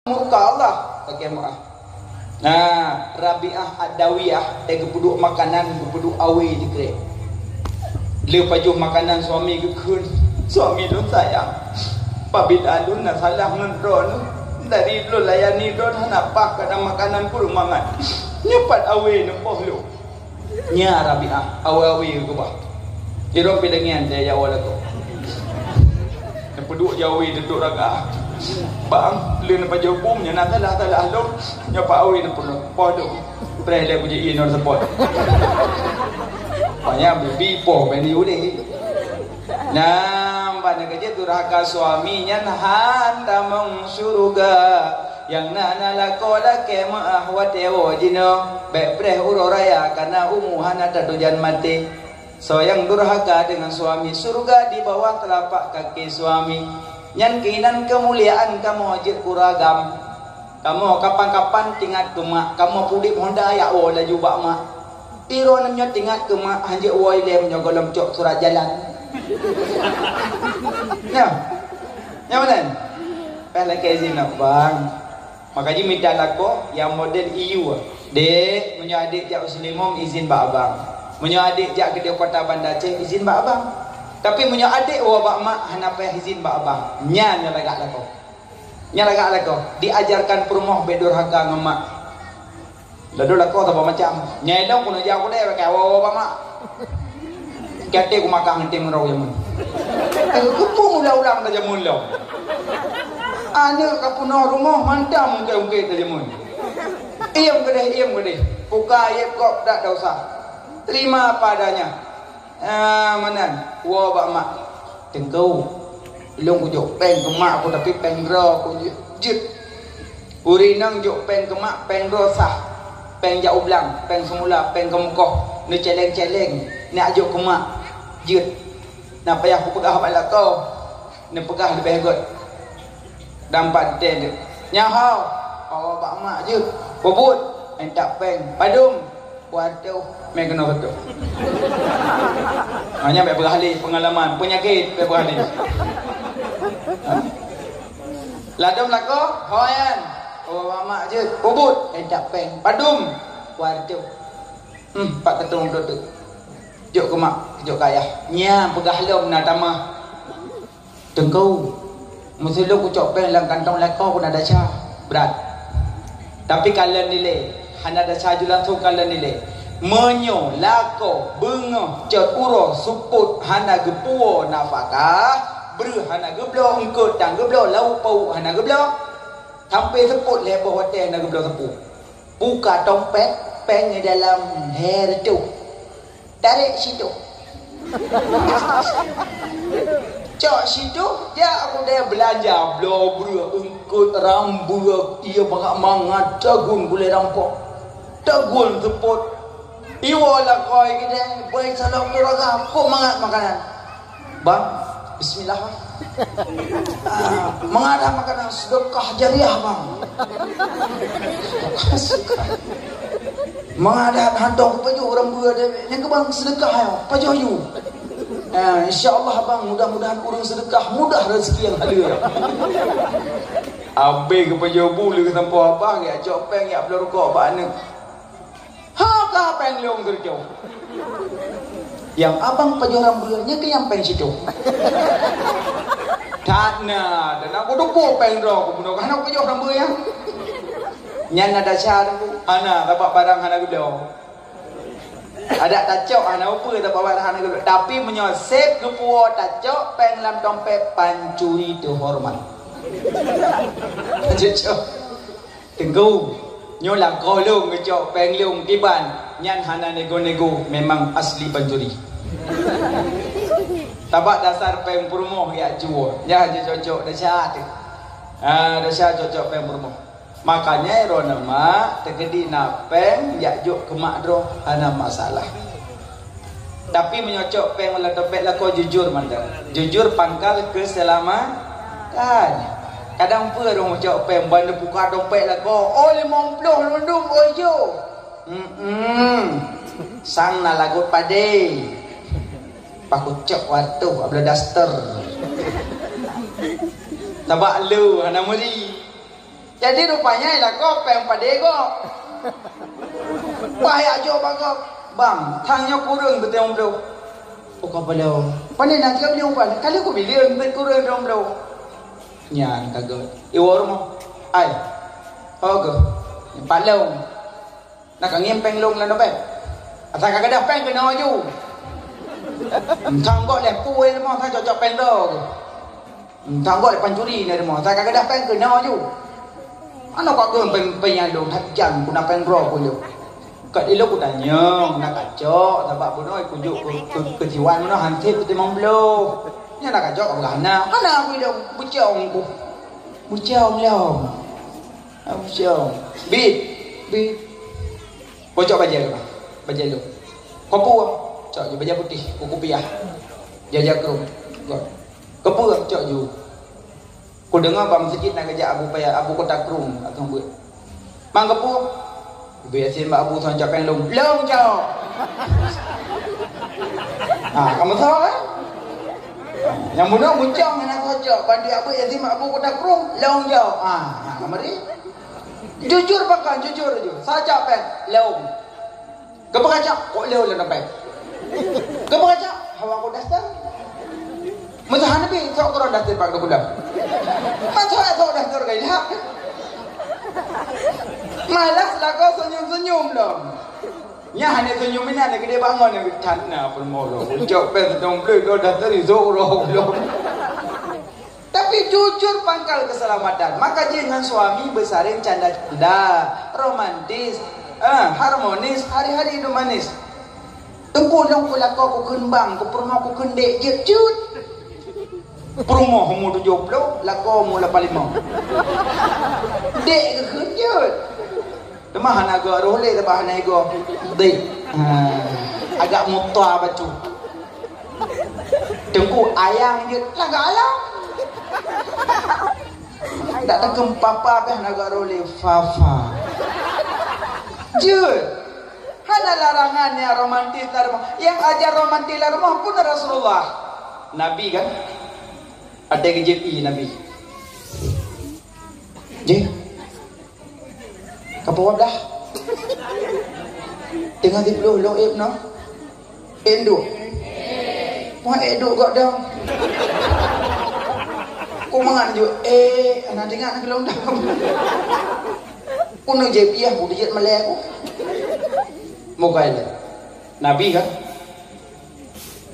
Muka Allah, pakai maaf. Nah, Rabi'ah Ad-Dawiyah, dia geupeuduk makanan, geupeuduk awe di krek. Le pajoh makanan suami geukheun, "Suami lôn sayang, pabila lôn na salah ngon droeneuh, dari lôn layani droeneuh hana paih keu makanan kureueng mangat. Nyoe pat awe neupoh lôn." Nya Rabi'ah, awe-awe geubah. Irong pidangian dia ya Allah tu. Duek jawé teuduek raga. Bang, lé na pajoh bum nyan na salah-salah lom. Nyoe Pak Awi na peunoh. Poh lom. Preh lé kujak ie nyoe seupôt. Panyang bibi poh bani ulé. Nah, bak na keujeuet durhaka suami nyan han tamong syeuruga. Nyang na na lakoe lakée meuáh watée woe jinoe. Bék preh uroe raya kana umu hana tatujan maté. Soe nyang durhaka deungon suami, syeuruga di bawah teulapak kaki suami. Nyan keuinan keumuliaan kamoe jeuet keu ureueng agam. Kamoe kapan-kapan teuingat keu mak, kamoe peuudeb honda jak woe laju bak mak. Droeneuh nyoe teuingat keu mak, hanjeuet woe ilée meunyoe gohlom cok surat jalan. Nyoe. Nyoe meunan. Payah lakée izin bang. Maka jimita lakoe nyang model iyue. Dek, meunyoe adek jak u Seulimong, izin bak abang. Meunyoe adek jak keudeh kota Banda Aceh, izin bak abang. Tapi meunyoe adek woe bak mak, hana payah izin bak abang. Nyan nyang lagak lakoe. Nyang lagak lakoe. Diajarkan peurumoh bék durhaka ngon mak. Ladôm lakoe saboh macam. Nyai lôn keuneuk jak u keudè, bèk woe-woe bak mak. Ka até kumakah ngon teumeurau jameun. Eh, keupeue ulang-ulang tajameun lom? Aneuk ka peunoh rumoh, mantong ungkét-ungkét tajameun. Iem keudeh, iem keudeh. Buka aib gob dak, dak usah. Terima apa adanya. Ah, meunan, woe bak mak. Teungku, lôn kujok péng keu mak ku, tapi péng droe ku jeuet. Ureueng inong jok péng keu mak, péng droe sah. Péng jak u blang, péng seumula, péng keu mukoh. Neucéléng-céléng, neujok keu mak, jeuet. Na payah kupeugah bak lakoe, neupeugah leubeh göt. Dan pat teuntèe, "Nyan ho, woe bak mak jeuet." Peubuet, minta péng. Padum? Waduh, mé keunoe beutôi. Ha, nyan bèk peugah lé, peungalaman, peunyakét, bèk peugah lé. Ha? Ladôm lakoe, ho nyan. Woe bak mak jeuet. Peubuet, minta péng. Padum? Waduh. Hmm, pat keutung beutôi. Jok keu mak, jok keu ayah. Nyan peugah lom na tamah. Teungku, meuseu lôn kucok péng lam kantong lakoe ku na desya, brat. Tapi kalon dilèe, hana desya ju langsông kalon dilèe. Meunyoe lakoe beungoh cot uroe seupôt hana geupuwoe nafakah, breueh hana geubloe, eungkôt tan geubloe, lauk pauk hana geubloe, sampoe seupôt lhèe boh watèe hana geubloe seupôt. Buka tompet, péng di dalam lhèe reutôh. Tarek sitoh. Cok sitoh, jak u keudè beulanja, bloe breueh, eungkôt, rambeueng, ie mangat-mangat, tagun gulèe rampok, tagun seupôt. Iwoe lakoe keudè, bèe salom nuraka, kok mangat makanan. Bang, bismillah, Bang. Ah, mangat makanan sedekah jariah, Bang. Mangat hantom kupajoh ureueng beu deh, nyan keu bang sedekah ya, pajoh yu. Ah, insya Allah bang, mudah-mudahan ureueng sedekah mudah rezeki nyang halal. Abéh geupajoh bu lheueh sampoe abang, jak cok péng, jak bloe rukok bak aneuk. Ha ka péng lôn geureujoh. Nyang abang pajoh rambeueng nyan keu nyang péng sitoh. That na, dan aku dupo péng droe ku bunoe hana pajoh rambeueng nyan. Nyan na desya tu, hana, sabab barang hana geubloe. Adak tacok hana upeue, sabab barang hana geubloe. Tapi meunyoe sép geupuwoe tacok péng lam dompet, pancuri teuhoreumat. Cocok. Teungku, nyoe lakoe lôn geucok péng lôn kiban, nyan hana nego-nego, memang asli pancuri. Sabab dasar péng peurumoh jak cuwoe, nyan hana cocok desya teuh. Ha, desya cocok péng peurumoh. Makanya droeneuh mak, teukeudi na péng jak jok keu mak droe, hana masalah. Tapi meunyoe cok péng lam dompet lakoe, jujur mantong. Jujur pangkal keuseulamatan. Kadang peue ureueng cok péng ban neubuka dompet lakoe, "Oh, limong ploh lôn dum, oh, yo." Hmm, sang na lagot padé. Paku cok watèe abla daster. Tabak lu hana meuri. Jadi rupanya lakoe péng padé gob. Bah jak jok bak gob, "Bang, thang nyoe kureueng beuteumé bloe." "Oh ka paloe, pane na tiep nyoe ban, ka lheueh kubileuen beuet kureueng dong bloe." Nyan ka gèt. Iwoe rumoh, "Ai, ho geuh, nyoe pat lôn. Na ka ngieng péng lôn lam dompet. Asai ka gadôh péng keunoe ju. Thang gob lheueh kuweh rumoh, thang cok-cok péng droe geuh." Tanggok lé pancuri na rumoh. Sa ka geudah péng keunoe ju. Ano ka geuh péng, péng nyang lôn that jan guna péng droe pun ju. Kat ilok ku tanyong na kacok sabab bunoe kujuk ke, ke, keujiwan bunoe hansip timong bloh. Nya na kacok ka hana. Hana aku ilok bucong ku. Bucong lom. Bucong. Bit. Bit. Bocok bajèe kah? Bajèe lôn. Kopu. Cok ju bajèe putéh, kukupiah. Jaja krueng. Kop. Keupeu cok ju. Kudeungoe bak meuseujid na geujak Abu Paya, Abu Kota Krueng ateueh beuet. Mang geupeu? Ubé Yasin bak Abu Song cok péng lông. Lông cok. Ha, kamu tahu kan? Nyang bunoe mucong hana cocok. Banding Abu Yasin bak Abu Kota Krueng, lông cok. Ha, ha, kamari. Jujur pakon, jujur ju. Sa cok péng, lông. Keupeue kacak? Kok lheueh lôn dampéng. Keupeue kacak? Hawa ku daster. Meusaha Nabi, sok keudroe daster bak geupeugah. Masa sok daster gai lhak. Malah lakoe senyum-senyum lom. Nyan hana senyum inan, geudeh bangon nyang geuchat na pun molo. Ucok pèng seudong bleu, keu daster izok roh lom. Tapi jujur pangkal keuseulamatan. Maka jih ngon suami beusaréng canda-canda, romantis, eh, harmonis, hari-hari hidup manis. Teungku lôn ku lakoe ku kheun bang, ku peurumoh ku kheun dék jeuet cut. Peurumoh umu tujoh ploh, lakoe umu lapan limong. Dék geukheun jeuet. Teuma hana geuh roh lé, teuma hana igoe. Dék. Ha, agak muta bacut. Teungku ayang jeuet lagak alam. Dak takheun papa beh na garo lé fafa. Jeuet. Hana larangan nyang romantis lam rumoh. Nyang ajar romantis lam rumoh pun Rasulullah. Nabi kan? Ada kejep i Nabi. Jih. Kapeuwab dah. Teungoh siploh lôn ék nyoe. Ék duek. Wah, ék duek gok dong. Ku mangat ju, ék, hana teuingat na keulôn dong. Ku neujép ié, ku dijép malée ku. Moga ilée. Nabi kan?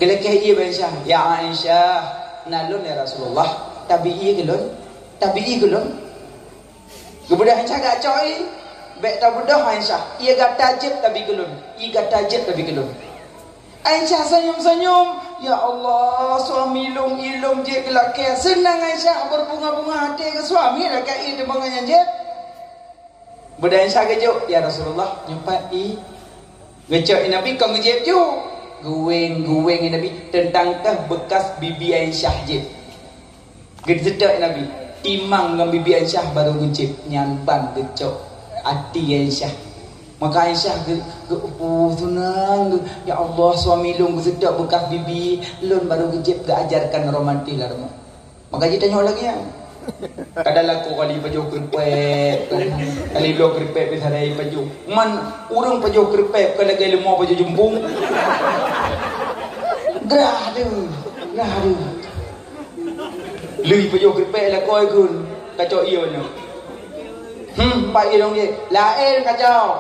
Geulakée ié bak Aisyah. Ya Aisyah, na lôn ya Rasulullah. Tabi ié keu lôn. Tabi ié keu lôn. Geubeudôh Aisyah gak cok i, bék tabeudôh Aisyah, ié gata jeuet tabi keu lôn, ié gata jeuet tabi keu lôn. Aisyah senyum-senyum, "Ya Allah, suami lôn, i lôn jeuet geulakée." Seunang Aisyah beubunga-bunga até keu suami lakée i teuh bangai nyang jeuet. Beudôh Aisyah geujok, "Ya Rasulullah, nyoe pat i." Geucok i Nabi kon geujép ju. Geuwéng-geuwéng i Nabi teuntang teuh beukas bibi Aisyah jép. Geuseutôt Nabi, timang ngon bibi Aisyah barô geujép, nyan ban geucok até Aisyah. Maka Aisyah geu, geu, oh, seunang geu, "Ya Allah, suami lôn geuseutôt beukas bibi lôn barô geujép geuajarkan romantis lam rumoh." Maka jitanyong lagée nyan. Kadang lakoe kali pajoh keuripek, kali bloe keuripek biasa dai pajoh. Man ureuëng pajoh keuripek bukan lagée leumô pajoh jumpung. Grah deuh, grah deuh. Lui pajoh keuripek lakoe kheun, kacok ié nyoe. Hmm, pat ié lôn jép. Laén kacok.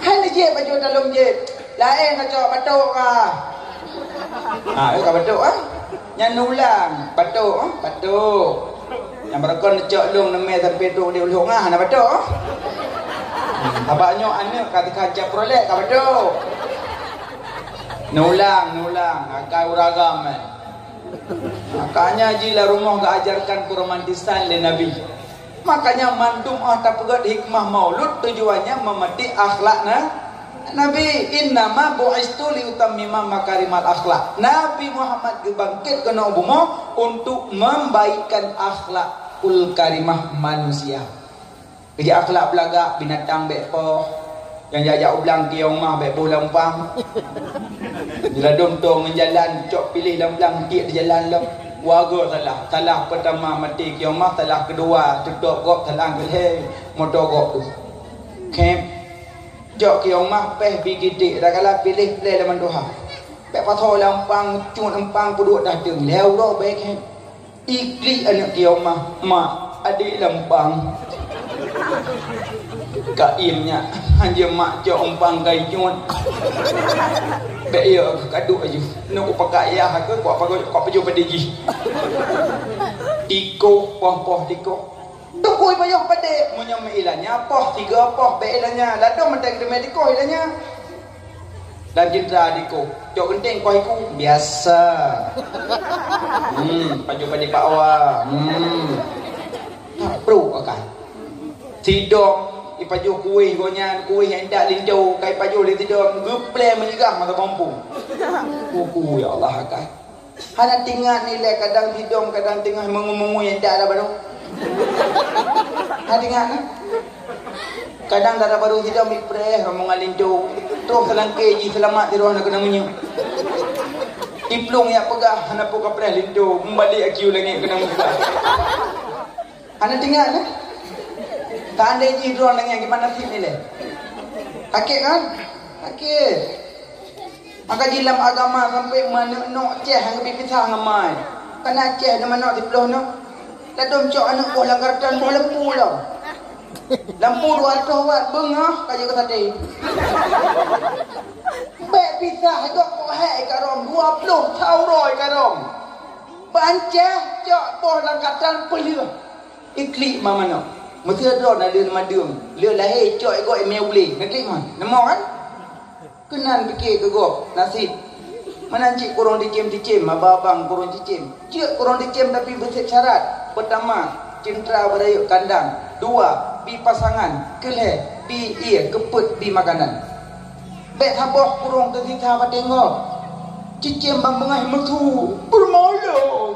Hai neujép pajoh talong jép. Laén kacok batok ka. Ha, ka batok ah. Nyan ulang, batok ah, batok. Nyang baroekon neucok lôn neumé sampai trok di ulok ngah na batok ah. Hmm, sabab nyoe aneuk ka teuka cap prolek ka batok. Neulang, neulang, akai uragam eh. Makanya ji lam rumoh geuajarkan keromantisan lé Nabi. Makanya mandum ah tapeugét hikmah maulud tujuannya memetik akhlak na, Nabi. Innama bu'istu liutammima makarimal akhlak. Nabi Muhammad geubangkét keunoe bumoe untuk membaikkan akhlakul karimah manusia. Keujak akhlak beulagak, binatang bék poh, nyang jak-jak u blang kiyong mah bék boh lam pang. Diladom toe ngon jalan, cok piléh lam blang tiek di jalan lom. Wagoe salah, salah peutama maté kiyong mah, salah keudua teutôp gob, salah keulhèe moto gob tu. Khép. Jok kiyong mah péh bi gitek, takala piléh plé lam tuha. Bék pasoe lam pang, cut lam pang peuduek tateung, lhèe uroe bék khép. Iklik aneuk kiyong mah, "Mak, adék lam pang." Ka iem nyak, hanjeuet mak cok umpang kai nyuet. Bèk ya, kadok aju. Neuk kupakai yah ke, kupajoh, kupajoh padé jih. Tikoh, poh-poh tikoh. Teuku ipajoh padé, meunyoe meuilanya, poh tiga poh bèk ilanya. Ladôm mantong teumé tikoh ilanya. Dan cintra adiko, cok geunteng koh iku, biasa. Hmm, pajoh padé pakwa. Hmm. Tak pro akan. Sidom ipajoh kueh gobnyan, kueh nyang intat linto, ka ipajoh lé sidom, geuplè meunyeugah mata muphom. Kuku, ya Allah, akan. Hana teuingat nilai, kadang sidom, kadang teungoh meungu-meungu nyang intat dara barô. Hana teuingat, nah? Kadang dara barô sidom ipreh rombongan linto, troh seulangké jih seulamat sidroe hana keunong minyeuk. Iplueng jak peugah hana peue kapreh linto, meubalek akiu langét keunong meupeugah. Hana teuingat, nah? Seandai jih droe nangèe, gimana nasib nilai? Sakét kan? Sakét. Maka jilam agama sampai meuaneuk nok ceh nyang geubi pisah ngon mai. Kana ceh ngon manok siploh nok. Ladôm cok aneuk boh lam karton boh lampu lom. Lampu dua ratus watt beungoh ka jeuet keu saté. Bèk pisah, gok kok hèk ikarom, dua ploh thaun roe ikarom. Ban ceh cok boh lam karton peuleueh. Iklik ma manok. Meuseu droe na lheueh madeueng, lheueh lahé cok gok imè ulèe. Neuklik ma? Neumoh kan? Keunan pike keu gob, nasib. Meunan cit kurong ticém-ticém, abang-abang kurong cicém. Jeuet kurong ticém tapi beusép syarat. Peutama, cintra beurayeuk kandang. Dua, bi pasangan. Keulhèe, bi ié, keupeuet, bi makanan. Bèk saboh kurong teusisa bateng gob. Cicém ban beungaih meusu, beureumoh lôn.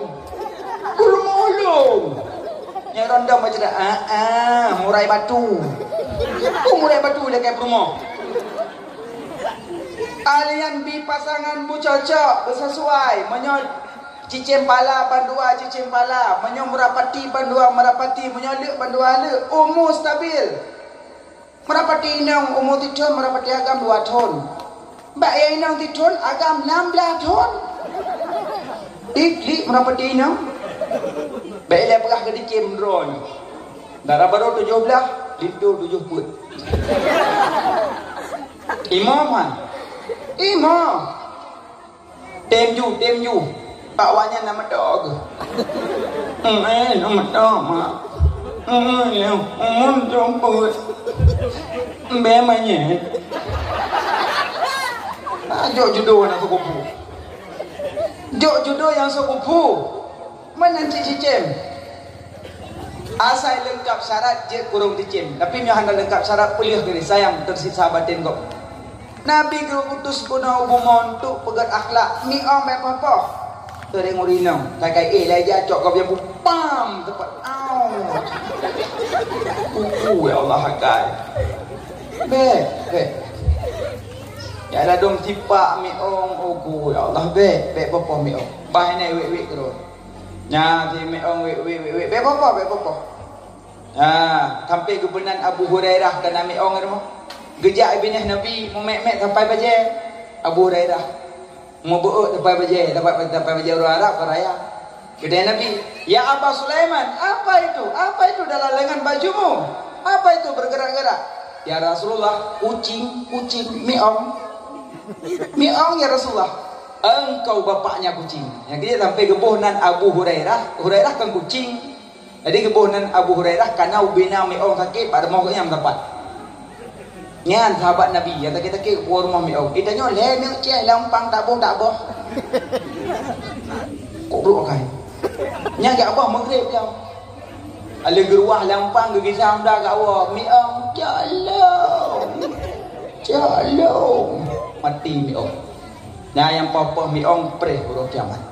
Beureumoh lôn. Nyang rondong baca, ah, ah, murai batu. Peue murai batu ilakèe peurumoh? Ahli nyan bi pasangan beucocok, beusisuai. Meunyoe cicém pala bandua cicém pala, meunyoe meurapati bandua meurapati, meunyoe leuk bandua leuk, umu stabil. Meurapati inong umu sithon, meurapati agam dua thon. Bak ya inong sithon, agam nam blah thon. Dik, dik, meurapati inong. Bèk ilèe peugah keu ticém droe nyoe. Dara barô tujoh blah, linto tujoh peuet. Imo man. Imo. Tem ju, tem ju. Bak awak nyan na meudoe geuh. Hmm, eh, na meudoe, mak. Hmm, eh, umur tujoh peuet. Bèk manyét. Ah, jok judo nyang seukupu. Jok judo nyang seukupu. Meunan cit cicém. Asai leungkap syarat jeuet kurong ticém. Tapi meunyoe hana leungkap syarat, peuleueh keu sayang teusiksa batén gob. Nabi geuutus keunoe u bumoe untuk peugét akhlak. Miong bèk poh-poh. Teurimong rinong. Kai-kai, eh, lai jacok gob nyang pam tepat. Au. Uku, ya Allah, akai. Bèk, bèk. Ya ladôm sipak miong, uku, ya Allah, bèk, bèk poh-poh miong. Bah nyan wék-wék keudroe. Nyan si miong wék, wék, wék, wék. Bèk poh-poh, bèk poh-poh. Ha, sampai geupeunan Abu Hurairah kana miong rumoh. Geujak binéh Nabi meumet-met sampai bajèe. Abu Hurairah meubeuet sampai bajèe, sampai, sampai bajèe ureueng Arab ka raya. Geutanya Nabi, "Ya Aba Sulaiman, apa itu? Apa itu dalam lengan bajumu? Apa itu bergerak-gerak?" "Ya Rasulullah, kucing, kucing, miong." "Miong, ya Rasulullah." "Engkau bapaknya kucing." Nyang keuh sampai geuboh nan Abu Hurairah. Hurairah kan kucing. Jadi geuboh nan Abu Hurairah kana ubena miong sakét bak rumoh geuh nyang meusapat. Nyan sahabat Nabi nyang sakét-sakét geuwoe rumoh miong. Geutanyoe lhèe neuk ceh lam umpang taboh-taboh. Kok brok akai. Nyan jak boh Maghrib nyan. Alèh geuruwah lam umpang geugisa honda geuwoe miong, "Calong. Calong." Mati miong. Nyan nyang poh-poh miong preh uroe kiamat.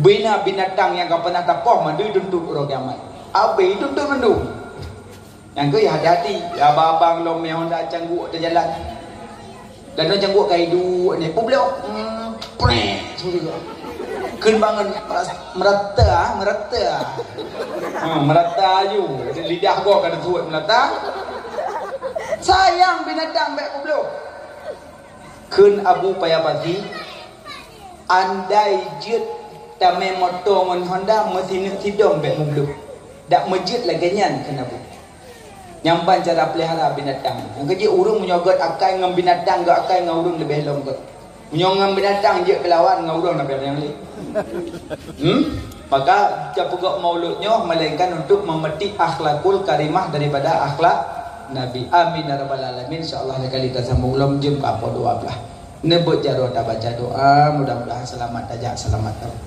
Bina binatang nyang ka pernah tapoh mandum tuntot uroe kiamat. Abéh tuntot mandum. Nyang keuh hati-hati, abang-abang lom mé honda cangguek teuh jalan. Dan cangguek ka iduek ni, publok. Hmm, preh, sudah. Kheun bangon meras-, merata, merata. Ha, merata aju. Lidah gob ka teusuet merata. Sayang binatang bèk publok. Kheun Abu Paya Pasi, andai jeuet tamé moto ngon honda meusineuk sidong bèk mubloh. Dak meujeuet lagèe nyan kheun Abu. Nyan ban cara peulihara binatang. Nyang keujeuet ureuëng meunyoe gét akai ngon binatang, gét akai ngon ureuëng leubeh lom gét. Meunyoe ngon binatang jeuet keulawan, ngon ureuëng na nyang lé. Hmm? Maka tapeugah maulud nyoe melainkan untuk memetik akhlakul karimah daripada akhlak Nabi. Amin ya rabbal alamin. Insya Allah lain kali tasambung lom jeuem ka poh dua belas. Neubeuet jaroe tabaca doa, mudah-mudahan seulamat tajak, seulamat teuh.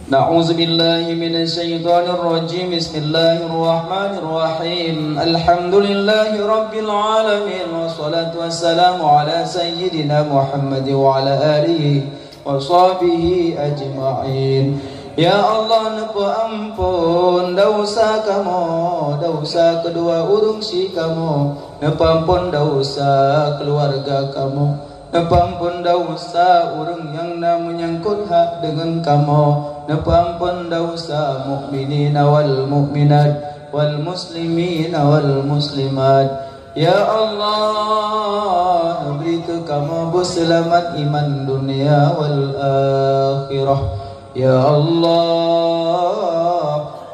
A'udzubillahi minasyaitonirrajim. Bismillahirrahmanirrahim. Alhamdulillahirabbil alamin. Wassalatu wassalamu ala sayyidina Muhammad wa ala alihi wa sahbihi ajma'in. Ya Allah, neupeuamphon desya kamoe, desya keudua ureuëng syi kamoe, neupeuamphon desya keuluwarga kamoe, neupeuamphon desya ureuëng nyang na meunyangkot hak deungon kamoe, neupeuamphon desya mukminina wal mukminat, wal muslimina wal muslimat. Ya Allah, neubri keu kamoe beuseulamat iman dunia wal akhirah. Ya Allah,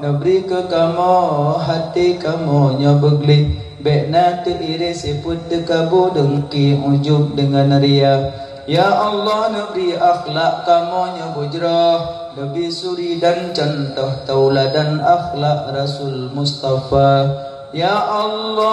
neubri keu kamoe até kamoe nyoe beugleh, bék na teuiré sifeuet teukabu, deungki, ujub deungon ria. Ya Allah, neubri akhlak kamoe nyoe beujroh, neubi suri dan cuntoh tauladan akhlak Rasul Mustafa. Ya Allah,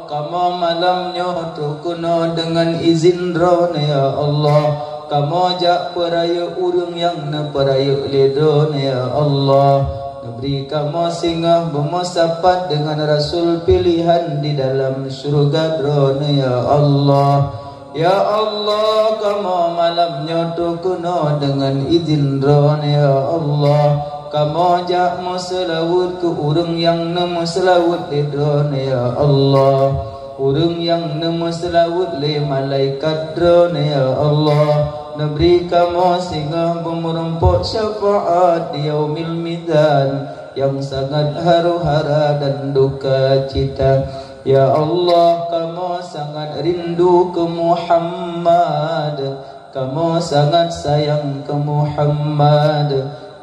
kamoe malam nyoe troh keunoe deungon izin Droeneuh, ya Allah. Kamoe jak peurayeuk ureuëng nyang neupeurayeuk lé Droeneuh, ya Allah. Neubri kamoe singoh beumeusapat deungon Rasul pilihan di dalam syeuruga Droeneuh, ya Allah. Ya Allah, kamoe malam nyoe troh keunoe deungon izin Droeneuh, ya Allah. Kamoe jak meuseulaweuet keu ureuëng nyang neumeuseulaweuet lé Droeneuh, ya Allah. Ureuëng nyang neumeuseulaweuet lé malaikat Droeneuh, ya Allah. Neubri kamoe singoh beumeurumpok syafaat di Yaumil Mizan nyang sangat haru-hara dan duka cita. Ya Allah, kamoe sangat rindu keu Muhammad, kamoe sangat sayang keu Muhammad,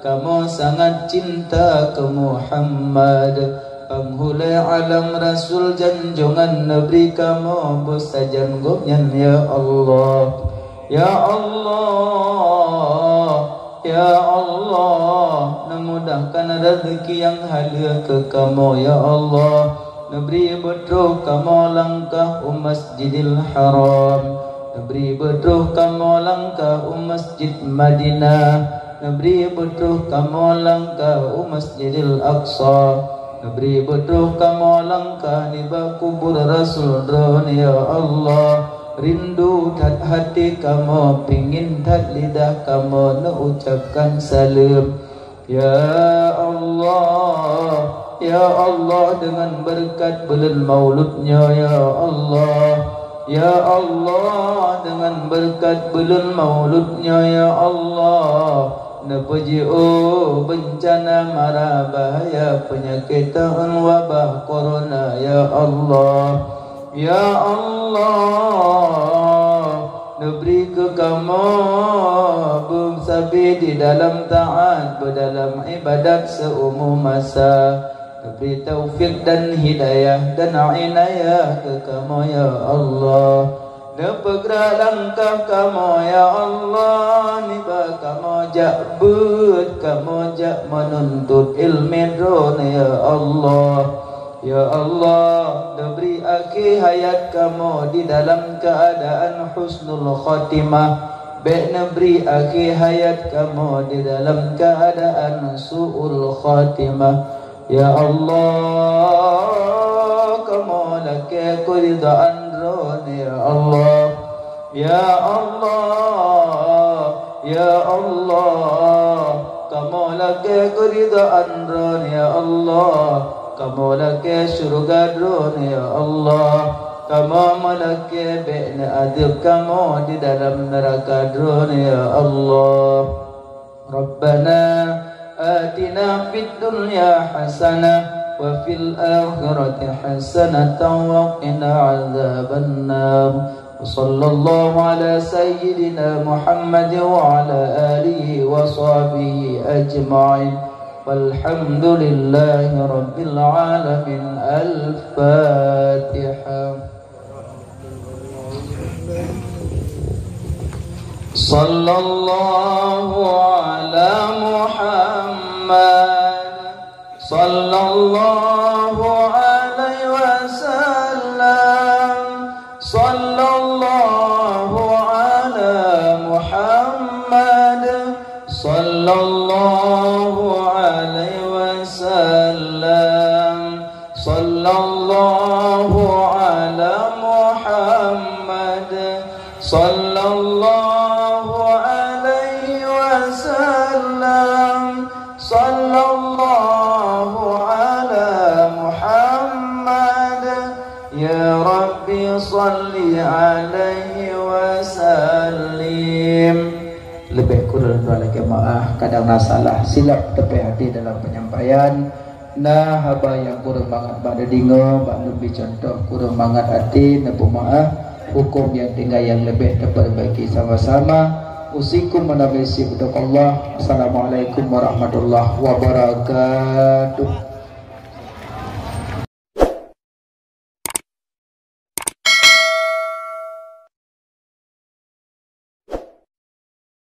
kamoe sangat cinta keu Muhammad. Panghulée alam Rasul janjongan neubri kamoe beusajan gobnyan, ya Allah. Ya Allah, ya Allah, neumudahkan rezeki nyang haleue keu kamoe, ya Allah. Neubri beutroh kamoe langkah u Masjidil Haram. Neubri beutroh kamoe langkah u Masjid Madinah. Neubri beutroh kamoe langkah u Masjidil Aqsa. Neubri beutroh kamoe langkah nibak kubur Rasul Droeneuh, ya Allah. Rindu that até kamoe, pingin that lidah kamoe neuucapkan saleuem. Ya Allah, ya Allah, deungon beureukat buleuen Maulud nyoe, ya Allah. Ya Allah, deungon beureukat buleuen Maulud nyoe, ya Allah, neupeujiôh beuncana mara bahaya peunyakét taun wabah corona, ya Allah. Ya Allah, neubri keu kamoe beusabe di dalam taát, beudalam iébadat seumu masa. Neubri taufik dan hidayah dan inayah keu kamoe, ya Allah. Neupeugrak langkah kamoe, ya Allah, nibak kamoe jak beuet, kamoe jak meununtut iéleumé Droeneuh, ya Allah. Ya Allah, neubri akhé hayat kamoe di dalam keuadaan husnul khatimah. Bék neubri akhé hayat kamoe di dalam keuadaan su'ul khatimah. Ya Allah, kamoe lakée keuridaan Droeneuh, ya Allah. Ya Allah, ya Allah, kamoe lakée keuridaan Droeneuh, ya Allah. Kamoe lakée syeuruga Droeneuh, ya Allah. Kamoe meulakée bék neuadeueb kamoe di dalam neuraka Droeneuh, ya Allah. Rabbana atina fid dunya hasanah wa fil akhirati hasanatan wa qina adzabannar. Wa sallallahu ala sayyidina Muhammad wa ala alihi wa sahbihi ajma'in. والحمد لله رب العالمين. الفاتحة. صلى الله على محمد، صلى الله عليه وسلم، صلى الله على محمد، صلى الله عليه وسلم، صلى الله على محمد، صلى الله عليه وسلم، صلى الله على محمد. يا رب صل عليه وسلم. Leubeh kureueng droe lagée meu'ah, kadang na salah silap teupeu até dalam penyampaian. Na haba nyang kureueng mangat bak neudeungoe, bak neubi cuntoh, kureueng mangat até, neupeumeu'ah. Huköm nyang tinggai nyang leubeh tapeureubaiki sama-sama. Usikum wa nafsi bitaqwallah. Assalamualaikum warahmatullahi wabarakatuh.